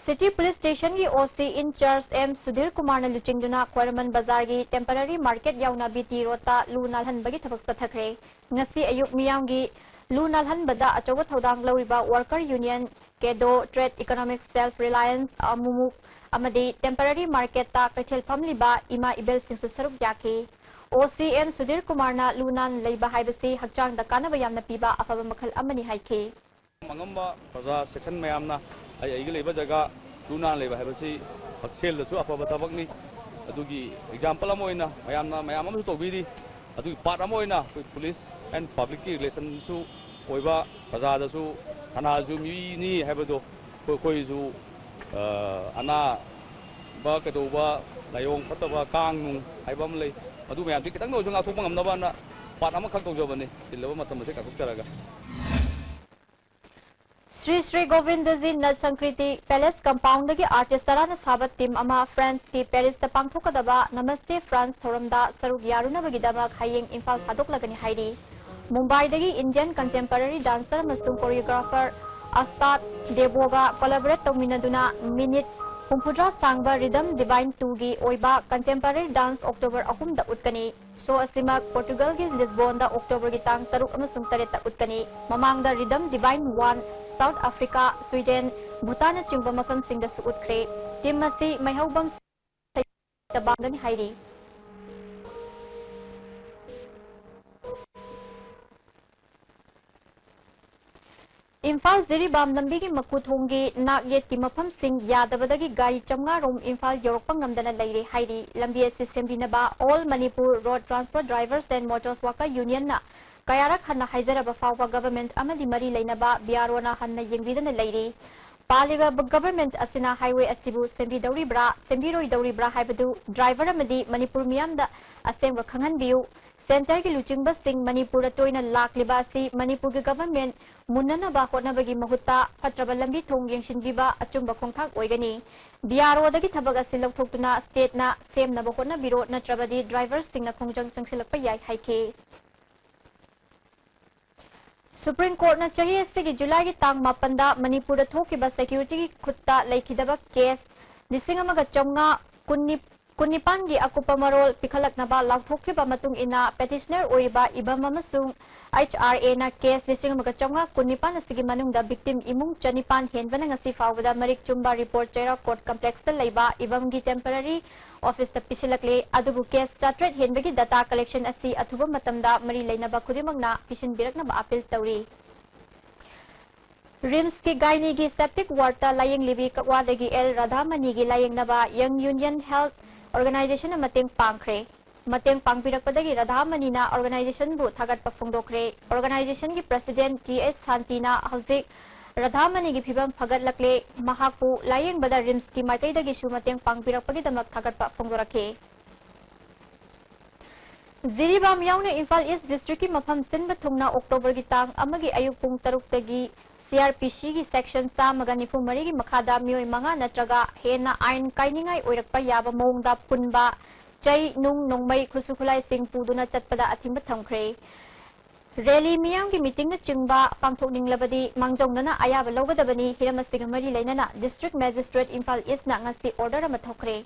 City Police Stationꯒꯤ O C in charge M Sudhir ꯀꯨꯃꯥꯔꯅ ꯂꯨꯆꯤꯡꯗꯨꯅ ꯈ꯭ꯋꯥꯏꯔꯝꯕꯟ ꯕꯖꯥꯔꯒꯤ temporary market ꯌꯥꯎꯅ B T Roadꯇ ꯂꯨ ꯅꯥꯜꯍꯟꯕꯒꯤ ꯊꯕꯛ ꯆꯠꯊꯈ꯭ꯔꯦ꯫ ꯉꯁꯤ ꯑꯌꯨꯛ ꯃꯤꯌꯥꯝꯒꯤ ꯂꯨ ꯅꯥꯜꯍꯟꯕꯗ ꯑꯆꯧꯕ ꯊꯧꯗꯥꯡ ꯂꯧꯔꯤꯕ Worker Union, ꯀꯦꯗꯣ, Trade Economic Self Reliance, ꯑꯃꯨꯃꯨꯛ ꯑꯃꯗꯤ temporary marketꯇ ꯀꯩꯊꯦꯜ ꯐꯝꯂꯤꯕ ꯏꯃꯥ ꯏꯕꯦꯜꯁꯤꯡꯁꯨ ꯁꯔꯨꯛ ꯌꯥꯈꯤ꯫ O C M ꯁꯨꯙꯤꯔ ꯀꯨꯃꯥꯔꯅ ꯂꯨ ꯅꯥꯟ ꯂꯩꯕ ꯍꯥꯏꯕꯁꯤ ꯍꯛꯆꯥꯡꯗ ꯀꯥꯟꯅꯕ ꯌꯥꯝꯅ ꯄꯤꯕ ꯑꯐꯕ ꯃꯈꯜ ꯑꯃꯅꯤ ꯍꯥꯏꯈꯤ꯫ ꯑꯉꯝꯕ ꯄ꯭ꯔꯖꯥ section ꯃꯌꯥꯝꯅ ꯑꯩ ꯑꯩꯒꯤ ꯂꯩꯕ ꯖꯒꯥ ꯂꯨ ꯅꯥꯟꯅ ꯂꯩꯕ ꯍꯥꯏꯕꯁꯤ ꯍꯛꯁꯦꯜꯗꯁꯨ ꯑꯐꯕ ꯊꯕꯛꯅꯤ꯫ ꯑꯗꯨꯒꯤ ꯑꯦꯛꯖꯥꯝꯄꯜ ꯑꯃ ꯑꯣꯏꯅ ꯃꯌꯥꯝꯅ ꯃꯌꯥꯝ ꯑꯃꯁꯨ ꯇꯧꯕꯤꯔꯤ꯫ ꯑꯗꯨꯒꯤ ꯄꯥꯔꯠ ꯑꯃ ꯑꯣꯏꯅ ꯑꯩꯈꯣꯏ ꯄꯨꯂꯤꯁ ꯑꯦꯟ ꯄꯕ꯭ꯂꯤꯛꯀꯤ ꯔꯤꯂꯦꯁꯟꯁꯨ ꯑꯣꯏꯕ, ꯄ꯭ꯔꯖꯥꯗꯁꯨ ꯀꯅꯥꯁꯨ ꯃꯤꯅꯤ ꯍꯥꯏꯕꯗꯣ ꯑꯩꯈꯣꯏ, ꯑꯩꯈꯣꯏꯁꯨ, ꯑ, ꯑꯅꯥꯕ ꯀꯩꯗꯧꯕ, ꯂꯥꯏꯑꯣꯡ ꯐꯠꯇꯕ, ꯀꯥꯡ ꯅꯨꯡ ꯍꯥꯏꯕ ꯑꯃ ꯂꯩ꯫ ꯃꯗꯨ ꯃꯌꯥꯝꯁꯤ ꯈꯤꯇꯪꯗ ꯑꯣꯏꯔꯁꯨ ꯉꯥꯛꯊꯣꯛꯄ ꯉꯝꯅꯕꯅ ꯄꯥꯔꯠ ꯑꯃꯈꯛ ꯇꯧꯖꯕꯅꯤ꯫ ꯆꯤꯜꯂꯕ ꯃꯇꯝ ꯑꯁꯤ ꯀꯥꯏꯊꯣꯛꯆꯔꯒ꯫ ꯁ꯭ꯔꯤ ꯁ꯭ꯔꯤ ꯒꯣꯕꯤꯟꯗꯖꯤ ꯅꯠ ꯁꯪꯀ꯭ꯔꯤꯇꯤ ꯄꯦꯂꯦꯁ ꯀꯝꯄꯥꯎꯟꯗꯒꯤ ꯑꯥꯔꯇꯤꯁ ꯇꯔꯥꯅ ꯁꯥꯕ ꯇꯤꯝ ꯑꯃ ꯐ꯭ꯔꯥꯟꯁꯀꯤ ꯄꯦꯔꯤꯁꯇ ꯄꯥꯡꯊꯣꯛꯀꯗꯕ ꯅꯃꯁꯇꯦ ꯐ꯭ꯔꯥꯟꯁ ꯊꯧꯔꯝꯗ ꯁꯔꯨꯛ ꯌꯥꯔꯨꯅꯕꯒꯤꯗꯃꯛ ꯍꯌꯦꯡ ꯏꯝꯐꯥꯜ ꯊꯥꯗꯣꯛꯂꯒꯅꯤ ꯍꯥꯏꯔꯤ꯫ ꯃꯨꯝꯕꯥꯏꯗꯒꯤ ꯏꯟꯗꯤꯌꯟ ꯀꯟꯇꯦꯝꯄꯔꯔꯤ ꯗꯥꯟꯁꯔ ꯑꯃꯁꯨꯡ ꯀꯣꯔꯤꯌꯣꯒ꯭ꯔꯥꯐꯔ ꯑꯁꯇꯥꯗ ꯗꯦꯕꯣꯒ ꯀꯣꯂꯥꯕꯣꯔꯦꯠ ꯇꯧꯃꯤꯟꯅꯗꯨꯅ ꯃꯤꯅꯤꯠ ꯍꯨꯝꯐꯨꯇꯔꯥ ꯁꯥꯡꯕ ꯔꯤꯗꯝ ꯗꯤꯚꯥꯏꯟ ꯇꯨꯒꯤ ꯑꯣꯏꯕ ꯀꯟꯇꯦꯝꯄꯔꯔꯤ ꯗꯥꯟꯁ ꯑꯣꯛꯇꯣꯕꯔ ꯑꯍꯨꯝꯗ ꯎꯠꯀꯅꯤ꯫ ꯁꯣ ꯑꯁꯤꯃꯛ ꯄꯣꯔꯇꯨꯒꯜꯒꯤ ꯂꯤꯁꯕꯣꯟꯗ ꯑꯣꯛꯇꯣꯕꯔꯒꯤ ꯇꯥꯡ ꯇꯔꯨꯛ ꯑꯃꯁꯨꯡ ꯇꯔꯦꯠꯇ ꯎꯠꯀꯅꯤ꯫ ꯃꯃꯥꯡꯗ ꯔꯤꯗꯝ ꯗꯤꯚꯥꯏꯟ ꯋꯥꯟ ꯁꯥꯎꯠ ꯑꯐ꯭ꯔꯤꯀꯥ, ꯁ꯭ꯋꯤꯗꯦꯟ, ꯚꯨꯇꯥꯟꯅꯆꯤꯡꯕ ꯃꯐꯝꯁꯤꯡꯗꯁꯨ ꯎꯠꯈ꯭ꯔꯦ꯫ ꯇꯤꯝ ꯑꯁꯤ ꯃꯩꯍꯧꯕꯝ ꯕꯥꯡꯒꯅꯤ ꯍꯥꯏꯔꯤ꯫ ꯏꯝꯐꯥꯜ ꯖꯤꯔꯤꯕꯥꯝ ꯂꯝꯕꯤꯒꯤ ꯃꯀꯨ ꯊꯣꯡꯒꯤ ꯅꯥꯛ ꯌꯦꯠꯀꯤ ꯃꯐꯝꯁꯤꯡ ꯌꯥꯗꯕꯗꯒꯤ ꯒꯥꯔꯤ ꯆꯥꯝꯃꯉꯥ ꯔꯣꯝ ꯏꯝꯐꯥꯜ ꯌꯧꯔꯛꯄ ꯉꯝꯗꯅ ꯂꯩꯔꯦ ꯍꯥꯏꯔꯤ꯫ ꯂꯝꯕꯤ ꯑꯁꯤ ꯁꯦꯝꯕꯤꯅꯕ All Manipur Road Transport Drivers and Motors Worker Unionꯅ ꯀꯌꯥꯔꯛ ꯍꯟꯅ ꯍꯥꯏꯖꯔꯕ ꯐꯥꯎꯕ ꯒꯚꯔꯟꯃꯦꯟꯠ ꯑꯃꯗꯤ ꯃꯔꯤ ꯂꯩꯅꯕ ꯕꯤ ꯑꯥꯔ ꯑꯣꯅ ꯍꯟꯅ ꯌꯦꯡꯕꯤꯗꯅ ꯂꯩꯔꯤ꯫ ꯄꯥꯜꯂꯤꯕ ꯒꯚꯔꯟꯃꯦꯟꯠ ꯑꯁꯤꯅ ꯍꯥꯏꯋꯦ ꯑꯁꯤꯕꯨ ꯁꯦꯝꯕꯤꯗꯧꯔꯤꯕ꯭ꯔꯥ, ꯁꯦꯝꯕꯤꯔꯣꯏꯗꯧꯔꯤꯕ꯭ꯔꯥ ꯍꯥꯏꯕꯗꯨ ꯗ꯭ꯔꯥꯏꯚꯔ ꯑꯃꯗꯤ ꯃꯅꯤꯄꯨꯔ ꯃꯤꯌꯥꯝꯗ ꯑꯁꯦꯡꯕ ꯈꯪꯍꯟꯕꯤꯌꯨ꯫ ꯁꯦꯟꯇꯔꯒꯤ ꯂꯨꯆꯤꯡꯕꯁꯤꯡ ꯃꯅꯤꯄꯨꯔꯗ ꯇꯣꯏꯅ ꯂꯥꯛꯂꯤꯕ ꯑꯁꯤ ꯃꯅꯤꯄꯨꯔꯒꯤ ꯒꯚꯔꯟꯃꯦꯟꯠ ꯃꯨꯟꯅꯅꯕ ꯍꯣꯠꯅꯕꯒꯤ ꯃꯍꯨꯠꯇ ꯐꯠꯇ꯭ꯔꯕ ꯂꯝꯕꯤ ꯊꯣꯡ ꯌꯦꯡꯁꯤꯟꯕꯤꯕ ꯑꯆꯨꯝꯕ ꯈꯣꯡꯊꯥꯡ ꯑꯣꯏꯒꯅꯤ꯫ ꯕꯤ ꯑꯥꯔ ꯑꯣꯗꯒꯤ ꯊꯕꯛ ꯑꯁꯤ ꯂꯧꯊꯣꯛꯇꯨꯅ ꯁ꯭ꯇꯦꯠꯅ ꯁꯦꯝꯅꯕ ꯍꯣꯠꯅꯕꯤꯔꯣ, ꯅꯠꯇ꯭ꯔꯕꯗꯤ ꯗ꯭ꯔꯥꯏꯚꯔꯁꯤꯡꯅ ꯈꯣꯡꯖꯪ ꯆꯪꯁꯤꯜꯂꯛꯄ ꯌꯥꯏ ꯍꯥꯏꯈꯤ꯫ ꯁꯨꯄ꯭ꯔꯤꯝ ꯀꯣꯔꯠꯅ ꯆꯍꯤ ꯑꯁꯤꯒꯤ ꯖꯨꯂꯥꯏꯒꯤ ꯇꯥꯡ ꯃꯥꯄꯟꯗ ꯃꯅꯤꯄꯨꯔꯗ ꯊꯣꯛꯈꯤꯕ ꯁꯦꯀ꯭ꯌꯨꯔꯤꯇꯤꯒꯤ ꯈꯨꯠꯇ ꯂꯩꯈꯤꯗꯕ ꯀꯦꯁ ꯂꯤꯁꯤꯡ ꯑꯃꯒ ꯆꯥꯝꯃꯉꯥ ꯀꯨꯟꯅꯤꯄꯥꯟꯒꯤ ꯑꯀꯨꯞꯄ ꯃꯔꯣꯜ ꯄꯤꯈꯠꯂꯛꯅꯕ ꯂꯥꯎꯊꯣꯛꯈꯤꯕ ꯃꯇꯨꯡ ꯏꯟꯅ, ꯄꯦꯇꯤꯁꯅꯔ ꯑꯣꯏꯔꯤꯕ ꯏꯕꯝ ꯑꯃꯁꯨꯡ ꯑꯩꯆ ꯑꯥꯔ ꯑꯦꯅ ꯀꯦꯁ ꯂꯤꯁꯤꯡ ꯑꯃꯒ ꯆꯥꯝꯃꯉꯥ ꯀꯨꯟꯅꯤꯄꯥꯟ ꯑꯁꯤꯒꯤ ꯃꯅꯨꯡꯗ ꯚꯤꯛꯇꯤꯝ ꯏꯃꯨꯡ ꯆꯅꯤꯄꯥꯟ ꯍꯦꯟꯕꯅ ꯉꯁꯤ ꯐꯥꯎꯕꯗ ꯃꯔꯤꯛ ꯆꯨꯝꯕ ꯔꯤꯄꯣꯔꯠ ꯆꯩꯔꯥꯎ ꯀꯣꯔꯠ ꯀꯝꯄ꯭ꯂꯦꯛꯁꯇ ꯂꯩꯕ ꯏꯕꯝꯒꯤ ꯇꯦꯝꯄꯔꯔꯤ ꯑꯣꯐꯤꯁꯇ ꯄꯤꯁꯤꯜꯂꯛꯂꯦ꯫ ꯑꯗꯨꯕꯨ ꯀꯦꯁ ꯆꯥꯇ꯭ꯔꯦꯠ ꯍꯦꯟꯕꯒꯤ ꯗꯇꯥ ꯀꯂꯦꯛꯁꯟ ꯑꯁꯤ ꯑꯊꯨꯕ ꯃꯇꯝꯗ ꯃꯔꯤ ꯂꯩꯅꯕ ꯈꯨꯗꯤꯡꯃꯛꯅ ꯄꯤꯁꯤꯟꯕꯤꯔꯛꯅꯕ ꯑꯥꯄꯤꯜ ꯇꯧꯔꯤ꯫ ꯔꯤꯝꯁꯀꯤ ꯒꯥꯏꯅꯤꯒꯤ ꯁꯦꯞꯇꯤꯛ ꯋꯥꯔꯗꯇ ꯂꯥꯌꯦꯡꯂꯤꯕꯤ ꯀꯛꯋꯥꯗꯒꯤ ꯑꯦꯜ ꯔꯥꯙꯥꯃꯅꯤꯒꯤ ꯂꯥꯌꯦꯡꯅꯕ ꯌꯪ ꯌꯨꯅꯤꯌꯟ ꯍꯦꯜꯊ ꯑꯣꯔꯒꯅꯥꯏꯖꯦꯁꯟꯅ ꯃꯇꯦꯡ ꯄꯥꯡꯈ꯭ꯔꯦ꯫ ꯃꯇꯦꯡ ꯄꯥꯡꯕꯤꯔꯛꯄꯗꯒꯤ ꯔꯥꯙꯥꯃꯅꯤꯅ ꯑꯣꯔꯒꯅꯥꯏꯖꯦꯁꯟꯕꯨ ꯊꯥꯒꯠꯄ ꯐꯣꯡꯗꯣꯛꯈ꯭ꯔꯦ꯫ ꯑꯣꯔꯒꯅꯥꯏꯖꯦꯁꯟꯒꯤ ꯄ꯭ꯔꯁꯤꯗꯦꯟꯠ ꯇꯤ ꯑꯦꯁ ꯁꯥꯟꯇꯤꯅ ꯍꯧꯖꯤꯛ ꯔꯥꯙꯥꯃꯅꯤꯒꯤ ꯐꯤꯕꯝ ꯐꯒꯠꯂꯛꯂꯦ, ꯃꯍꯥꯛꯄꯨ ꯂꯥꯌꯦꯡꯕꯗ ꯔꯤꯝꯁꯀꯤ ꯃꯥꯏꯀꯩꯗꯒꯤꯁꯨ ꯃꯇꯦꯡ ꯄꯥꯡꯕꯤꯔꯛꯄꯒꯤꯗꯃꯛ ꯊꯥꯒꯠꯄ ꯐꯣꯡꯗꯣꯔꯛꯈꯤ꯫ ꯖꯤꯔꯤꯕꯥꯝ ꯌꯥꯎꯅ ꯏꯝꯐꯥꯜ ꯏꯁ ꯗꯤꯁꯇ꯭ꯔꯤꯛꯀꯤ ꯃꯐꯝ ꯁꯤꯟꯕ ꯊꯨꯡꯅ ꯑꯣꯛꯇꯣꯕꯔꯒꯤ ꯇꯥꯡ ꯑꯃꯒꯤ ꯑꯌꯨꯛ ꯄꯨꯡ ꯇꯔꯨꯛꯇꯒꯤ ꯁꯤ ꯑꯥꯔ ꯄꯤ ꯁꯤꯒꯤ ꯁꯦꯛꯁꯟ ꯆꯥꯝꯃꯒ ꯅꯤꯐꯨ ꯃꯔꯤꯒꯤ ꯃꯈꯥꯗ ꯃꯤꯑꯣꯏ ꯃꯉꯥ ꯅꯠꯇ꯭ꯔꯒ ꯍꯦꯟꯅ ꯑꯥꯏꯟ ꯀꯥꯏꯅꯤꯡꯉꯥꯏ ꯑꯣꯏꯔꯛꯄ ꯌꯥꯕ ꯃꯑꯣꯡꯗ ꯄꯨꯟꯕ, ꯆꯩ, ꯅꯨꯡ, ꯅꯣꯡꯃꯩ, ꯈꯨꯠꯁꯨ ꯈꯨꯠꯂꯥꯏꯁꯤꯡ ꯄꯨꯗꯨꯅ ꯆꯠꯄꯗ ꯑꯊꯤꯡꯕ ꯊꯝꯈ꯭ꯔꯦ꯫ ꯔꯦꯂꯤ, ꯃꯤꯌꯥꯝꯒꯤ ꯃꯤꯇꯤꯡꯅꯆꯤꯡꯕ ꯄꯥꯡꯊꯣꯛꯅꯤꯡꯂꯕꯗꯤ ꯃꯥꯡꯖꯧꯅꯅ ꯑꯌꯥꯕ ꯂꯧꯒꯗꯕꯅꯤ꯫ ꯍꯤꯔꯝ ꯑꯁꯤꯒ ꯃꯔꯤ ꯂꯩꯅꯅ ꯗꯤꯁꯇ꯭ꯔꯤꯛ ꯃꯦꯖꯤꯁꯇ꯭ꯔꯦꯠ ꯏꯝꯐꯥꯜ ꯏꯁꯅ ꯉꯁꯤ ꯑꯣꯔꯗꯔ ꯑꯃ ꯊꯣꯛꯈ꯭ꯔꯦ꯫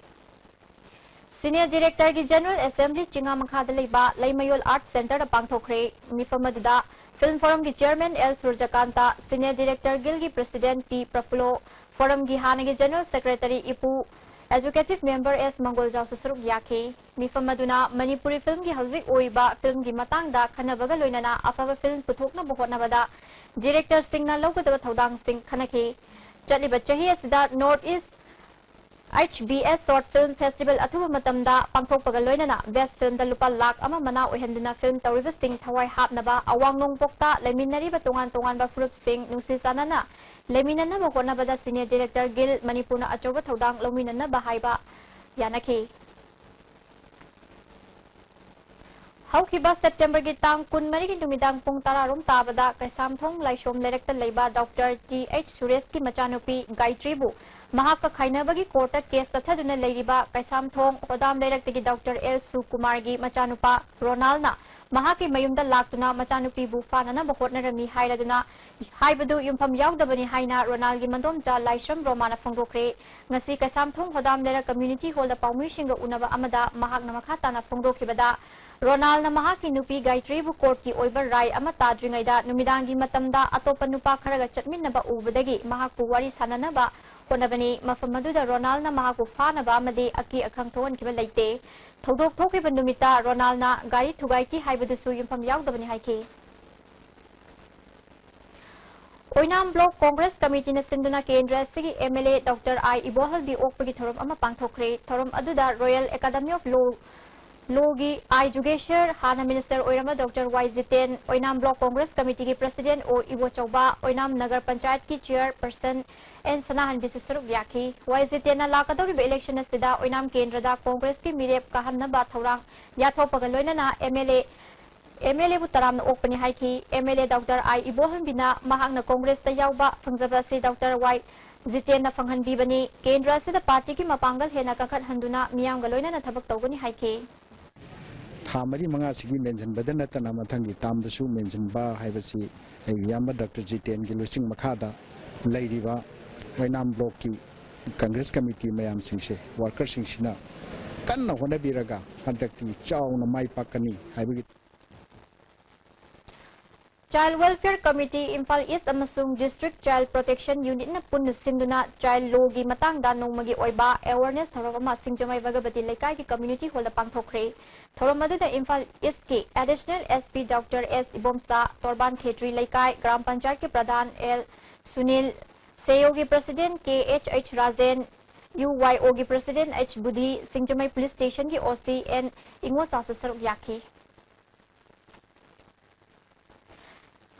ꯁꯤꯅꯤꯌꯔ ꯗꯤꯔꯦꯛꯇꯔꯒꯤ ꯖꯦꯅꯔꯦꯜ ꯑꯦꯁꯦꯝꯕ꯭ꯂꯤ ꯆꯤꯡꯉꯥ ꯃꯈꯥꯗ ꯂꯩꯕ ꯂꯩꯃꯌꯣꯜ ꯑꯥꯔꯠ ꯁꯦꯟꯇꯔꯗ ꯄꯥꯡꯊꯣꯛꯈ꯭ꯔꯦ꯫ ꯃꯤꯐꯝ ꯑꯗꯨꯗ ꯐꯤꯜꯝ ꯐꯣꯔꯝꯒꯤ chairman L Surjakanta, senior director ꯒꯤꯜꯒꯤ ꯄ꯭ꯔꯁꯤꯗꯦꯟꯠ ꯄꯤ ꯄ꯭ꯔꯐꯨꯂꯣ, ꯐꯣꯔꯝꯒꯤ ꯍꯥꯟꯅꯒꯤ ꯖꯦꯅꯔꯦꯜ ꯁꯦꯀ꯭ꯔꯦꯇꯔꯤ ꯏꯄꯨ, ꯑꯦꯖꯨꯀꯦꯇꯤꯚ ꯃꯦꯝꯕꯔ ꯑꯦꯁ ꯃꯪꯒꯣꯜꯖꯥꯎꯁꯨ ꯁꯔꯨꯛ ꯌꯥꯈꯤ꯫ ꯃꯤꯐꯝ ꯑꯗꯨꯅ ꯃꯅꯤꯄꯨꯔꯤ ꯐꯤꯜꯝꯒꯤ ꯍꯧꯖꯤꯛ ꯑꯣꯏꯔꯤꯕ ꯐꯤꯜꯝꯒꯤ ꯃꯇꯥꯡꯗ ꯈꯟꯅꯕꯒ ꯂꯣꯏꯅꯅ ꯑꯐꯕ ꯐꯤꯜꯝ ꯄꯨꯊꯣꯛꯅꯕ ꯍꯣꯠꯅꯕꯗ ꯗꯤꯔꯦꯛꯇꯔꯁꯤꯡꯅ ꯂꯧꯒꯗꯕ ꯊꯧꯗꯥꯡꯁꯤꯡ ꯈꯟꯅꯈꯤ꯫ ꯆꯠꯂꯤꯕ ꯆꯍꯤ ꯑꯁꯤꯗ ꯅꯣꯔꯠ ꯏꯁ ꯑꯩꯆ ꯕꯤ ꯑꯦꯁ ꯁꯣꯔꯠ ꯐꯤꯜꯝ ꯐꯦꯁꯇꯤꯚꯦꯜ ꯑꯊꯨꯕ ꯃꯇꯝꯗ ꯄꯥꯡꯊꯣꯛꯄꯒ ꯂꯣꯏꯅꯅ ꯕꯦꯁ ꯐꯤꯜꯝꯗ ꯂꯨꯄꯥ ꯂꯥꯈ ꯑꯃ ꯃꯅꯥ ꯑꯣꯏꯍꯟꯗꯨꯅ ꯐꯤꯜꯝ ꯇꯧꯔꯤꯕꯁꯤꯡ ꯊꯋꯥꯏ ꯍꯥꯞꯅꯕ, ꯑꯋꯥꯡ ꯅꯣꯡꯄꯣꯛꯇ ꯂꯩꯃꯤꯟꯅꯔꯤꯕ ꯇꯣꯉꯥꯟ ꯇꯣꯉꯥꯟꯕ ꯐꯨꯔꯨꯞꯁꯤꯡ ꯅꯨꯡꯁꯤ ꯆꯥꯟꯅꯅ ꯂꯩꯃꯤꯟꯅꯅꯕ ꯍꯣꯠꯅꯕꯗ ꯁꯤꯅꯤꯌꯔ ꯗꯤꯔꯦꯛꯇꯔ ꯒꯤꯜ ꯃꯅꯤꯄꯨꯔꯅ ꯑꯆꯧꯕ ꯊꯧꯗꯥꯡ ꯂꯧꯃꯤꯟꯅꯅꯕ ꯍꯥꯏꯕ ꯌꯥꯅꯈꯤ꯫ ꯍꯧꯈꯤꯕ ꯁꯦꯞꯇꯦꯝꯕꯔꯒꯤ ꯇꯥꯡ ꯀꯨꯟꯃꯔꯤꯒꯤ ꯅꯨꯃꯤꯗꯥꯡ ꯄꯨꯡ ꯇꯔꯥ ꯔꯣꯝ ꯇꯥꯕꯗ ꯀꯩꯁꯥꯝꯊꯣꯡ ꯂꯥꯏꯁꯣꯝ ꯂꯩꯔꯛꯇ ꯂꯩꯕ ꯗꯣꯛꯇꯔ ꯇꯤ ꯑꯩꯆ ꯁꯨꯔꯦꯁꯀꯤ ꯃꯆꯥꯅꯨꯄꯤ ꯒꯥꯌꯇ꯭ꯔꯤꯕꯨ ꯃꯍꯥꯛꯀ ꯈꯥꯏꯅꯕꯒꯤ ꯀꯣꯔꯠꯇ ꯀꯦꯁ ꯆꯠꯊꯗꯨꯅ ꯂꯩꯔꯤꯕ ꯀꯩꯁꯥꯝꯊꯣꯡ ꯍꯣꯗꯥꯝ ꯂꯩꯔꯛꯇꯒꯤ ꯗꯣꯛꯇꯔ ꯑꯦꯜ ꯁꯨꯀꯨꯃꯥꯔꯒꯤ ꯃꯆꯥꯅꯨꯄꯥ ꯔꯣꯅꯥꯜꯅ ꯃꯍꯥꯛꯀꯤ ꯃꯌꯨꯝꯗ ꯂꯥꯛꯇꯨꯅ ꯃꯆꯥꯅꯨꯄꯤꯕꯨ ꯐꯥꯅꯅꯕ ꯍꯣꯠꯅꯔꯝꯃꯤ ꯍꯥꯏꯔꯗꯨꯅ ꯍꯥꯏꯕꯗꯨ ꯌꯨꯝꯐꯝ ꯌꯥꯎꯗꯕꯅꯤ ꯍꯥꯏꯅ ꯔꯣꯅꯥꯜꯒꯤ ꯃꯗꯣꯝꯆꯥ ꯂꯥꯏꯁ꯭ꯔꯝ ꯔꯣꯃꯥꯅ ꯐꯣꯡꯗꯣꯛꯈ꯭ꯔꯦ꯫ ꯉꯁꯤ ꯀꯩꯁꯥꯝꯊꯣꯡ ꯍꯣꯗꯥꯝ ꯂꯩꯔꯛ ꯀꯝꯃ꯭ꯌꯨꯅꯤꯇꯤ ꯍꯣꯜꯗ ꯄꯥꯎꯃꯤꯁꯤꯡꯒ ꯎꯅꯕ ꯑꯃꯗ ꯃꯍꯥꯛꯅ ꯃꯈꯥ ꯇꯥꯅ ꯐꯣꯡꯗꯣꯛꯈꯤꯕꯗ, ꯔꯣꯅꯥꯜꯅ ꯃꯍꯥꯛꯀꯤ ꯅꯨꯄꯤ ꯒꯥꯌꯇ꯭ꯔꯤꯕꯨ ꯀꯣꯔꯠꯀꯤ ꯑꯣꯏꯕ ꯔꯥꯏ ꯑꯃ ꯇꯥꯗ꯭ꯔꯤꯉꯩꯗ ꯅꯨꯃꯤꯗꯥꯡꯒꯤ ꯃꯇꯝꯗ ꯑꯇꯣꯞꯄ ꯅꯨꯄꯥ ꯈꯔꯒ ꯆꯠꯃꯤꯟꯅꯕ ꯎꯕꯗꯒꯤ ꯃꯍꯥꯛꯄꯨ ꯋꯥꯔꯤ ꯁꯥꯅꯅꯕ ꯍꯣꯠꯅꯕꯅꯤ꯫ ꯃꯐꯝ ꯑꯗꯨꯗ ꯔꯣꯅꯥꯜꯅ ꯃꯍꯥꯛꯄꯨ ꯐꯥꯅꯕ ꯑꯃꯗꯤ ꯑꯀꯤ ꯑꯈꯪ ꯊꯣꯛꯍꯟꯈꯤꯕ ꯂꯩꯇꯦ꯫ ꯊꯧꯗꯣꯛ ꯊꯣꯛꯈꯤꯕ ꯅꯨꯃꯤꯠꯇ ꯔꯣꯅꯥꯜꯅ ꯒꯥꯔꯤ ꯊꯨꯒꯥꯏꯈꯤ ꯍꯥꯏꯕꯗꯨꯁꯨ ꯌꯨꯝꯐꯝ ꯌꯥꯎꯗꯕꯅꯤ ꯍꯥꯏꯈꯤ꯫ ꯑꯣꯏꯅꯥꯝ ꯕ꯭ꯂꯣꯛ ꯀꯣꯡꯒ꯭ꯔꯦꯁ ꯀꯃꯤꯇꯤꯅ ꯁꯤꯟꯗꯨꯅ ꯀꯦꯟꯗ꯭ꯔ ꯑꯁꯤꯒꯤ ꯑꯦꯝ ꯑꯦꯜ ꯑꯦ ꯗꯣꯛꯇꯔ ꯑꯥꯏ ꯏꯕꯣꯍꯜꯕꯤ ꯑꯣꯛꯄꯒꯤ ꯊꯧꯔꯝ ꯑꯃ ꯄꯥꯡꯊꯣꯛꯈ꯭ꯔꯦ꯫ ꯊꯧꯔꯝ ꯑꯗꯨꯗ ꯔꯣꯌꯦꯜ ꯑꯦꯀꯥꯗꯃꯤ ꯑꯣꯐ ꯂꯣ, ꯂꯣꯒꯤ ꯑꯥꯏ ꯖꯨꯒꯦꯁꯔ, ꯍꯥꯟꯅ ꯃꯤꯅꯤꯁꯇꯔ ꯑꯣꯏꯔꯝꯕ ꯗꯣꯛꯇꯔ ꯋꯥꯏ ꯖꯤꯇꯦꯟ, ꯑꯣꯏꯅꯥꯝ ꯕ꯭ꯂꯣꯛ ꯀꯣꯡꯒ꯭ꯔꯦꯁ ꯀꯃꯤꯇꯤꯒꯤ ꯄ꯭ꯔꯁꯤꯗꯦꯟ ꯑꯣ ꯏꯕꯣꯆꯧꯕ, ꯑꯣꯏꯅꯥꯝ ꯅꯒꯔ ꯄꯟꯆꯥꯌꯠꯀꯤ ꯆꯤꯌꯔꯄꯔꯁꯟ ꯑꯦꯟ ꯁꯅꯥꯍꯟꯕꯤꯁꯨ ꯁꯔꯨꯛ ꯌꯥꯈꯤ꯫ ꯋꯥꯏ ꯖꯤꯇꯦꯟꯅ ꯂꯥꯛꯀꯗꯧꯔꯤꯕ ꯏꯂꯦꯛꯁꯟ ꯑꯁꯤꯗ ꯑꯣꯏꯅꯥꯝ ꯀꯦꯟꯗ꯭ꯔꯗ ꯀꯣꯡꯒ꯭ꯔꯦꯁꯀꯤ ꯃꯤꯔꯦꯞ ꯀꯥꯍꯟꯅꯕ ꯊꯧꯔꯥꯡ ꯌꯥꯊꯣꯛꯄꯒ ꯂꯣꯏꯅꯅ M L A M L ꯑꯦꯕꯨ ꯇꯔꯥꯝꯅ ꯑꯣꯛꯄꯅꯤ ꯍꯥꯏꯈꯤ꯫ M L A doctor I ꯏꯕꯣꯍꯟꯕꯤꯅ ꯃꯍꯥꯛꯅ ꯀꯣꯡꯒ꯭ꯔꯦꯁꯇ ꯌꯥꯎꯕ ꯐꯪꯖꯕ ꯑꯁꯤ ꯗꯣꯛꯇꯔ ꯋꯥꯏ ꯖꯤꯇꯦꯟꯅ ꯐꯪꯍꯟꯕꯤꯕꯅꯤ꯫ ꯀꯦꯟꯗ꯭ꯔ ꯑꯁꯤꯗ ꯄꯥꯔꯇꯤꯒꯤ ꯃꯄꯥꯡꯒꯜ ꯍꯦꯟꯅ ꯀꯟꯈꯠꯍꯟꯗꯨꯅ ꯃꯤꯌꯥꯝꯒ ꯂꯣꯏꯅꯅ ꯊꯕꯛ ꯇꯧꯒꯅꯤ ꯍꯥꯏꯈꯤ꯫ ꯊꯥ ꯃꯔꯤ ꯃꯉꯥꯁꯤꯒꯤ ꯃꯦꯟꯁꯤꯟꯕꯗ ꯅꯠꯇꯅ ꯃꯊꯪꯒꯤ ꯇꯥꯝꯗꯁꯨ ꯃꯦꯟꯁꯤꯟꯕ ꯍꯥꯏꯕꯁꯤ ꯑꯩꯒꯤ ꯏꯌꯥꯝꯕ ꯗꯣꯛꯇꯔ ꯖꯤꯇꯦꯟꯒꯤ ꯂꯨꯆꯤꯡ ꯃꯈꯥꯗ ꯂꯩꯔꯤꯕ ꯑꯣꯏꯅꯥꯝ ꯕ꯭ꯂꯣꯛꯀꯤ ꯀꯪꯒ꯭ꯔꯦꯁ ꯀꯃꯤꯇꯤ ꯃꯌꯥꯝꯁꯤꯡꯁꯦ, ꯋꯥꯔꯀꯔꯁꯤꯡꯁꯤꯅ ꯀꯟꯅ ꯍꯣꯠꯅꯕꯤꯔꯒ ꯍꯟꯗꯛꯇꯤ ꯆꯥꯎꯅ ꯃꯥꯏ ꯄꯥꯛꯀꯅꯤ ꯍꯥꯏꯕꯒꯤ Child Welfare Committee, ꯏꯝꯐꯥꯜ ꯏꯁ ꯑꯃꯁꯨꯡ District Child Protection Unitꯅ ꯄꯨꯟꯅ ꯁꯤꯟꯗꯨꯅ ꯆꯥꯏꯜ ꯂꯣꯒꯤ ꯃꯇꯥꯡꯗ ꯅꯣꯡꯃꯒꯤ ꯑꯣꯏꯕ ꯑꯦꯋꯥꯔꯅꯦꯁ ꯊꯧꯔꯝ ꯑꯃ ꯁꯤꯡꯖꯃꯩ ꯚꯒꯕꯇꯤ ꯂꯩꯀꯥꯏꯒꯤ ꯀꯝꯃ꯭ꯌꯨꯅꯤꯇꯤ ꯍꯣꯜꯗ ꯄꯥꯡꯊꯣꯛꯈ꯭ꯔꯦ꯫ ꯊꯧꯔꯝ ꯑꯗꯨꯗ ꯏꯝꯐꯥꯜ ꯏꯁꯀꯤ ꯑꯦꯗꯤꯁꯅꯦꯜ ꯑꯦꯁ ꯄꯤ ꯗꯣꯛꯇꯔ ꯑꯦꯁ ꯏꯕꯣꯝꯆꯥ, ꯇꯣꯔꯕꯥꯟ ꯈꯦꯇ꯭ꯔꯤ ꯂꯩꯀꯥꯏ ꯒ꯭ꯔꯥꯝ ꯄꯟꯆꯥꯌꯠꯀꯤ ꯄ꯭ꯔꯙꯥꯟ ꯑꯦꯜ ꯁꯨꯅꯤꯜ, ꯁꯦꯌꯣꯒꯤ ꯄ꯭ꯔꯁꯤꯗꯦꯟ ꯀꯦ ꯑꯩꯆ ꯑꯩꯆ ꯔꯥꯖꯦꯟ, ꯌꯨ ꯋꯥꯏ ꯑꯣꯒꯤ ꯄ꯭ꯔꯁꯤꯗꯦꯟ ꯑꯩꯆ ꯕꯨꯙꯤ, ꯁꯤꯡꯖꯃꯩ ꯄꯨꯂꯤꯁ ꯁ꯭ꯇꯦꯁꯟꯒꯤ ꯑꯣ ꯁꯤ ꯑꯦꯟ ꯏꯉꯣꯆꯥꯁꯨ ꯁꯔꯨꯛ ꯌꯥꯈꯤ꯫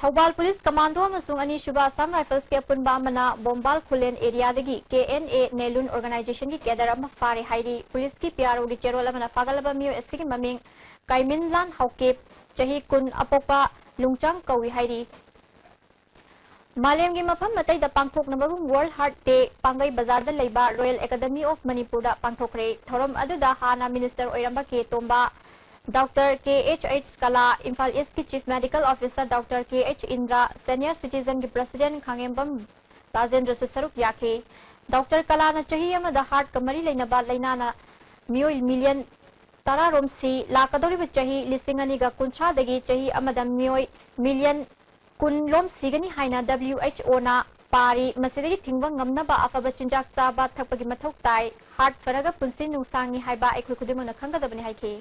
ꯊꯧꯕꯥꯜ ꯄꯨꯂꯤꯁ ꯀꯃꯥꯟꯗꯣ ꯑꯃꯁꯨꯡ ꯑꯅꯤꯁꯨꯕ ꯑꯁꯥꯝ ꯔꯥꯏꯐꯜꯁꯀꯤ ꯑꯄꯨꯟꯕ ꯑꯃꯅ ꯕꯣꯝꯕꯥꯜ ꯈꯨꯂꯦꯟ ꯑꯦꯔꯤꯌꯥꯗꯒꯤ ꯀꯦ ꯑꯦꯟ ꯑꯦ ꯅꯦꯂꯨꯟ ꯑꯣꯔꯒꯅꯥꯏꯖꯦꯁꯟꯒꯤ ꯀꯦꯗꯔ ꯑꯃ ꯐꯥꯔꯦ ꯍꯥꯏꯔꯤ꯫ ꯄꯨꯂꯤꯁꯀꯤ ꯄꯤ ꯑꯥꯔ ꯑꯣꯒꯤ ꯆꯦꯔꯣꯜ ꯑꯃꯅ ꯐꯥꯒꯠꯂꯕ ꯃꯤꯑꯣꯏ ꯑꯁꯤꯒꯤ ꯃꯃꯤꯡ ꯀꯥꯏꯃꯤꯟꯂꯥꯟ ꯍꯥꯎꯀꯤꯞ, ꯆꯍꯤ ꯀꯨꯟ, ꯑꯄꯣꯛꯄ ꯂꯨꯡꯆꯥꯡ ꯀꯧꯏ ꯍꯥꯏꯔꯤ꯫ ꯃꯥꯂꯦꯝꯒꯤ ꯃꯐꯝ ꯑꯇꯩꯗ ꯄꯥꯡꯊꯣꯛꯅꯕꯒꯨꯝ World Heart Day ꯄꯥꯡꯒꯩ ꯕꯖꯥꯔꯗ ꯂꯩꯕ Royal Academy of Manipurꯗ ꯄꯥꯡꯊꯣꯛꯈ꯭ꯔꯦ꯫ ꯊꯧꯔꯝ ꯑꯗꯨꯗ ꯍꯥꯟꯅ ꯃꯤꯅꯤꯁꯇꯔ ꯑꯣꯏꯔꯝꯕ ꯀꯦ ꯇꯣꯝꯕ, ꯗꯣꯛꯇꯔ ꯀꯦ ꯑꯩꯆ ꯑꯩꯆ ꯀꯂꯥ, ꯏꯝꯐꯥꯜ ꯏꯁꯀꯤ ꯆꯤꯐ ꯃꯦꯗꯤꯀꯦꯜ ꯑꯣꯐꯤꯁꯔ ꯗꯣꯛꯇꯔ ꯀꯦ ꯑꯩꯆ ꯏꯟꯗ꯭ꯔꯥ, ꯁꯦꯅꯤꯌꯔ ꯁꯤꯇꯤꯖꯟꯒꯤ ꯄ꯭ꯔꯁꯤꯗꯦꯟ ꯈꯥꯉꯦꯝꯕꯝ ꯔꯥꯖꯦꯟꯗ꯭ꯔꯁꯨ ꯁꯔꯨꯛ ꯌꯥꯈꯤ꯫ ꯗꯣꯛꯇꯔ ꯀꯂꯥꯅ ꯆꯍꯤ ꯑꯃꯗ ꯍꯥꯔꯠꯀ ꯃꯔꯤ ꯂꯩꯅꯕ ꯂꯥꯏꯅꯥꯅ ꯃꯤꯑꯣꯏ ꯃꯤꯂꯤꯌꯟ ꯇꯔꯥꯔꯣꯝ ꯁꯤ, ꯂꯥꯛꯀꯗꯧꯔꯤꯕ ꯆꯍꯤ ꯂꯤꯁꯤꯡ ꯑꯅꯤꯒ ꯀꯨꯟꯊ꯭ꯔꯥꯗꯒꯤ ꯆꯍꯤ ꯑꯃꯗ ꯃꯤꯑꯣꯏ ꯃꯤꯂꯤꯌꯟ ꯀꯨꯟ ꯂꯣꯝ ꯁꯤꯒꯅꯤ ꯍꯥꯏꯅ W H O ꯅ ꯄꯥꯔꯤ꯫ ꯃꯁꯤꯗꯒꯤ ꯊꯤꯡꯕ ꯉꯝꯅꯕ ꯑꯐꯕ ꯆꯤꯟꯖꯥꯛ ꯆꯥꯕ ꯊꯛꯄꯒꯤ ꯃꯊꯧ ꯇꯥꯏ꯫ ꯍꯥꯔꯠ ꯐꯔꯒ ꯄꯨꯟꯁꯤ ꯅꯨꯡꯁꯥꯡꯉꯤ ꯍꯥꯏꯕ ꯑꯩꯈꯣꯏ ꯈꯨꯗꯤꯡꯃꯛꯅ ꯈꯪꯒꯗꯕꯅꯤ ꯍꯥꯏꯈꯤ꯫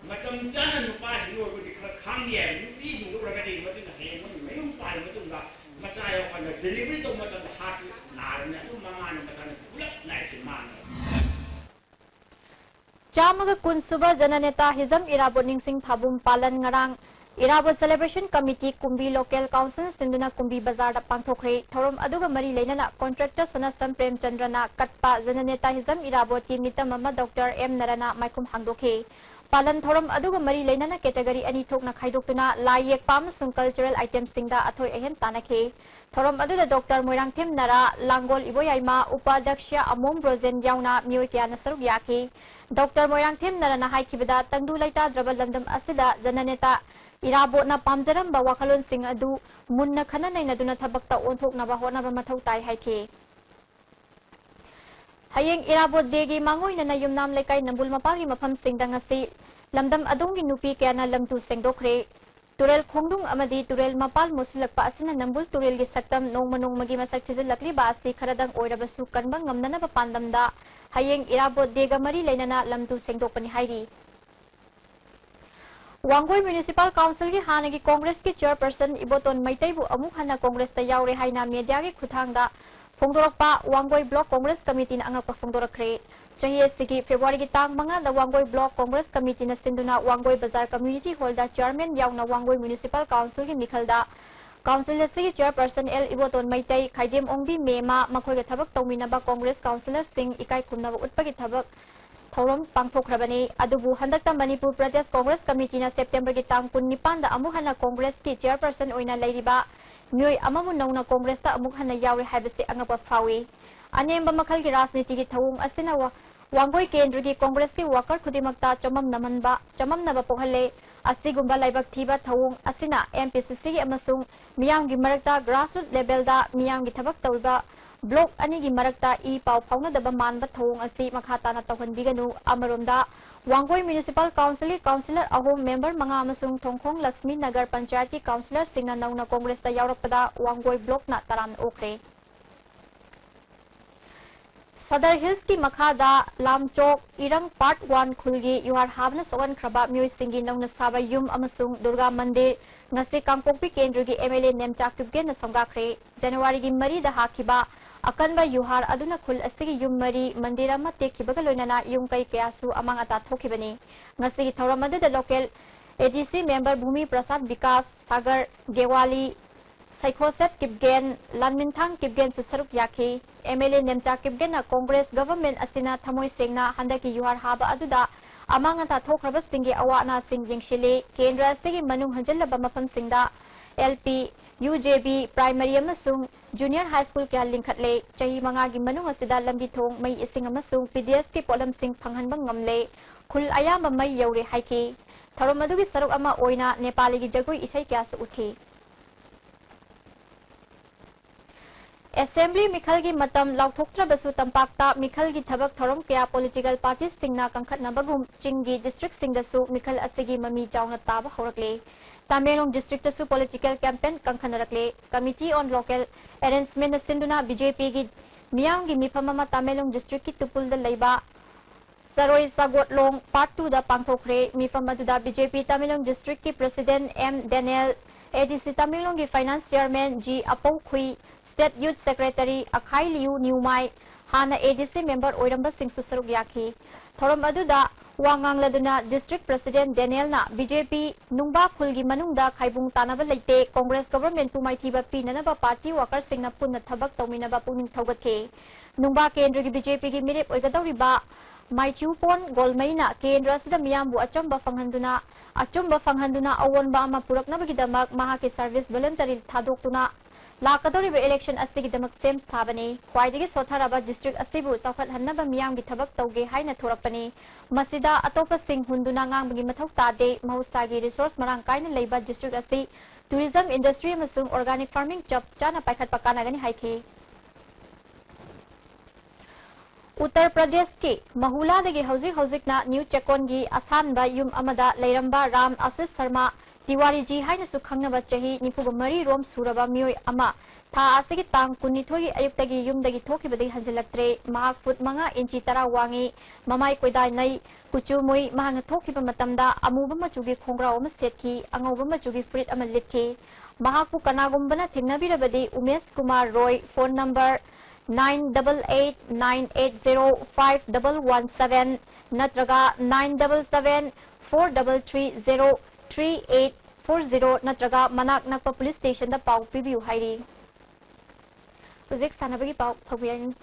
ꯃꯇꯝ ꯆꯥꯅ ꯅꯨꯄꯥꯁꯤꯡ ꯑꯣꯏꯔꯒꯗꯤ ꯈꯔ ꯈꯥꯡꯕ ꯌꯥꯏ, ꯅꯨꯄꯤꯁꯤꯡꯗ ꯑꯣꯏꯔꯒꯗꯤ ꯃꯗꯨꯅ ꯍꯌꯦꯡ ꯃꯣꯏꯅ ꯃꯌꯨꯝ ꯄꯥꯜꯂ ꯃꯇꯨꯡꯗ ꯃꯆꯥ ꯌꯥꯎꯔꯀꯥꯟꯗ delivery ꯇꯧꯕ ꯃꯇꯝꯗ ꯍꯥꯔꯠ ꯅꯥꯔꯕꯅꯤꯅ ꯑꯗꯨꯝ ꯃꯃꯥꯅ ꯃꯆꯥꯅ ꯄꯨꯂꯞ ꯅꯥꯏꯁꯦ ꯃꯥꯅ꯫ ꯆꯥꯝꯃꯒ ꯀꯨꯟ ꯁꯨꯕ ꯖꯅꯅꯦꯇꯥ ꯍꯤꯖꯝ ꯏꯔꯥꯕꯣꯠ ꯅꯤꯡꯁꯤꯡ ꯊꯥꯕꯨꯝ ꯄꯥꯂꯟ ꯉꯔꯥꯡ ꯏꯔꯥꯕꯣꯠ celebration committee ꯀꯨꯝꯕꯤ local council ꯁꯤꯟꯗꯨꯅ ꯀꯨꯝꯕꯤ ꯕꯖꯥꯔꯗ ꯄꯥꯡꯊꯣꯛꯈ꯭ꯔꯦ꯫ ꯊꯧꯔꯝ ꯑꯗꯨꯒ ꯃꯔꯤ ꯂꯩꯅꯅ contractor ꯁꯅꯥꯁꯝ ꯄ꯭ꯔꯦꯝꯆꯟꯗ꯭ꯔꯅ ꯀꯠꯄ ꯖꯅꯅꯦꯇꯥ ꯍꯤꯖꯝ ꯏꯔꯥꯕꯣꯠꯀꯤ ꯃꯤꯇꯝ ꯑꯃ ꯗꯣꯛꯇꯔ ꯑꯦꯝ ꯅꯔꯅ ꯃꯥꯏꯈꯨꯝ ꯍꯥꯡꯗꯣꯛꯈꯤ꯫ ꯄꯥꯂꯟ ꯊꯧꯔꯝ ꯑꯗꯨꯒ ꯃꯔꯤ ꯂꯩꯅꯅ category ꯑꯅꯤ ꯊꯣꯛꯅ ꯈꯥꯏꯗꯣꯛꯇꯨꯅ ꯂꯥꯏ ꯌꯦꯛꯄ ꯑꯃꯁꯨꯡ cultural itemꯁꯤꯡꯗ ꯑꯊꯣꯏ ꯑꯍꯦꯟ ꯇꯥꯟꯅꯈꯤ꯫ ꯊꯧꯔꯝ ꯑꯗꯨꯗ ꯗꯣꯛꯇꯔ ꯃꯣꯏꯔꯥꯡꯊꯦꯝ ꯅꯔꯥ, ꯂꯥꯡꯒꯣꯜ ꯏꯕꯣꯌꯥꯏꯃ, ꯎꯄꯥꯙ꯭ꯌꯛꯁ ꯑꯃꯣꯝ ꯕ꯭ꯔꯣꯖꯦꯟ ꯌꯥꯎꯅ ꯃꯤꯑꯣꯏ ꯀꯌꯥꯅ ꯁꯔꯨꯛ ꯌꯥꯈꯤ꯫ ꯗꯣꯛꯇꯔ ꯃꯣꯏꯔꯥꯡꯊꯦꯝ ꯅꯔꯥꯅ ꯍꯥꯏꯈꯤꯕꯗ, ꯇꯪꯗꯨ ꯂꯩꯇꯥꯗ꯭ꯔꯕ ꯂꯝꯗꯝ ꯑꯁꯤꯗ ꯖꯅꯅꯦꯇꯥ ꯏꯔꯥꯕꯣꯠꯅ ꯄꯥꯝꯖꯔꯝꯕ ꯋꯥꯈꯜꯂꯣꯟꯁꯤꯡ ꯑꯗꯨ ꯃꯨꯟꯅ ꯈꯟꯅ ꯅꯩꯅꯗꯨꯅ ꯊꯕꯛꯇ ꯑꯣꯟꯊꯣꯛꯅꯕ ꯍꯣꯠꯅꯕ ꯃꯊꯧ ꯇꯥꯏ ꯍꯥꯏꯈꯤ꯫ ꯍꯌꯦꯡ ꯏꯔꯥꯕꯣꯠ ꯗꯦꯒꯤ ꯃꯥꯡꯑꯣꯏꯅꯅ ꯌꯨꯝꯅꯥꯝ ꯂꯩꯀꯥꯏ ꯅꯝꯕꯨꯜ ꯃꯄꯥꯜꯒꯤ ꯃꯐꯝꯁꯤꯡꯗ ꯉꯁꯤ ꯂꯝꯗꯝ ꯑꯗꯣꯝꯒꯤ ꯅꯨꯄꯤ ꯀꯌꯥꯅ ꯂꯝꯇꯨ ꯁꯦꯡꯗꯣꯛꯈ꯭ꯔꯦ꯫ ꯇꯨꯔꯦꯜ ꯈꯣꯡꯅꯨꯡ ꯑꯃꯗꯤ ꯇꯨꯔꯦꯜ ꯃꯄꯥꯜ ꯃꯨꯁꯤꯜꯂꯛꯄ ꯑꯁꯤꯅ ꯅꯝꯕꯨꯜ ꯇꯨꯔꯦꯜꯒꯤ ꯁꯛꯇꯝ ꯅꯣꯡꯃ ꯅꯣꯡꯃꯒꯤ ꯃꯁꯛ ꯊꯤꯖꯤꯜꯂꯛꯂꯤꯕ ꯑꯁꯤ ꯈꯔꯗꯪ ꯑꯣꯏꯔꯕꯁꯨ ꯀꯟꯕ ꯉꯝꯅꯅꯕ ꯄꯥꯟꯗꯝꯗ ꯍꯌꯦꯡ ꯏꯔꯥꯕꯣꯠ ꯗꯦꯒ ꯃꯔꯤ ꯂꯩꯅꯅ ꯂꯝꯇꯨ ꯁꯦꯡꯗꯣꯛꯄꯅꯤ ꯍꯥꯏꯔꯤ꯫ ꯋꯥꯡꯒꯣꯏ Municipal Councilꯒꯤ ꯍꯥꯟꯅꯒꯤ Congressꯀꯤ Chairperson ꯏꯕꯣꯇꯣꯟ ꯃꯩꯇꯩꯕꯨ ꯑꯃꯨꯛ ꯍꯟꯅ Congressꯇ ꯌꯥꯎꯔꯦ ꯍꯥꯏꯅ mediaꯒꯤ ꯈꯨꯠꯊꯥꯡꯗ ꯐꯣꯡꯗꯣꯔꯛꯄ ꯋꯥꯡꯒꯣꯏ Block Congress Committeeꯅ ꯑꯉꯛꯄ ꯐꯣꯡꯗꯣꯔꯛꯈ꯭ꯔꯦ꯫ ꯆꯍꯤ ꯑꯁꯤꯒꯤ Februaryꯒꯤ ꯇꯥꯡ ꯃꯉꯥꯗ ꯋꯥꯡꯒꯣꯏ Block Congress Committeeꯅ ꯁꯤꯟꯗꯨꯅ ꯋꯥꯡꯒꯣꯏ ꯕꯖꯥꯔ Community Hallꯗ Chairman ꯌꯥꯎꯅ ꯋꯥꯡꯒꯣꯏ Municipal Councilꯒꯤ ꯃꯤꯈꯜꯗ Council ꯑꯁꯤꯒꯤ Chairperson ꯑꯦꯜ ꯏꯕꯣꯇꯣꯟ ꯃꯩꯇꯩ, ꯈꯥꯏꯗꯦꯝ ꯑꯣꯡꯕꯤ ꯃꯦꯃ, ꯃꯈꯣꯏꯒ ꯊꯕꯛ ꯇꯧꯃꯤꯟꯅꯕ Congress Councillorꯁꯤꯡ ꯏꯀꯥꯏ ꯈꯨꯝꯅꯕ ꯎꯠꯄꯒꯤ ꯊꯕꯛ ꯊꯧꯔꯝ ꯄꯥꯡꯊꯣꯛꯈ꯭ꯔꯕꯅꯤ꯫ ꯑꯗꯨꯕꯨ ꯍꯟꯗꯛꯇ ꯃꯅꯤꯄꯨꯔ ꯄ꯭ꯔꯗꯦꯁ Congress Committeeꯅ Septemberꯒꯤ ꯇꯥꯡ ꯀꯨꯟꯅꯤꯄꯥꯟꯗ ꯑꯃꯨꯛ ꯍꯟꯅ Congressꯀꯤ Chairperson ꯑꯣꯏꯅ ꯂꯩꯔꯤꯕ ꯃꯤꯑꯣꯏ ꯑꯃꯕꯨ ꯅꯧꯅ Congressꯇ ꯑꯃꯨꯛ ꯍꯟꯅ ꯌꯥꯎꯔꯦ ꯍꯥꯏꯕꯁꯤ ꯑꯉꯛꯄ ꯐꯥꯎꯏ꯫ ꯑꯅꯦꯝꯕ ꯃꯈꯜꯒꯤ ꯔꯥꯖꯅꯤꯇꯤꯒꯤ ꯊꯧꯑꯣꯡ ꯑꯁꯤꯅ ꯋꯥ-, ꯋꯥꯡꯒꯣꯏ ꯀꯦꯟꯗ꯭ꯔꯒꯤ Congressꯀꯤ worker ꯈꯨꯗꯤꯡꯃꯛꯇ ꯆꯃꯝꯅꯍꯟꯕ, ꯆꯃꯝꯅꯕ ꯄꯣꯛꯍꯜꯂꯦ꯫ ꯑꯁꯤꯒꯨꯝꯕ ꯂꯥꯏꯕꯛ ꯊꯤꯕ ꯊꯧꯑꯣꯡ ꯑꯁꯤꯅ MPCCꯒꯤ ꯑꯃꯁꯨꯡ ꯃꯤꯌꯥꯝꯒꯤ ꯃꯔꯛꯇ grassroot levelꯗ ꯃꯤꯌꯥꯝꯒꯤ ꯊꯕꯛ ꯇꯧꯔꯤꯕ block ꯑꯅꯤꯒꯤ ꯃꯔꯛꯇ ꯏ ꯄꯥꯎ ꯐꯥꯎꯅꯗꯕ ꯃꯥꯟꯕ ꯊꯧꯑꯣꯡ ꯑꯁꯤ ꯃꯈꯥ ꯇꯥꯅ ꯇꯧꯍꯟꯕꯤꯒꯅꯨ꯫ ꯑꯃꯔꯣꯝꯗ, ꯋꯥꯡꯒꯣꯏ Municipal Councilꯒꯤ Councillor ꯑꯍꯨꯝ, member ꯃꯉꯥ ꯑꯃꯁꯨꯡ ꯊꯣꯡꯈꯣꯡ ꯂꯛꯁꯃꯤ ꯅꯒꯔ ꯄꯟꯆꯥꯌꯠꯀꯤ Councillorꯁꯤꯡꯅ ꯅꯧꯅ Congressꯇ ꯌꯥꯎꯔꯛꯄꯗ ꯋꯥꯡꯒꯣꯏ blockꯅ ꯇꯔꯥꯝꯅ ꯑꯣꯛꯈ꯭ꯔꯦ꯫ ꯁꯗꯔ ꯍꯤꯜꯁꯀꯤ ꯃꯈꯥꯗ ꯂꯥꯝꯆꯣꯛ ꯏꯔꯪ ꯄꯥꯔꯠ ꯋꯥꯟ ꯈꯨꯜꯒꯤ ꯌꯨꯍꯥꯔ ꯍꯥꯕꯅ ꯁꯣꯛꯍꯟꯈ꯭ꯔꯕ ꯃꯤꯑꯣꯏꯁꯤꯡꯒꯤ ꯅꯧꯅ ꯁꯥꯕ ꯌꯨꯝ ꯑꯃꯁꯨꯡ ꯗꯨꯔꯒꯥ ꯃꯟꯗꯤꯔ ꯉꯁꯤ ꯀꯥꯡꯄꯣꯛꯄꯤ ꯀꯦꯟꯗ꯭ꯔꯒꯤ MLA ꯅꯦꯝꯆꯥ ꯀꯤꯞꯒꯦꯟꯅ ꯁꯪꯒꯥꯈ꯭ꯔꯦ꯫ ꯖꯅꯋꯥꯔꯤꯒꯤ ꯃꯔꯤꯗ ꯍꯥꯈꯤꯕ ꯑꯀꯟꯕ ꯌꯨꯍꯥꯔ ꯑꯗꯨꯅ ꯈꯨꯜ ꯑꯁꯤꯒꯤ ꯌꯨꯝ ꯃꯔꯤ, ꯃꯟꯗꯤꯔ ꯑꯃ ꯇꯦꯛꯈꯤꯕꯒ ꯂꯣꯏꯅꯅ ꯌꯨꯝ ꯀꯩ ꯀꯌꯥꯁꯨ ꯑꯃꯥꯡ ꯑꯇꯥ ꯊꯣꯛꯈꯤꯕꯅꯤ꯫ ꯉꯁꯤꯒꯤ ꯊꯧꯔꯝ ꯑꯗꯨꯗ local ADC member ꯚꯨꯃꯤ ꯄ꯭ꯔꯁꯥꯗ, ꯕꯤꯀꯥꯁ ꯁꯥꯒꯔ, ꯒꯦꯋꯥꯂꯤ, ꯁꯩꯈꯣꯁꯦꯠ ꯀꯤꯞꯒꯦꯟ, ꯂꯥꯟꯃꯤꯟꯊꯥꯡ ꯀꯤꯞꯒꯦꯟꯁꯨ ꯁꯔꯨꯛ ꯌꯥꯈꯤ꯫ MLA ꯅꯦꯝꯆꯥ ꯀꯤꯞꯒꯦꯟꯅ Congress government ꯑꯁꯤꯅ ꯊꯃꯣꯏ ꯁꯦꯡꯅ ꯍꯟꯗꯛꯀꯤ ꯌꯨꯍꯥꯔ ꯍꯥꯕ ꯑꯗꯨꯗ ꯑꯃꯥꯡ ꯑꯇꯥ ꯊꯣꯛꯈ꯭ꯔꯕꯁꯤꯡꯒꯤ ꯑꯋꯥ ꯑꯅꯥꯁꯤꯡ ꯌꯦꯡꯁꯤꯜꯂꯤ꯫ ꯀꯦꯟꯗ꯭ꯔ ꯑꯁꯤꯒꯤ ꯃꯅꯨꯡ ꯍꯟꯖꯤꯜꯂꯕ ꯃꯐꯝꯁꯤꯡꯗ LP, UJB, primary ꯑꯃꯁꯨꯡ junior high school ꯀꯌꯥ ꯂꯤꯡꯈꯠꯂꯦ꯫ ꯆꯍꯤ ꯃꯉꯥꯒꯤ ꯃꯅꯨꯡ ꯑꯁꯤꯗ ꯂꯝꯕꯤ ꯊꯣꯡ, ꯃꯩ ꯏꯁꯤꯡ ꯑꯃꯁꯨꯡ PDSꯀꯤ ꯄꯣꯠꯂꯝꯁꯤꯡ ꯐꯪꯍꯟꯕ ꯉꯝꯂꯦ꯫ ꯈꯨꯜ ꯑꯌꯥꯝꯕ ꯃꯩ ꯌꯧꯔꯦ ꯍꯥꯏꯈꯤ꯫ ꯊꯧꯔꯝ ꯑꯗꯨꯒꯤ ꯁꯔꯨꯛ ꯑꯃ ꯑꯣꯏꯅ ꯅꯦꯄꯥꯂꯤꯒꯤ ꯖꯒꯣꯏ ꯏꯁꯩ ꯀꯌꯥꯁꯨ ꯎꯠꯈꯤ꯫ Assembly ꯃꯤꯈꯜꯒꯤ ꯃꯇꯝ ꯂꯥꯎꯊꯣꯛꯇ꯭ꯔꯕꯁꯨ ꯇꯝꯄꯥꯛꯇ ꯃꯤꯈꯜꯒꯤ ꯊꯕꯛ ꯊꯧꯔꯝ ꯀꯌꯥ political partyꯁꯤꯡꯅ ꯀꯟꯈꯠꯅꯕꯒꯨꯝ ꯆꯤꯡꯒꯤ districtꯁꯤꯡꯗꯁꯨ ꯃꯤꯈꯜ ꯑꯁꯤꯒꯤ ꯃꯃꯤ ꯆꯥꯎꯅ ꯇꯥꯕ ꯍꯧꯔꯛꯂꯦ꯫ Tamenglong districtꯇꯁꯨ political campaign ꯀꯟꯈꯠꯅꯔꯛꯂꯦ꯫ Committee on Local Arrangementꯅ ꯁꯤꯟꯗꯨꯅ BJPꯒꯤ ꯃꯤꯌꯥꯝꯒꯤ ꯃꯤꯐꯝ ꯑꯃ ꯇꯃꯦꯡꯂꯣꯡ districtꯀꯤ ꯇꯨꯄꯨꯜꯗ ꯂꯩꯕ ꯆꯔꯣꯏ ꯆꯥꯒꯣꯠꯂꯣꯡ Part twoꯗ ꯄꯥꯡꯊꯣꯛꯈ꯭ꯔꯦ꯫ ꯃꯤꯐꯝ ꯑꯗꯨꯗ BJP ꯇꯃꯦꯡꯂꯣꯡ districtꯀꯤ president M ꯗꯦꯅꯦꯜ, ADC ꯇꯃꯦꯡꯂꯣꯡꯒꯤ finance chairman G Apoukhui, state youth secretary Akhai Liu Newmai, ꯍꯥꯟꯅ ADC member ꯑꯣꯏꯔꯝꯕꯁꯤꯡꯁꯨ ꯁꯔꯨꯛ ꯌꯥꯈꯤ꯫ ꯊꯧꯔꯝ ꯑꯗꯨꯗ ꯋꯥ ꯉꯥꯡꯂꯗꯨꯅ district president ꯗꯦꯅꯦꯜꯅ BJP ꯅꯨꯡꯕꯥ ꯈꯨꯜꯒꯤ ꯃꯅꯨꯡꯗ ꯈꯥꯏꯕꯨꯡ ꯇꯥꯅꯕ ꯂꯩꯇꯦ, Congress governmentꯄꯨ ꯃꯥꯏꯊꯤꯕ ꯄꯤꯅꯅꯕ party workerꯁꯤꯡꯅ ꯄꯨꯟꯅ ꯊꯕꯛ ꯇꯧꯃꯤꯟꯅꯕ ꯄꯨꯛꯅꯤꯡ ꯊꯧꯒꯠꯈꯤ꯫ ꯅꯨꯡꯕꯥ ꯀꯦꯟꯗ꯭ꯔꯒꯤ BJPꯒꯤ ꯃꯤꯔꯦꯞ ꯑꯣꯏꯒꯗꯧꯔꯤꯕ ꯃꯥꯏꯊꯤꯎꯄꯣꯟ ꯒꯣꯜꯃꯩꯅ ꯀꯦꯟꯗ꯭ꯔ ꯑꯁꯤꯗ ꯃꯤꯌꯥꯝꯕꯨ ꯑꯆꯝꯕ ꯐꯪꯍꯟꯗꯨꯅ, ꯑꯆꯨꯝꯕ ꯐꯪꯍꯟꯗꯨꯅ ꯑꯑꯣꯟꯕ ꯑꯃ ꯄꯨꯔꯛꯅꯕꯒꯤꯗꯃꯛ ꯃꯍꯥꯛꯀꯤ service voluntary ꯊꯥꯗꯣꯛꯇꯨꯅ ꯂꯥꯛꯀꯗꯧꯔꯤꯕ election ꯑꯁꯤꯒꯤꯗꯃꯛ ꯁꯦꯝ ꯁꯥꯕꯅꯤ꯫ ꯈ꯭ꯋꯥꯏꯗꯒꯤ ꯁꯣꯠꯊꯔꯕ district ꯑꯁꯤꯕꯨ ꯆꯥꯎꯈꯠꯍꯟꯅꯕ ꯃꯤꯌꯥꯝꯒꯤ ꯊꯕꯛ ꯇꯧꯒꯦ ꯍꯥꯏꯅ ꯊꯣꯔꯛꯄꯅꯤ꯫ ꯃꯁꯤꯗ ꯑꯇꯣꯞꯄꯁꯤꯡ ꯍꯨꯟꯗꯨꯅ ꯉꯥꯡꯕꯒꯤ ꯃꯊꯧ ꯇꯥꯗꯦ꯫ ꯃꯍꯧꯁꯥꯒꯤ resource ꯃꯔꯥꯡ ꯀꯥꯏꯅ ꯂꯩꯕ district ꯑꯁꯤ tourism industry ꯑꯃꯁꯨꯡ organic farming ꯆꯞ ꯆꯥꯅ ꯄꯥꯏꯈꯠꯄ ꯀꯥꯟꯅꯒꯅꯤ ꯍꯥꯏꯈꯤ꯫ ꯎꯠꯇꯔ ꯄ꯭ꯔꯗꯦꯁꯀꯤ ꯃꯍꯨꯂꯥꯗꯒꯤ ꯍꯧꯖꯤꯛ ꯍꯧꯖꯤꯛꯅ ꯅ꯭ꯌꯨ ꯆꯦꯀꯣꯟꯒꯤ ꯑꯁꯥꯟꯕ ꯌꯨꯝ ꯑꯃꯗ ꯂꯩꯔꯝꯕ ꯔꯥꯝ ꯑꯥꯁꯤꯁ ꯁꯔꯃ ꯇꯤꯋꯥꯔꯤꯖꯤ ꯍꯥꯏꯅꯁꯨ ꯈꯪꯅꯕ ꯆꯍꯤ ꯅꯤꯐꯨꯒ ꯃꯔꯤ ꯔꯣꯝ ꯁꯨꯔꯕ ꯃꯤꯑꯣꯏ ꯑꯃ ꯊꯥ ꯑꯁꯤꯒꯤ ꯇꯥꯡ ꯀꯨꯟꯅꯤꯊꯣꯏꯒꯤ ꯑꯌꯨꯛꯇꯒꯤ ꯌꯨꯝꯗꯒꯤ ꯊꯣꯛꯈꯤꯕꯗꯒꯤ ꯍꯟꯖꯤꯜꯂꯛꯇ꯭ꯔꯦ꯫ ꯃꯍꯥꯛ ꯐꯨꯠ ꯃꯉꯥ ꯏꯟꯆꯤ ꯇꯔꯥ ꯋꯥꯡꯉꯤ, ꯃꯃꯥꯏ ꯀꯣꯏꯗꯥꯅꯩ, ꯀꯨꯆꯨ ꯃꯨꯏ꯫ ꯃꯍꯥꯛꯅ ꯊꯣꯛꯈꯤꯕ ꯃꯇꯝꯗ ꯑꯃꯨꯕ ꯃꯆꯨꯒꯤ ꯈꯣꯡꯒ꯭ꯔꯥꯎ ꯑꯃ ꯁꯦꯠꯈꯤ, ꯑꯉꯧꯕ ꯃꯆꯨꯒꯤ ꯐꯨꯔꯤꯠ ꯑꯃ ꯂꯤꯠꯈꯤ꯫ ꯃꯍꯥꯛꯄꯨ ꯀꯅꯥꯒꯨꯝꯕꯅ ꯊꯦꯡꯅꯕꯤꯔꯕꯗꯤ Umesh Kumar Roy, phone number nine double eight nine eight zero five double one seven ꯅꯠꯇ꯭ꯔꯒ nine double seven four double three zero three eight four zero ꯅꯠꯇ꯭ꯔꯒ ꯃꯅꯥꯛ ꯅꯛꯄ ꯄꯨꯂꯤꯁ ꯁ꯭ꯇꯦꯁꯟꯗ ꯄꯥꯎ ꯄꯤꯕꯤꯌꯨ ꯍꯥꯏꯔꯤ꯫ ꯍꯧꯖꯤꯛ ꯁꯥꯟꯅꯕꯒꯤ ꯄꯥꯎ ꯐꯪꯕꯤꯔꯅꯤ꯫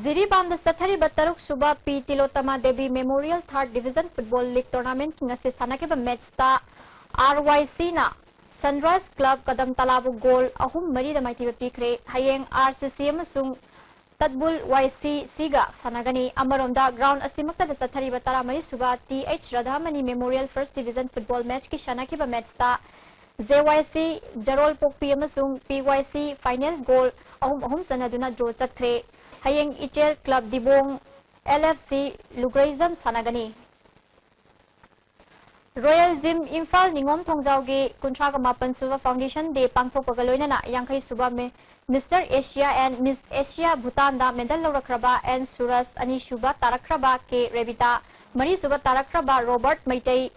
ꯖꯤꯔꯤꯕꯥꯝꯗ ꯆꯠꯊꯔꯤꯕ ꯇꯔꯨꯛ ꯁꯨꯕ ꯄꯤ ꯇꯤꯂꯣꯇꯃꯥ ꯗꯦꯕꯤ ꯃꯦꯃꯣꯔꯤꯌꯦꯜ ꯊꯥꯔꯠ ꯗꯤꯚꯤꯖꯟ ꯐꯨꯠꯕꯣꯜ ꯂꯤꯒ ꯇꯣꯔꯅꯥꯃꯦꯟꯠꯀꯤ ꯉꯁꯤ ꯁꯥꯟꯅꯈꯤꯕ ꯃꯦꯠꯆꯇ ꯑꯥꯔ ꯋꯥꯏ ꯁꯤꯅ ꯁꯟꯔꯥꯏꯖ ꯀ꯭ꯂꯕ ꯀꯗꯝ ꯇꯂꯥꯕꯨ ꯒꯣꯜ ꯑꯍꯨꯝ ꯃꯔꯤꯗ ꯃꯥꯏꯊꯤꯕ ꯄꯤꯈ꯭ꯔꯦ꯫ ꯍꯌꯦꯡ ꯑꯥꯔ ꯁꯤ ꯁꯤ ꯑꯃꯁꯨꯡ ꯇꯠꯕꯨꯜ ꯋꯥꯏ ꯁꯤ ꯁꯤꯒ ꯁꯥꯟꯅꯒꯅꯤ꯫ ꯑꯃꯔꯣꯝꯗ ꯒ꯭ꯔꯥꯎꯟ ꯑꯁꯤꯃꯛꯇꯗ ꯆꯠꯊꯔꯤꯕ ꯇꯔꯥꯃꯔꯤ ꯁꯨꯕ T H Radhamani memorial first division football ꯃꯦꯠꯆꯀꯤ ꯁꯥꯟꯅꯈꯤꯕ ꯃꯦꯠꯆꯇ ꯖꯦ ꯋꯥꯏ ꯁꯤ ꯖꯔꯣꯜ ꯄꯣꯛꯄꯤ ꯑꯃꯁꯨꯡ ꯄꯤ ꯋꯥꯏ ꯁꯤ ꯐꯥꯏꯅꯦꯜ ꯒꯣꯜ ꯑꯍꯨꯝ ꯑꯍꯨꯝ ꯆꯟꯅꯗꯨꯅ ꯗ꯭ꯔꯣ ꯆꯠꯈ꯭ꯔꯦ꯫ ꯍꯌꯦꯡ ꯏꯆꯦꯜ ꯀ꯭ꯂꯕ ꯗꯤꯕꯣꯡ ꯑꯦꯜ ꯑꯦꯐ ꯁꯤ ꯂꯨꯒ꯭ꯔꯩꯖꯝ ꯁꯥꯟꯅꯒꯅꯤ꯫ ꯔꯣꯌꯦꯜ ꯖꯤꯝ ꯏꯝꯐꯥꯜ ꯅꯤꯉꯣꯝ ꯊꯣꯡꯖꯥꯎꯒꯤ ꯀꯨꯟꯊ꯭ꯔꯥꯒ ꯃꯥꯄꯟ ꯁꯨꯕ ꯐꯥꯎꯟꯗꯦꯁꯟ ꯗꯦ ꯄꯥꯡꯊꯣꯛꯄꯒ ꯂꯣꯏꯅꯅ ꯌꯥꯡꯈꯩ ꯁꯨꯕ ꯃꯤ-, mister Asia and miss Asia ꯚꯨꯇꯥꯟꯗ ꯃꯦꯗꯜ ꯂꯧꯔꯛꯈ꯭ꯔꯕ ꯑꯦꯟ ꯁꯨꯔꯖ, ꯑꯅꯤ ꯁꯨꯕ ꯇꯥꯔꯛꯈ꯭ꯔꯕ ꯀꯦ ꯔꯦꯕꯤꯇꯥ, ꯃꯔꯤ ꯁꯨꯕ ꯇꯥꯔꯛꯈ꯭ꯔꯕ ꯔꯣꯕꯔꯠ ꯃꯩꯇꯩ,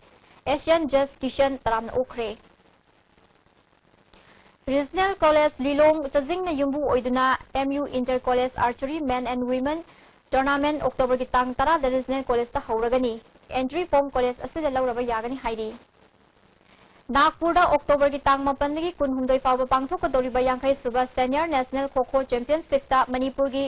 ꯑꯦꯁꯤꯌꯥꯟ ꯖꯁ ꯀꯤꯁꯟ ꯇꯔꯥꯝꯅ ꯑꯣꯛꯈ꯭ꯔꯦ꯫ ꯔꯤꯖꯅꯦꯜ ꯀꯣꯂꯦꯖ ꯂꯤꯂꯣꯡ ꯆꯥꯖꯤꯡꯅ ꯌꯨꯝꯕꯨ ꯑꯣꯏꯗꯨꯅ M U inter college archery men and women tournament ꯑꯣꯛꯇꯣꯕꯔꯒꯤ ꯇꯥꯡ ꯇꯔꯥꯗ ꯔꯤꯖꯅꯦꯜ ꯀꯣꯂꯦꯖꯇ ꯍꯧꯔꯒꯅꯤ꯫ ꯑꯦꯟꯇ꯭ꯔꯤ ꯐꯣꯔꯝ ꯀꯣꯂꯦꯖ ꯑꯁꯤꯗ ꯂꯧꯔꯕ ꯌꯥꯒꯅꯤ ꯍꯥꯏꯔꯤ꯫ ꯅꯥꯒꯄꯨꯔꯗ ꯑꯣꯛꯇꯣꯕꯔꯒꯤ ꯇꯥꯡ ꯃꯥꯄꯟꯗꯒꯤ ꯀꯨꯟꯍꯨꯝꯗꯣꯏ ꯐꯥꯎꯕ ꯄꯥꯡꯊꯣꯛꯀꯗꯧꯔꯤꯕ ꯌꯥꯡꯈꯩ ꯁꯨꯕ ꯁꯦꯅꯤꯌꯔ ꯅꯦꯁꯅꯦꯜ ꯈꯣ ꯈꯣ ꯆꯦꯝꯄꯤꯌꯟꯁꯤꯞꯇ ꯃꯅꯤꯄꯨꯔꯒꯤ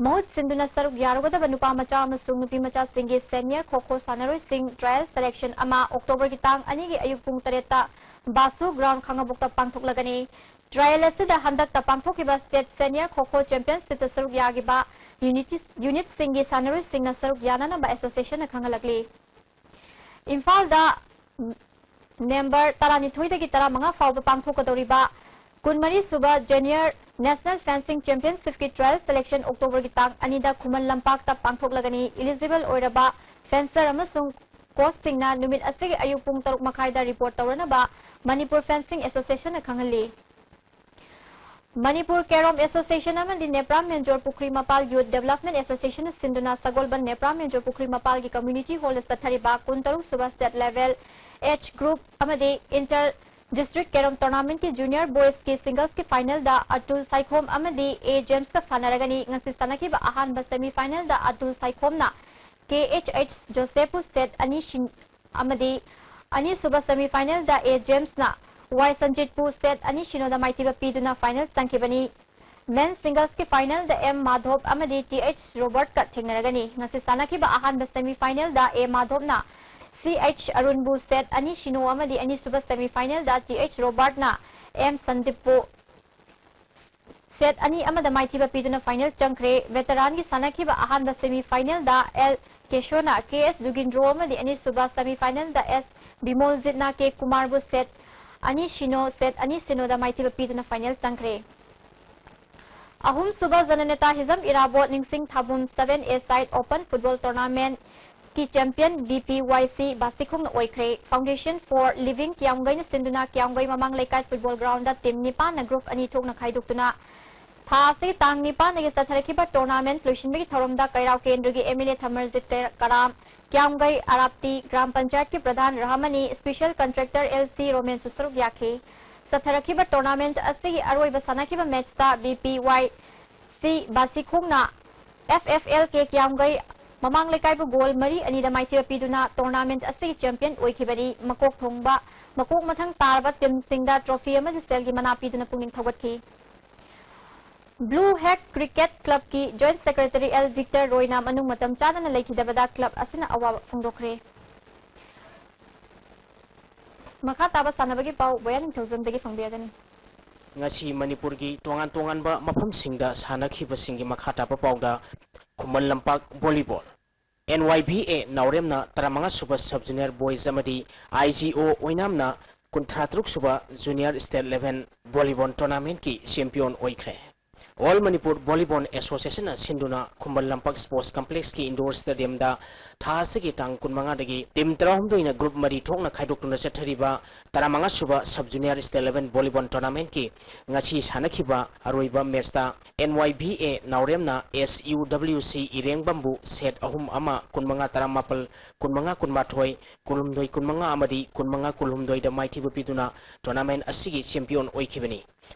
ꯃꯍꯨꯠ ꯁꯤꯟꯗꯨꯅ ꯁꯔꯨꯛ ꯌꯥꯔꯨꯒꯗꯕ ꯅꯨꯄꯥ ꯃꯆꯥ ꯑꯃꯁꯨꯡ ꯅꯨꯄꯤ ꯃꯆꯥꯁꯤꯡꯒꯤ ꯁꯦꯅꯤꯌꯔ ꯈꯣ ꯈꯣ ꯁꯥꯟꯅꯔꯣꯏꯁꯤꯡ ꯇ꯭ꯔꯥꯌꯦꯜ ꯁꯦꯂꯦꯛꯁꯟ ꯑꯃ ꯑꯣꯛꯇꯣꯕꯔꯒꯤ ꯇꯥꯡ ꯑꯅꯤꯒꯤ ꯑꯌꯨꯛ ꯄꯨꯡ ꯇꯔꯦꯠꯇ ꯕꯥꯁꯨ ꯒ꯭ꯔꯥꯎꯟ ꯈꯥꯡꯉꯕꯣꯛꯇ ꯄꯥꯡꯊꯣꯛꯂꯒꯅꯤ꯫ ꯇ꯭ꯔꯥꯌꯦꯜ ꯑꯁꯤꯗ ꯍꯟꯗꯛꯇ ꯄꯥꯡꯊꯣꯛꯈꯤꯕ ꯁ꯭ꯇꯦꯠ ꯁꯦꯅꯤꯌꯔ ꯈꯣ ꯈꯣ ꯆꯦꯝꯄꯤꯌꯟꯁꯤꯞꯇ ꯁꯔꯨꯛ ꯌꯥꯈꯤꯕ ꯌꯨꯅꯤꯇꯤ-, ꯌꯨꯅꯤꯠꯁꯤꯡꯒꯤ ꯁꯥꯟꯅꯔꯣꯏꯁꯤꯡꯅ ꯁꯔꯨꯛ ꯌꯥꯅꯅꯕ ꯑꯦꯁꯣꯁꯤꯌꯦꯁꯟꯅ ꯈꯪꯍꯜꯂꯛꯂꯤ꯫ ꯏꯝꯐꯥꯜꯗ ꯅꯦꯝꯕꯔ ꯇꯔꯥꯅꯤꯊꯣꯏꯗꯒꯤ ꯇꯔꯥꯃꯉꯥ ꯐꯥꯎꯕ ꯄꯥꯡꯊꯣꯛꯀꯗꯧꯔꯤꯕ ꯀꯨꯟꯃꯔꯤ ꯁꯨꯕ Junior National Fencing Championship ꯀꯤ trial selection October ꯒꯤ ꯇꯥꯡ ꯑꯅꯤꯗ ꯈꯨꯃꯟ ꯂꯝꯄꯥꯛꯇ ꯄꯥꯡꯊꯣꯛꯂꯒꯅꯤ꯫ Eligible ꯑꯣꯏꯔꯕ fencer ꯑꯃꯁꯨꯡ coach ꯁꯤꯡꯅ ꯅꯨꯃꯤꯠ ꯑꯁꯤꯒꯤ ꯑꯌꯨꯛ ꯄꯨꯡ ꯇꯔꯨꯛ ꯃꯈꯥꯏꯗ report ꯇꯧꯔꯅꯕ Manipur Fencing Association ꯅ ꯈꯪꯍꯜꯂꯤ꯫ ꯃꯅꯤꯄꯨꯔ ꯀꯦꯔꯣꯝ Association ꯑꯃꯗꯤ ꯅꯦꯄ꯭ꯔꯥꯝ ꯃꯦꯟꯖꯣꯔ ꯄꯨꯈ꯭ꯔꯤ ꯃꯄꯥꯜ Youth Development Association ꯅ ꯁꯤꯟꯗꯨꯅ ꯁꯒꯣꯜꯕꯟ ꯅꯦꯄ꯭ꯔꯥꯝ ꯃꯦꯟꯖꯣꯔ ꯄꯨꯈ꯭ꯔꯤ ꯃꯄꯥꯜꯒꯤ community hall ꯗ ꯆꯠꯊꯔꯤꯕ ꯀꯨꯟꯇꯔꯨꯛ ꯁꯨꯕ state level age group ꯑꯃꯗꯤ inter district ꯀꯦꯔꯣꯝ tournament ꯀꯤ junior boys ꯀꯤ singles ꯀꯤ final ꯗ ꯑꯇꯨꯜ ꯁꯥꯏꯈꯣꯝ ꯑꯃꯗꯤ ꯑꯦ ꯖꯦꯝꯁ ꯀ ꯁꯥꯟꯅꯔꯒꯅꯤ꯫ ꯉꯁꯤ ꯁꯥꯟꯅꯈꯤꯕ ꯑꯍꯥꯟꯕ semi final ꯗ ꯑꯇꯨꯜ ꯁꯥꯏꯈꯣꯝꯅ ꯀꯦ ꯑꯩꯆ ꯑꯩꯆ ꯖꯣꯁꯦꯐꯄꯨ set ꯑꯅꯤ ꯁꯤꯟ-, ꯑꯃꯗꯤ ꯑꯅꯤꯁꯨꯕ semi final ꯗ ꯑꯦ ꯖꯦꯝꯁꯅ ꯋꯥꯏ ꯁꯟꯖꯤꯠꯄꯨ set ꯑꯅꯤ ꯁꯤꯅꯣꯗ ꯃꯥꯏꯊꯤꯕ ꯄꯤꯗꯨꯅ final ꯆꯪꯈꯤꯕꯅꯤ꯫ Men singles ꯀꯤ final ꯗ ꯑꯦꯝ ꯃꯥꯙꯣꯞ ꯑꯃꯗꯤ ꯇꯤ ꯑꯩꯆ ꯔꯣꯕꯔꯠꯀ ꯊꯦꯡꯅꯔꯒꯅꯤ꯫ ꯉꯁꯤ ꯁꯥꯟꯅꯈꯤꯕ ꯑꯍꯥꯟꯕ semi final ꯗ ꯑꯦ ꯃꯥꯙꯣꯞꯅ ꯁꯤ ꯑꯩꯆ ꯑꯔꯨꯟꯕꯨ set ꯑꯅꯤ ꯁꯤꯅꯣ ꯑꯃꯗꯤ ꯑꯅꯤꯁꯨꯕ semi final ꯗ ꯇꯤ ꯑꯩꯆ ꯔꯣꯕꯔꯠꯅ ꯑꯦꯝ ꯁꯟꯗꯤꯞꯄꯨ set ꯑꯅꯤ ꯑꯃꯗ ꯃꯥꯏꯊꯤꯕ ꯄꯤꯗꯨꯅ final ꯆꯪꯈ꯭ꯔꯦ꯫ Veteran ꯒꯤ ꯁꯥꯟꯅꯈꯤꯕ ꯑꯍꯥꯟꯕ semi final ꯗ ꯑꯦꯜ ꯀꯦꯁꯣꯅ ꯀꯦ ꯑꯦꯁ ꯖꯨꯒꯤꯟꯗ꯭ꯔꯣ ꯑꯃꯗꯤ ꯑꯅꯤꯁꯨꯕ semi final ꯗ ꯑꯦꯁ ꯕꯤꯃꯣꯜꯖꯤꯠꯅ ꯀꯦ ꯀꯨꯃꯥꯔꯕꯨ set ꯑꯅꯤ ꯁꯤꯅꯣ, set ꯑꯅꯤ ꯁꯤꯅꯣꯗ ꯃꯥꯏꯊꯤꯕ ꯄꯤꯗꯨꯅ final ꯆꯪꯈ꯭ꯔꯦ꯫ ꯑꯍꯨꯝꯁꯨꯕ ꯖꯅꯅꯦꯇꯥ ꯍꯤꯖꯝ ꯏꯔꯥꯕꯣꯠ ꯅꯤꯡꯁꯤꯡ ꯊꯥꯕꯨꯝ seven A side open football tournament ꯀꯤ champion ꯕꯤ ꯄꯤ ꯋꯥꯏ ꯁꯤ ꯕꯥꯁꯤꯈꯣꯡꯅ ꯑꯣꯏꯈ꯭ꯔꯦ꯫ Foundation for Living ꯀꯤꯌꯥꯝꯒꯩꯅ ꯁꯤꯟꯗꯨꯅ ꯀꯤꯌꯥꯝꯒꯩ ꯃꯃꯥꯡ ꯂꯩꯀꯥꯏ football ground ꯗ team ꯅꯤꯄꯥꯟꯅ group ꯑꯅꯤ ꯊꯣꯛꯅ ꯈꯥꯏꯗꯣꯛꯇꯨꯅ ꯊꯥ ꯑꯁꯤꯒꯤ ꯇꯥꯡ ꯅꯤꯄꯥꯟꯗꯒꯤ ꯆꯠꯊꯔꯛꯈꯤꯕ tournament ꯂꯣꯏꯁꯤꯟꯕꯒꯤ ꯊꯧꯔꯝꯗ ꯀꯩꯔꯥꯎ ꯀꯦꯟꯗ꯭ꯔꯒꯤ ꯑꯦꯝ ꯑꯦꯜ ꯑꯦ ꯊꯃꯔꯖꯤꯠ ꯀꯩ-, ꯀꯔꯥꯝ, ꯀꯤꯌꯥꯝꯒꯩ ꯑꯔꯥꯞꯇꯤ ꯒ꯭ꯔꯥꯝ ꯄꯟꯆꯥꯌꯠꯀꯤ ꯄ꯭ꯔꯙꯥꯟ ꯔꯍꯃꯅꯤ, special contractor ꯑꯦꯜ ꯁꯤ ꯔꯣꯃꯦꯟꯁꯨ ꯁꯔꯨꯛ ꯌꯥꯈꯤ꯫ ꯆꯠꯊꯔꯛꯈꯤꯕ tournament ꯑꯁꯤꯒꯤ ꯑꯔꯣꯏꯕ ꯁꯥꯟꯅꯈꯤꯕ match ꯇ ꯕꯤ ꯄꯤ ꯋꯥꯏ ꯁꯤ ꯕꯥꯁꯤꯈꯣꯡꯅ ꯑꯦꯐ ꯑꯦꯐ ꯑꯦꯜ ꯀꯦ ꯀꯤꯌꯥꯝꯒꯩ ꯃꯃꯥꯡ ꯂꯩꯀꯥꯏꯕꯨ goal ꯃꯔꯤ ꯑꯅꯤꯗ ꯃꯥꯏꯊꯤꯕ ꯄꯤꯗꯨꯅ tournament ꯑꯁꯤꯒꯤ champion ꯑꯣꯏꯈꯤꯕꯅꯤ꯫ ꯃꯀꯣꯛ ꯊꯣꯡꯕ, ꯃꯀꯣꯛ ꯃꯊꯪ ꯇꯥꯔꯕ team ꯁꯤꯡꯗ trophy ꯑꯃꯗꯤ ꯁꯦꯜꯒꯤ ꯃꯅꯥ ꯄꯤꯗꯨꯅ ꯄꯨꯛꯅꯤꯡ ꯊꯧꯒꯠꯈꯤ꯫ Blue Hack Cricket Club ꯀꯤ joint secretary ꯑꯦꯜ ꯚꯤꯛꯇꯔ ꯔꯣꯏꯅ ꯃꯅꯨꯡ ꯃꯇꯝ ꯆꯥꯗꯅ ꯂꯩꯈꯤꯗꯕꯗ club ꯑꯁꯤꯅ ꯑꯋꯥꯕ ꯐꯣꯡꯗꯣꯛꯈ꯭ꯔꯦ꯫ ꯃꯈꯥ ꯇꯥꯕ ꯁꯥꯟꯅꯕꯒꯤ ꯄꯥꯎ ꯕꯣꯌꯥ ꯅꯤꯡꯊꯧꯖꯝꯗꯒꯤ ꯐꯪꯕꯤꯔꯒꯅꯤ꯫ ꯉꯁꯤ ꯃꯅꯤꯄꯨꯔꯒꯤ ꯇꯣꯉꯥꯟ ꯇꯣꯉꯥꯟꯕ ꯃꯐꯝꯁꯤꯡꯗ ꯁꯥꯟꯅꯈꯤꯕꯁꯤꯡꯒꯤ ꯃꯈꯥ ꯇꯥꯕ ꯄꯥꯎꯗ Khuman Lampak volleyball꯫ N Y B A ꯅꯥꯎꯔꯦꯝꯅ ꯇꯔꯥꯃꯉꯥ ꯁꯨꯕ Sub Junior Boys ꯑꯃꯗꯤ I G O ꯑꯣꯏꯅꯥꯝꯅ ꯀꯨꯟꯊ꯭ꯔꯥ ꯇꯔꯨꯛ ꯁꯨꯕ Junior State Level Volleyball Tournamentꯀꯤ champion ꯑꯣꯏꯈ꯭ꯔꯦ꯫ All Manipur Volleyball Associationꯅ ꯁꯤꯟꯗꯨꯅ ꯈꯨꯃꯟ ꯂꯝꯄꯥꯛ Sports Complexꯀꯤ Indoor Stadiumꯗ ꯊꯥ ꯑꯁꯤꯒꯤ ꯇꯥꯡ ꯀꯨꯟꯃꯉꯥꯗꯒꯤ team ꯇꯔꯥꯍꯨꯝꯗꯣꯏꯅ group ꯃꯔꯤ ꯊꯣꯛꯅ ꯈꯥꯏꯗꯣꯛꯇꯨꯅ ꯆꯠꯊꯔꯤꯕ ꯇꯔꯥꯃꯉꯥ ꯁꯨꯕ Sub Junior State Level Volleyball Tournamentꯀꯤ ꯉꯁꯤ ꯁꯥꯟꯅꯈꯤꯕ ꯑꯔꯣꯏꯕ matchꯇ N Y B A ꯅꯥꯎꯔꯦꯝꯅ S U W C ꯏꯔꯦꯡꯕꯝꯕꯨ set ꯑꯍꯨꯝ ꯑꯃ, ꯀꯨꯟꯃꯉꯥ ꯇꯔꯥꯃꯥꯄꯜ, ꯀꯨꯟꯃꯉꯥ ꯀꯨꯟꯃꯥꯊꯣꯏ, ꯀꯨꯟꯍꯨꯝꯗꯣꯏ ꯀꯨꯟꯃꯉꯥ ꯑꯃꯗꯤ ꯀꯨꯟꯃꯉꯥ ꯀꯨꯟꯍꯨꯝꯗꯣꯏꯗ ꯃꯥꯏꯊꯤꯕ ꯄꯤꯗꯨꯅ tournament ꯑꯁꯤꯒꯤ champion ꯑꯣꯏꯈꯤꯕꯅꯤ꯫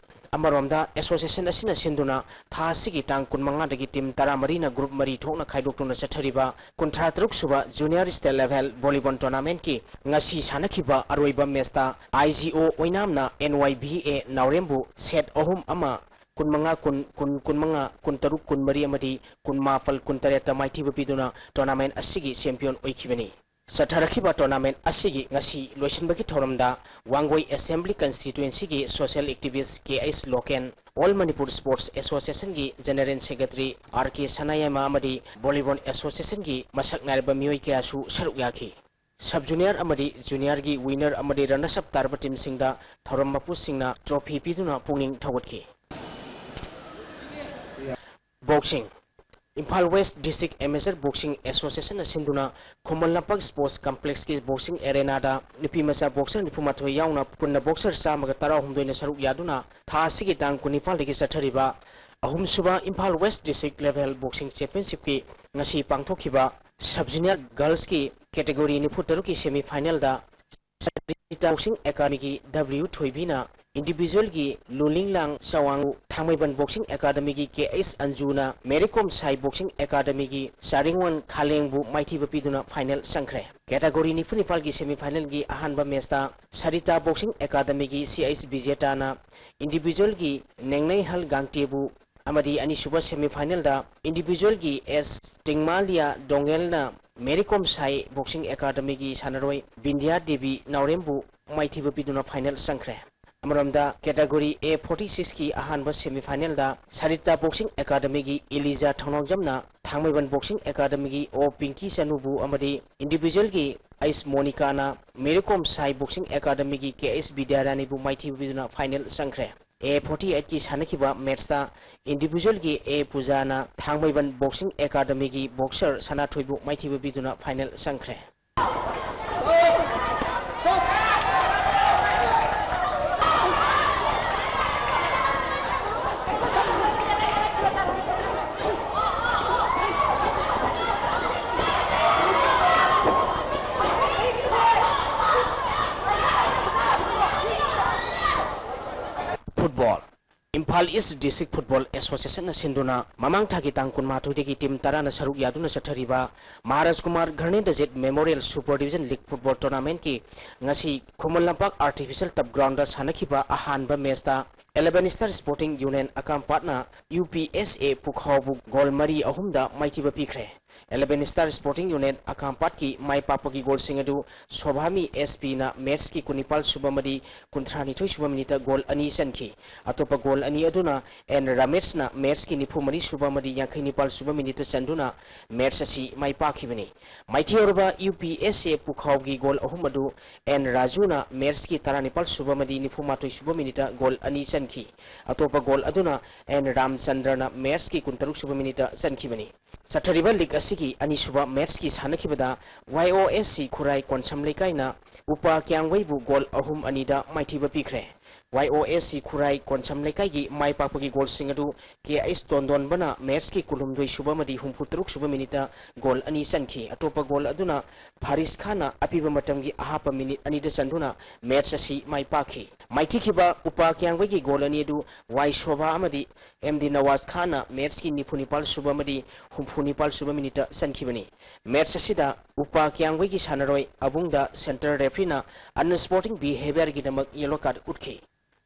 ꯑꯃꯔꯣꯝꯗ, association ꯑꯁꯤꯅ ꯁꯤꯟꯗꯨꯅ ꯊꯥ ꯑꯁꯤꯒꯤ ꯇꯥꯡ ꯀꯨꯟꯃꯉꯥꯗꯒꯤ team ꯇꯔꯥꯃꯔꯤꯅ group ꯃꯔꯤ ꯊꯣꯛꯅ ꯈꯥꯏꯗꯣꯛꯇꯨꯅ ꯆꯠꯊꯔꯤꯕ ꯀꯨꯟꯊ꯭ꯔꯥ ꯇꯔꯨꯛ ꯁꯨꯕ Junior State Level Volleyball Tournamentꯀꯤ ꯉꯁꯤ ꯁꯥꯟꯅꯈꯤꯕ ꯑꯔꯣꯏꯕ matchꯇ I G O ꯑꯣꯏꯅꯥꯝꯅ N Y B A ꯅꯥꯎꯔꯦꯝꯕꯨ set ꯑꯍꯨꯝ ꯑꯃ, ꯀꯨꯟꯃꯉꯥ ꯀꯨꯟ, ꯀꯨꯟ ꯀꯨꯟꯃꯉꯥ, ꯀꯨꯟꯇꯔꯨꯛ ꯀꯨꯟꯃꯔꯤ ꯑꯃꯗꯤ ꯀꯨꯟꯃꯥꯄꯜ ꯀꯨꯟꯇꯔꯦꯠꯇ ꯃꯥꯏꯊꯤꯕ ꯄꯤꯗꯨꯅ tournament ꯑꯁꯤꯒꯤ champion ꯑꯣꯏꯈꯤꯕꯅꯤ꯫ ꯆꯠꯊꯔꯛꯈꯤꯕ tournament ꯑꯁꯤꯒꯤ ꯉꯁꯤ ꯂꯣꯏꯁꯤꯟꯕꯒꯤ ꯊꯧꯔꯝꯗ Wangoi Assembly Constituencyꯒꯤ social activist K H local, All Manipur Sports Associationꯒꯤ General Secretary R K ꯁꯅꯥꯌꯥꯏꯃ ꯑꯃꯗꯤ Volleyball Associationꯒꯤ ꯃꯁꯛ ꯅꯥꯏꯔꯕ ꯃꯤꯑꯣꯏ ꯀꯌꯥꯁꯨ ꯁꯔꯨꯛ ꯌꯥꯈꯤ꯫ Sub Junior ꯑꯃꯗꯤ Juniorꯒꯤ winner ꯑꯃꯗꯤ runners up ꯇꯥꯔꯕ teamꯁꯤꯡꯗ ꯊꯧꯔꯝ ꯃꯄꯨꯁꯤꯡꯅ trophy ꯄꯤꯗꯨꯅ ꯄꯨꯛꯅꯤꯡ ꯊꯧꯒꯠꯈꯤ꯫ Boxing꯫ Imphal West District Amateur Boxing Associationꯅ ꯁꯤꯟꯗꯨꯅ ꯈꯨꯃꯟ ꯂꯝꯄꯥꯛ Sports Complexꯀꯤ boxing arenaꯗ ꯅꯨꯄꯤ ꯃꯆꯥ boxer ꯅꯤꯐꯨꯃꯥꯊꯣꯏ ꯌꯥꯎꯅ ꯄꯨꯟꯅ boxer ꯆꯥꯝꯃꯒ ꯇꯔꯥꯍꯨꯝꯗꯣꯏꯅ ꯁꯔꯨꯛ ꯌꯥꯗꯨꯅ ꯊꯥ ꯑꯁꯤꯒꯤ ꯇꯥꯡ ꯀꯨꯟꯅꯤꯄꯥꯜꯗꯒꯤ ꯆꯠꯊꯔꯤꯕ ꯑꯍꯨꯝꯁꯨꯕ Imphal West District Level Boxing Championshipꯀꯤ ꯉꯁꯤ ꯄꯥꯡꯊꯣꯛꯈꯤꯕ Sub Junior Girlsꯀꯤ category ꯅꯤꯐꯨ ꯇꯔꯨꯛꯀꯤ semifinalꯗ ꯁꯔꯤꯇꯥ Boxing Academyꯒꯤ W ꯊꯣꯏꯕꯤꯅ individualꯒꯤ ꯂꯨꯂꯤꯡꯂꯥꯡ ꯆꯋꯥꯡ, ꯊꯥꯡꯃꯩꯕꯟ Boxing Academyꯒꯤ K H ꯑꯟꯖꯨꯅ ꯃꯦꯔꯤꯀꯣꯝ ꯁꯥꯏ Boxing Academyꯒꯤ ꯆꯥꯔꯤꯡꯋꯥꯟ ꯈꯥꯂꯦꯡꯕꯨ ꯃꯥꯏꯊꯤꯕ ꯄꯤꯗꯨꯅ final ꯆꯪꯈ꯭ꯔꯦ꯫ Category ꯅꯤꯐꯨ ꯅꯤꯄꯥꯜꯒꯤ semifinalꯒꯤ ꯑꯍꯥꯟꯕ matchꯇ ꯁꯔꯤꯇꯥ Boxing Academyꯒꯤ C H ꯕꯤꯖꯦꯇꯥꯅ individualꯒꯤ ꯅꯦꯡꯅꯩꯍꯜ ꯒꯥꯡꯇꯦꯕꯨ ꯑꯃꯗꯤ ꯑꯅꯤꯁꯨꯕ semifinalꯗ individualꯒꯤ S ꯇꯤꯡꯃꯥꯂꯤꯌꯥ ꯗꯣꯡꯒꯦꯜꯅ ꯃꯦꯔꯤꯀꯣꯝ ꯁꯥꯏ Boxing Academyꯒꯤ ꯁꯥꯟꯅꯔꯣꯏ ꯕꯤꯟꯗꯤꯌꯥ ꯗꯦꯕꯤ ꯅꯥꯎꯔꯦꯝꯕꯨ ꯃꯥꯏꯊꯤꯕ ꯄꯤꯗꯨꯅ final ꯆꯪꯈ꯭ꯔꯦ꯫ ꯑꯃꯔꯣꯝꯗ, category A forty six ꯀꯤ ꯑꯍꯥꯟꯕ semi final ꯗ ꯁꯥꯔꯤꯇꯥ Boxing Academy ꯒꯤ ꯏꯂꯤꯖꯥ ꯊꯧꯅꯥꯎꯖꯝꯅ ꯊꯥꯡꯃꯩꯕꯟ Boxing Academy ꯒꯤ ꯑꯣ ꯄꯤꯡꯀꯤ ꯆꯅꯨꯕꯨ ꯑꯃꯗꯤ individual ꯒꯤ ꯑꯩꯁ ꯃꯣꯅꯤꯀꯥꯅ ꯃꯦꯔꯤ ꯀꯣꯝ ꯁꯥꯏ Boxing Academy ꯒꯤ ꯀꯦ ꯑꯦꯁ ꯕꯤꯗ꯭ꯌꯥꯔꯥꯅꯤꯕꯨ ꯃꯥꯏꯊꯤꯕ ꯄꯤꯗꯨꯅ final ꯆꯪꯈ꯭ꯔꯦ꯫ A forty eight ꯀꯤ ꯁꯥꯟꯅꯈꯤꯕ match ꯇ individual ꯒꯤ ꯑꯦ ꯄꯨꯖꯥꯅ ꯊꯥꯡꯃꯩꯕꯟ Boxing Academy ꯒꯤ boxer ꯁꯅꯥꯊꯣꯏꯕꯨ ꯃꯥꯏꯊꯤꯕ ꯄꯤꯗꯨꯅ final ꯆꯪꯈ꯭ꯔꯦ꯫ Football. Imphal East District Football Association ꯅ ꯁꯤꯟꯗꯨꯅ ꯃꯃꯥꯡ ꯊꯥꯒꯤ ꯇꯥꯡ ꯀꯨꯟꯃꯥꯊꯣꯏꯗꯒꯤ team ꯇꯔꯥꯅ ꯁꯔꯨꯛ ꯌꯥꯗꯨꯅ ꯆꯠꯊꯔꯤꯕ Maharaj Kumar ꯘꯔꯅꯦꯟꯗꯖꯤꯠ Memorial Super Division League Football Tournament ꯀꯤ ꯉꯁꯤ Khuman Lampak Artificial Turf Ground ꯗ ꯁꯥꯟꯅꯈꯤꯕ ꯑꯍꯥꯟꯕ match ꯇ Eleven Star Sporting Union ꯑꯀꯥꯝꯄꯥꯠꯅ ꯌꯨ ꯄꯤ ꯑꯦꯁ ꯑꯦ ꯄꯨꯈꯥꯎꯕꯨ goal ꯃꯔꯤ ꯑꯍꯨꯝꯗ ꯃꯥꯏꯊꯤꯕ ꯄꯤꯈ꯭ꯔꯦ꯫ Eleven Star Sporting Union ꯑꯀꯥꯝꯄꯥꯠꯀꯤ ꯃꯥꯏ ꯄꯥꯛꯄꯒꯤ goal ꯁꯤꯡ ꯑꯗꯨ ꯁꯣꯚꯥꯃꯤ ꯑꯦꯁ ꯄꯤꯅ match ꯀꯤ ꯀꯨꯟꯅꯤꯄꯥꯜ ꯁꯨꯕ ꯑꯃꯗꯤ ꯀꯨꯟꯊ꯭ꯔꯥꯅꯤꯊꯣꯏ ꯁꯨꯕ minute ꯇ goal ꯑꯅꯤ ꯆꯟꯈꯤ꯫ ꯑꯇꯣꯞꯄ goal ꯑꯅꯤ ꯑꯗꯨꯅ ꯑꯦꯟ ꯔꯥꯃꯦꯁꯅ match ꯀꯤ ꯅꯤꯐꯨ ꯃꯔꯤ ꯁꯨꯕ ꯑꯃꯗꯤ ꯌꯥꯡꯈꯩ ꯅꯤꯄꯥꯜ ꯁꯨꯕ minute ꯇ ꯆꯟꯗꯨꯅ match ꯑꯁꯤ ꯃꯥꯏ ꯄꯥꯛꯈꯤꯕꯅꯤ꯫ ꯃꯥꯏꯊꯤꯍꯧꯔꯕ ꯌꯨ ꯄꯤ ꯑꯦꯁ ꯑꯦ ꯄꯨꯈꯥꯎꯒꯤ goal ꯑꯍꯨꯝ ꯑꯗꯨ ꯑꯦꯟ ꯔꯥꯖꯨꯅ match ꯀꯤ ꯇꯔꯥꯅꯤꯄꯥꯜ ꯁꯨꯕ ꯑꯃꯗꯤ ꯅꯤꯐꯨ ꯃꯥꯊꯣꯏ ꯁꯨꯕ minute ꯇ goal ꯑꯅꯤ ꯆꯟꯈꯤ꯫ ꯑꯇꯣꯞꯄ goal ꯑꯗꯨꯅ ꯑꯦꯟ ꯔꯥꯝꯆꯟꯗ꯭ꯔꯅ match ꯀꯤ ꯀꯨꯟꯇꯔꯨꯛ ꯁꯨꯕ minute ꯇ ꯆꯟꯈꯤꯕꯅꯤ꯫ ꯆꯠꯊꯔꯤꯕ league ꯑꯁꯤꯒꯤ ꯑꯅꯤꯁꯨꯕ match ꯀꯤ ꯁꯥꯟꯅꯈꯤꯕꯗ ꯋꯥꯏ ꯑꯣ ꯑꯦꯁ ꯁꯤ ꯈꯨꯔꯥꯏ ꯀꯣꯟꯁꯝ ꯂꯩꯀꯥꯏꯅ ꯎꯄꯥ ꯀ꯭ꯌꯥꯡꯒꯩꯕꯨ goal ꯑꯍꯨꯝ ꯑꯅꯤꯗ ꯃꯥꯏꯊꯤꯕ ꯄꯤꯈ꯭ꯔꯦ꯫ ꯋꯥꯏ ꯑꯣ ꯑꯦꯁ ꯁꯤ ꯈꯨꯔꯥꯏ ꯀꯣꯟꯁꯝ ꯂꯩꯀꯥꯏꯒꯤ ꯃꯥꯏ ꯄꯥꯛꯄꯒꯤ goal ꯁꯤꯡ ꯑꯗꯨ ꯀꯦ ꯑꯩꯆ ꯇꯣꯟꯗꯣꯟꯕꯅ match ꯀꯤ ꯀꯨꯟꯍꯨꯝꯗꯣꯏ ꯁꯨꯕ ꯑꯃꯗꯤ ꯍꯨꯝꯐꯨ ꯇꯔꯨꯛ ꯁꯨꯕ minute ꯇ goal ꯑꯅꯤ ꯆꯟꯈꯤ꯫ ꯑꯇꯣꯞꯄ goal ꯑꯗꯨꯅ ꯐꯥꯔꯤꯁ ꯈꯥꯟꯅ ꯑꯄꯤꯕ ꯃꯇꯝꯒꯤ ꯑꯍꯥꯞꯄ minute ꯑꯅꯤꯗ ꯆꯟꯗꯨꯅ match ꯑꯁꯤ ꯃꯥꯏ ꯄꯥꯛꯈꯤ꯫ ꯃꯥꯏꯊꯤꯈꯤꯕ ꯎꯄꯥ ꯀ꯭ꯌꯥꯡꯒꯩꯒꯤ goal ꯑꯅꯤ ꯑꯗꯨ ꯋꯥꯏ ꯁꯣꯚꯥ ꯑꯃꯗꯤ ꯑꯦꯝ ꯗꯤ ꯅꯋꯥꯖ ꯈꯥꯟꯅ match ꯀꯤ ꯅꯤꯐꯨ ꯅꯤꯄꯥꯜ ꯁꯨꯕ ꯑꯃꯗꯤ ꯍꯨꯝꯐꯨ ꯅꯤꯄꯥꯜ ꯁꯨꯕ minute ꯇ ꯆꯟꯈꯤꯕꯅꯤ꯫ Match ꯑꯁꯤꯗ ꯎꯄꯥ ꯀ꯭ꯌꯥꯡꯒꯩꯒꯤ ꯁꯥꯟꯅꯔꯣꯏ ꯑꯕꯨꯡꯗ centre referee ꯅ unsporting behaviour ꯒꯤꯗꯃꯛ yellow card ꯎꯠꯈꯤ꯫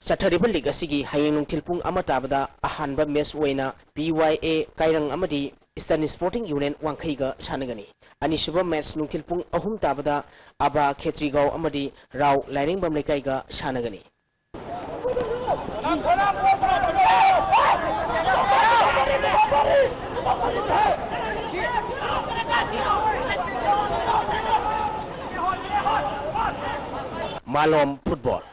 ꯆꯠꯊꯔꯤꯕ league ꯑꯁꯤꯒꯤ ꯍꯌꯦꯡ ꯅꯨꯡꯊꯤꯜ ꯄꯨꯡ ꯑꯃ ꯇꯥꯕꯗ ꯑꯍꯥꯟꯕ match ꯑꯣꯏꯅ ꯄꯤ ꯋꯥꯏ ꯑꯦ ꯀꯥꯏꯔꯪ ꯑꯃꯗꯤ Eastern Sporting Union ꯋꯥꯡꯈꯩꯒ ꯁꯥꯟꯅꯒꯅꯤ꯫ ꯑꯅꯤꯁꯨꯕ match ꯅꯨꯡꯊꯤꯜ ꯄꯨꯡ ꯑꯍꯨꯝ ꯇꯥꯕꯗ ꯑꯕꯥ ꯈꯦꯇ꯭ꯔꯤꯒꯥꯎ ꯑꯃꯗꯤ ꯔꯥꯎ ꯂꯥꯏꯔꯦꯡꯕꯝ ꯂꯩꯀꯥꯏꯒ ꯁꯥꯟꯅꯒꯅꯤ꯫ ꯃꯥꯂꯣꯝ football.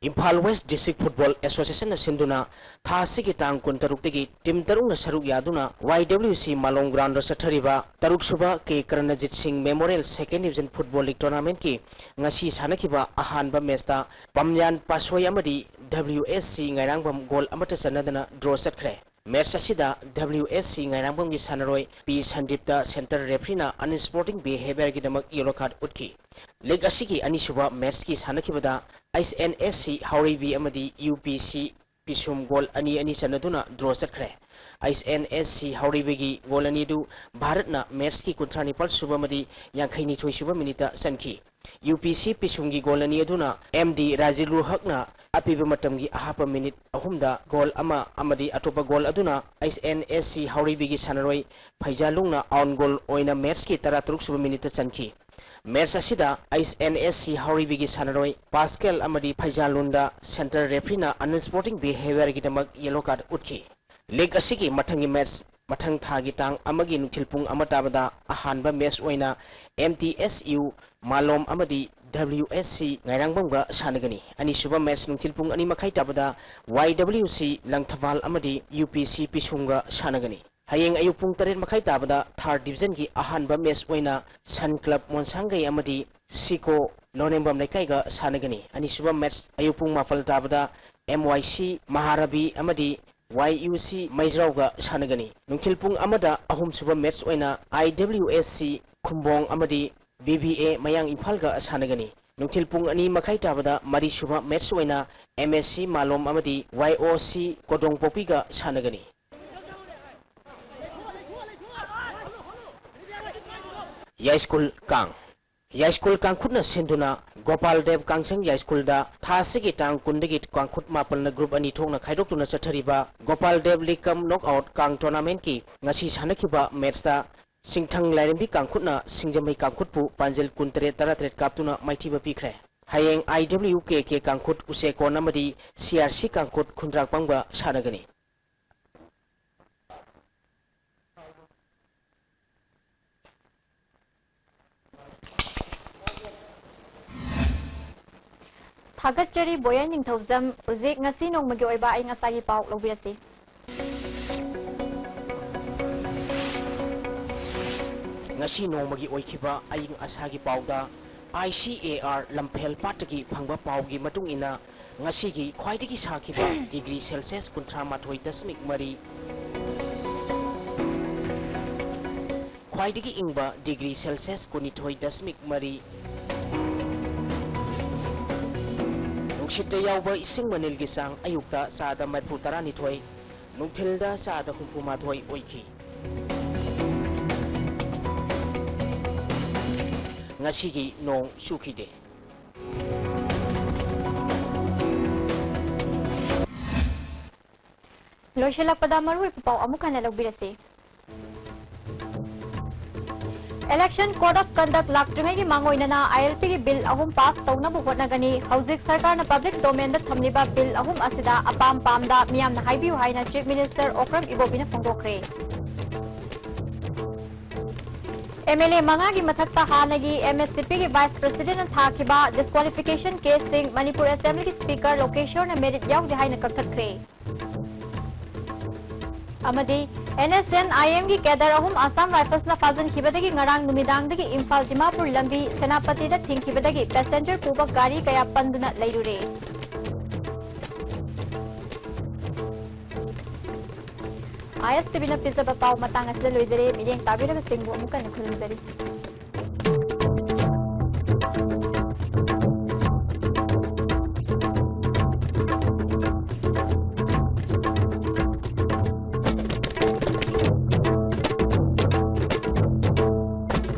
Imphal west district football ꯑꯦꯁꯣꯁꯤꯌꯦꯁꯟꯅ ꯁꯤꯟꯗꯨꯅ ꯊꯥ ꯑꯁꯤꯒꯤ ꯇꯥꯡ ꯀꯨꯟꯇꯔꯨꯛꯇꯒꯤ ꯇꯤꯝ ꯇꯔꯨꯛꯅ ꯁꯔꯨꯛ ꯌꯥꯗꯨꯅ ꯋꯥꯏ ꯗꯕ꯭ꯂꯤꯎ ꯁꯤ ꯃꯥꯂꯣꯝ ꯒ꯭ꯔꯥꯎꯟꯗ ꯆꯠꯊꯔꯤꯕ ꯇꯔꯨꯛ ꯁꯨꯕ ꯀꯦ ꯀꯔꯅꯖꯤꯠ ꯁꯤꯡ ꯃꯦꯃꯣꯔꯤꯌꯦꯜ ꯁꯦꯀꯦꯟ ꯗꯤꯕꯤꯖꯟ ꯐꯨꯠꯕꯣꯜ ꯂꯤꯒ ꯇꯣꯔꯅꯥꯃꯦꯟꯠꯀꯤ ꯉꯁꯤ ꯁꯥꯟꯅꯈꯤꯕ ꯑꯍꯥꯟꯕ ꯃꯦꯆꯇ ꯄꯝꯌꯥꯟ ꯄꯥꯁꯣꯏ ꯑꯃꯗꯤ ꯗꯕ꯭ꯂꯤꯎ ꯑꯦꯁ ꯁꯤ ꯉꯥꯏꯔꯥꯡꯕꯝ ꯒꯣꯜ ꯑꯃꯠꯇ ꯆꯟꯅꯗꯅ ꯗ꯭ꯔꯣ ꯆꯠꯈ꯭ꯔꯦ꯫ ꯃꯦꯆ ꯑꯁꯤꯗ ꯗꯕ꯭ꯂꯤꯎ ꯑꯦꯁ ꯁꯤ ꯉꯥꯏꯔꯥꯡꯕꯝꯒꯤ ꯁꯥꯟꯅꯔꯣꯏ ꯄꯤ ꯁꯟꯗꯤꯞꯇ ꯁꯦꯟꯇꯔ ꯔꯦꯐ꯭ꯔꯤꯅ ꯑꯟꯁ꯭ꯄꯣꯔꯇꯤꯡ ꯕꯤꯍꯦꯕꯤꯌꯔꯒꯤꯗꯃꯛ ꯌꯦꯂꯣ ꯀꯥꯔꯗ ꯎꯠꯈꯤ꯫ ꯂꯤꯒ ꯑꯁꯤꯒꯤ ꯑꯅꯤꯁꯨꯕ ꯃꯦꯆꯀꯤ ꯁꯥꯟꯅꯈꯤꯕꯗ ꯑꯩꯆ ꯑꯦꯟ ꯑꯦꯁ ꯁꯤ ꯍꯥꯎꯔꯩꯕꯤ ꯑꯃꯗꯤ ꯌꯨ ꯄꯤ ꯁꯤ ꯄꯤꯁꯨꯝ ꯒꯣꯜ ꯑꯅꯤ ꯑꯅꯤ ꯆꯟꯅꯗꯨꯅ ꯗ꯭ꯔꯣ ꯆꯠꯈ꯭ꯔꯦ꯫ H and S C ꯍꯥꯎꯔꯩꯕꯤꯒꯤ goal ꯑꯅꯤꯗꯨ ꯚꯥꯔꯠꯅ ꯃꯦꯆꯀꯤ ꯀꯨꯟꯊ꯭ꯔꯥ ꯅꯤꯄꯥꯜ ꯁꯨꯕ ꯑꯃꯗꯤ ꯌꯥꯡꯈꯩ ꯅꯤꯊꯣꯏ ꯁꯨꯕ ꯃꯤꯅꯤꯠꯇ ꯆꯟꯈꯤ꯫ ꯌꯨ ꯄꯤ ꯁꯤ ꯄꯤꯁꯨꯝꯒꯤ ꯒꯣꯜ ꯑꯅꯤ ꯑꯗꯨꯅ ꯑꯦꯝ ꯗꯤ ꯔꯥꯖꯤꯂꯨ ꯍꯛꯅ ꯑꯄꯤꯕ ꯃꯇꯝꯒꯤ ꯑꯍꯥꯞꯄ ꯃꯤꯅꯤꯠ ꯑꯍꯨꯝꯗ ꯒꯣꯜ ꯑꯃ ꯑꯃꯗꯤ ꯑꯇꯣꯞꯄ ꯒꯣꯜ ꯑꯗꯨꯅ ꯑꯩꯆ ꯑꯦꯟ ꯑꯦꯁ ꯁꯤ ꯍꯥꯎꯔꯩꯕꯤꯒꯤ ꯁꯥꯟꯅꯔꯣꯏ ꯐꯩꯖꯥꯂꯨꯡꯅ ꯑꯥꯎꯟ ꯒꯣꯜ ꯑꯣꯏꯅ ꯃꯦꯆꯀꯤ ꯇꯔꯥꯇꯔꯨꯛ ꯁꯨꯕ ꯃꯤꯅꯤꯠꯇ ꯆꯟꯈꯤ꯫ ꯃꯦꯆ ꯑꯁꯤꯗ ꯑꯩꯆ ꯑꯦꯟ ꯑꯦꯁ ꯁꯤ ꯍꯥꯎꯔꯩꯕꯤꯒꯤ ꯁꯥꯟꯅꯔꯣꯏ ꯄꯥꯁꯀꯦꯜ ꯑꯃꯗꯤ ꯐꯩꯖꯥꯂꯨꯟꯗ ꯁꯦꯟꯇꯔ ꯔꯦꯐ꯭ꯔꯤꯅ ꯑꯟꯁ꯭ꯄꯣꯔꯇꯤꯡ ꯕꯤꯍꯦꯕꯤꯌꯔꯒꯤꯗꯃꯛ ꯌꯦꯂꯣ ꯀꯥꯔꯗ ꯎꯠꯈꯤ꯫ ꯂꯤꯒ ꯑꯁꯤꯒꯤ ꯃꯊꯪꯒꯤ ꯃꯦꯆ ꯃꯊꯪ ꯊꯥꯒꯤ ꯇꯥꯡ ꯑꯃꯒꯤ ꯅꯨꯡꯊꯤꯜ ꯄꯨꯡ ꯑꯃ ꯇꯥꯕꯗ ꯑꯍꯥꯟꯕ ꯃꯦꯆ ꯑꯣꯏꯅ ꯑꯦꯝ ꯇꯤ ꯑꯦꯁ ꯌꯨ ꯃꯥꯂꯣꯝ ꯑꯃꯗꯤ ꯗꯕ꯭ꯂꯤꯎ ꯑꯦꯁ ꯁꯤ ꯉꯥꯏꯔꯥꯡꯕꯝꯒ ꯁꯥꯟꯅꯒꯅꯤ꯫ ꯑꯅꯤꯁꯨꯕ ꯃꯦꯆ ꯅꯨꯡꯊꯤꯜ ꯄꯨꯡ ꯑꯅꯤ ꯃꯈꯥꯏ ꯇꯥꯕꯗ ꯋꯥꯏ ꯗꯕ꯭ꯂꯤꯎ ꯁꯤ ꯂꯪꯊꯕꯥꯜ ꯑꯃꯗꯤ ꯌꯨ ꯄꯤ ꯁꯤ ꯄꯤꯁꯨꯝꯒ ꯁꯥꯟꯅꯒꯅꯤ꯫ ꯍꯌꯦꯡ ꯑꯌꯨꯛ ꯄꯨꯡ ꯇꯔꯦꯠ ꯃꯈꯥꯏ ꯇꯥꯕꯗ ꯊꯥꯔꯠ ꯗꯤꯕꯤꯖꯟꯒꯤ ꯑꯍꯥꯟꯕ ꯃꯦꯆ ꯑꯣꯏꯅ ꯁꯟ ꯀ꯭ꯂꯕ ꯃꯣꯟꯁꯥꯡꯒꯩ ꯑꯃꯗꯤ ꯁꯤꯀꯣ ꯂꯣꯅꯦꯝꯕꯝ ꯂꯩꯀꯥꯏꯒ ꯁꯥꯟꯅꯒꯅꯤ꯫ ꯑꯅꯤꯁꯨꯕ ꯃꯦꯆ ꯑꯌꯨꯛ ꯄꯨꯡ ꯃꯥꯄꯜ ꯇꯥꯕꯗ ꯑꯦꯝ ꯋꯥꯏ ꯁꯤ ꯃꯍꯥꯔꯕꯤ ꯑꯃꯗꯤ ꯋꯥꯏ ꯌꯨ ꯁꯤ ꯃꯩꯖ꯭ꯔꯥꯎꯒ ꯁꯥꯟꯅꯒꯅꯤ꯫ ꯅꯨꯡꯊꯤꯜ ꯄꯨꯡ ꯑꯃꯗ ꯑꯍꯨꯝꯁꯨꯕ ꯃꯦꯆ ꯑꯣꯏꯅ ꯑꯥꯏ ꯗꯕ꯭ꯂꯤꯎ ꯑꯦꯁ ꯁꯤ ꯈꯨꯝꯕꯣꯡ ꯑꯃꯗꯤ ꯕꯤ ꯚꯤ ꯑꯦ ꯃꯌꯥꯡ ꯏꯝꯐꯥꯜꯒ ꯁꯥꯟꯅꯒꯅꯤ꯫ ꯅꯨꯡꯊꯤꯜ ꯄꯨꯡ ꯑꯅꯤ ꯃꯈꯥꯏ ꯇꯥꯕꯗ ꯃꯔꯤꯁꯨꯕ ꯃꯦꯆ ꯑꯣꯏꯅ ꯑꯦꯝ ꯑꯦꯁ ꯁꯤ ꯃꯥꯂꯣꯝ ꯑꯃꯗꯤ ꯋꯥꯏ ꯑꯣ ꯁꯤ ꯀꯣꯗꯣꯡꯄꯣꯛꯄꯤꯒ ꯁꯥꯟꯅꯒꯅꯤ꯫ ꯌꯥꯏꯁ꯭ꯀꯨꯜ ꯀꯥꯡ꯫ ꯌꯥꯏꯁ꯭ꯀꯨꯜ ꯀꯥꯡꯈꯨꯠꯅ ꯁꯤꯟꯗꯨꯅ ꯒꯣꯄꯥꯜ ꯗꯦꯕ ꯀꯥꯡꯁꯪ ꯌꯥꯏꯁ꯭ꯀꯨꯜꯗ ꯊꯥ ꯑꯁꯤꯒꯤ ꯇꯥꯡ ꯀꯨꯟꯗꯒꯤ ꯀꯥꯡꯈꯨꯠ ꯃꯥꯄꯜꯅ ꯒ꯭ꯔꯨꯞ ꯑꯅꯤ ꯊꯣꯛꯅ ꯈꯥꯏꯗꯣꯛꯇꯨꯅ ꯆꯠꯊꯔꯤꯕ ꯒꯣꯄꯥꯜ ꯗꯦꯕ ꯂꯤꯒ ꯀꯝ ꯅꯣꯛ ꯑꯥꯎꯠ ꯀꯥꯡ ꯇꯣꯔꯅꯥꯃꯦꯟꯠꯀꯤ ꯉꯁꯤ ꯁꯥꯟꯅꯈꯤꯕ ꯃꯦꯆꯇ ꯁꯤꯡꯊꯪ ꯂꯥꯏꯔꯦꯝꯕꯤ ꯀꯥꯡꯈꯨꯠꯅ ꯁꯤꯡꯖꯃꯩ ꯀꯥꯡꯈꯨꯠꯄꯨ ꯄꯥꯟꯖꯜ ꯀꯨꯟꯇꯔꯦꯠ ꯇꯔꯥꯇꯔꯦꯠ ꯀꯥꯞꯇꯨꯅ ꯃꯥꯏꯊꯤꯕ ꯄꯤꯈ꯭ꯔꯦ꯫ ꯍꯌꯦꯡ ꯑꯥꯏ ꯗꯕ꯭ꯂꯤꯎ ꯀꯦ ꯀꯦ ꯀꯥꯡꯈꯨꯠ ꯎꯆꯦꯛꯀꯣꯟ ꯑꯃꯗꯤ ꯁꯤ ꯑꯥꯔ ꯁꯤ ꯀꯥꯡꯈꯨꯠ ꯈꯨꯟꯗ꯭ꯔꯥꯛꯄꯝꯒ ꯁꯥꯟꯅꯒꯅꯤ꯫ ꯊꯥꯒꯠꯆꯔꯤ ꯕꯣꯌꯦꯟ ꯅꯤꯡꯊꯧꯖꯝ꯫ ꯍꯧꯖꯤꯛ ꯉꯁꯤ ꯅꯣꯡꯃꯒꯤ ꯑꯣꯏꯕ ꯑꯏꯪ ꯑꯁꯥꯒꯤ ꯄꯥꯎ ꯂꯧꯕꯤꯔꯁꯤ꯫ ꯉꯁꯤ ꯅꯣꯡꯃꯒꯤ ꯑꯣꯏꯈꯤꯕ ꯑꯏꯪ ꯑꯁꯥꯒꯤ ꯄꯥꯎꯗ, ꯑꯥꯏ ꯁꯤ ꯑꯦ ꯑꯥꯔ ꯂꯝꯐꯦꯜ ꯄꯥꯠꯇꯒꯤ ꯐꯪꯕ ꯄꯥꯎꯒꯤ ꯃꯇꯨꯡ ꯏꯟꯅ, ꯉꯁꯤꯒꯤ ꯈ꯭ꯋꯥꯏꯗꯒꯤ ꯁꯥꯈꯤꯕ ꯗꯤꯒ꯭ꯔꯤ ꯁꯦꯜꯁꯤꯌꯁ ꯀꯨꯟꯊ꯭ꯔꯥ ꯃꯥꯊꯣꯏ ꯗꯁꯃꯤꯛ ꯃꯔꯤ, ꯈ꯭ꯋꯥꯏꯗꯒꯤ ꯏꯪꯕ ꯗꯤꯒ꯭ꯔꯤ ꯁꯦꯜꯁꯤꯌꯁ ꯀꯨꯟꯅꯤꯊꯣꯏ ꯗꯁꯃꯤꯛ ꯃꯔꯤ꯫ ꯅꯨꯡꯁꯤꯠꯇ ꯌꯥꯎꯕ ꯏꯁꯤꯡ ꯃꯅꯤꯜꯒꯤ ꯆꯥꯡ ꯑꯌꯨꯛꯇ ꯆꯥꯗ ꯃꯔꯤꯐꯨ ꯇꯔꯥꯅꯤꯊꯣꯏ, ꯅꯨꯡꯊꯤꯜꯗ ꯆꯥꯗ ꯍꯨꯝꯐꯨ ꯃꯥꯊꯣꯏ ꯑꯣꯏꯈꯤ꯫ ꯉꯁꯤꯒꯤ ꯅꯣꯡ ꯆꯨꯈꯤꯗꯦ꯫ ꯂꯣꯏꯁꯤꯜꯂꯛꯄꯗ ꯃꯔꯨꯑꯣꯏꯕ ꯄꯥꯎ ꯑꯃꯨꯛ ꯍꯟꯅ ꯂꯧꯕꯤꯔꯁꯤ꯫ Election Code of Conduct ꯂꯥꯛꯇ꯭ꯔꯤꯉꯩꯒꯤ ꯃꯥꯡꯑꯣꯏꯅꯅ ꯑꯥꯏ ꯑꯦꯜ ꯄꯤꯒꯤ ꯕꯤꯜ ꯑꯍꯨꯝ ꯄꯥꯁ ꯇꯧꯅꯕ ꯍꯣꯠꯅꯒꯅꯤ꯫ ꯍꯧꯖꯤꯛ ꯁꯔꯀꯥꯔꯅ ꯄꯕ꯭ꯂꯤꯛ ꯗꯣꯃꯦꯟꯗ ꯊꯝꯂꯤꯕ ꯕꯤꯜ ꯑꯍꯨꯝ ꯑꯁꯤꯗ ꯑꯄꯥꯝ ꯄꯥꯝꯗ ꯃꯤꯌꯥꯝꯅ ꯍꯥꯏꯕꯤꯌꯨ ꯍꯥꯏꯅ ꯆꯤꯐ ꯃꯤꯅꯤꯁꯇꯔ ꯑꯣꯀ꯭ꯔꯝ ꯏꯕꯣꯕꯤꯅ ꯐꯣꯡꯗꯣꯛꯈ꯭ꯔꯦ꯫ ꯑꯦꯝ ꯑꯦꯜ ꯑꯦ ꯃꯉꯥꯒꯤ ꯃꯊꯛꯇ ꯍꯥꯟꯅꯒꯤ ꯑꯦꯝ ꯑꯦꯁ ꯁꯤ ꯄꯤꯒꯤ ꯚꯥꯏꯁ ꯄ꯭ꯔꯁꯤꯗꯦꯟꯠꯅ ꯊꯥꯈꯤꯕ ꯗꯤꯁꯀ꯭ꯋꯥꯂꯤꯐꯤꯀꯦꯁꯟ ꯀꯦꯁꯁꯤꯡ ꯃꯅꯤꯄꯨꯔ ꯑꯦꯁꯦꯝꯕ꯭ꯂꯤꯒꯤ ꯁ꯭ꯄꯤꯀꯔ ꯂꯣꯀꯦꯁ꯭ꯋꯔꯅ ꯃꯦꯔꯤꯠ ꯌꯥꯎꯗꯦ ꯍꯥꯏꯅ ꯀꯛꯊꯠꯈ꯭ꯔꯦ꯫ ꯑꯃꯗꯤ ꯑꯦꯟ ꯑꯦꯁ ꯑꯦꯟ ꯑꯥꯏ ꯑꯦꯝꯒꯤ ꯀꯦꯗꯔ ꯑꯍꯨꯝ ꯑꯁꯥꯝ ꯔꯥꯏꯐꯜꯁꯅ ꯐꯥꯖꯤꯟꯈꯤꯕꯗꯒꯤ ꯉꯔꯥꯡ ꯅꯨꯃꯤꯗꯥꯡꯗꯒꯤ ꯏꯝꯐꯥꯜ ꯗꯤꯃꯥꯄꯨꯔ ꯂꯝꯕꯤ ꯁꯦꯅꯥꯄꯇꯤꯗ ꯊꯤꯡꯈꯤꯕꯗꯒꯤ ꯄꯦꯁꯦꯟꯖꯔ ꯄꯨꯕ ꯒꯥꯔꯤ ꯀꯌꯥ ꯄꯟꯗꯨꯅ ꯂꯩꯔꯨꯔꯦ꯫ ꯑꯥꯏ ꯑꯦꯁ ꯇꯤ ꯚꯤꯅ ꯄꯤꯖꯕ ꯄꯥꯎ ꯃꯇꯥꯡ ꯑꯁꯤꯗ ꯂꯣꯏꯖꯔꯦ꯫ ꯃꯤꯠꯌꯦꯡ ꯇꯥꯕꯤꯔꯕꯁꯤꯡꯕꯨ ꯑꯃꯨꯛ ꯍꯟꯅ ꯈꯨꯔꯨꯝꯖꯔꯤ꯫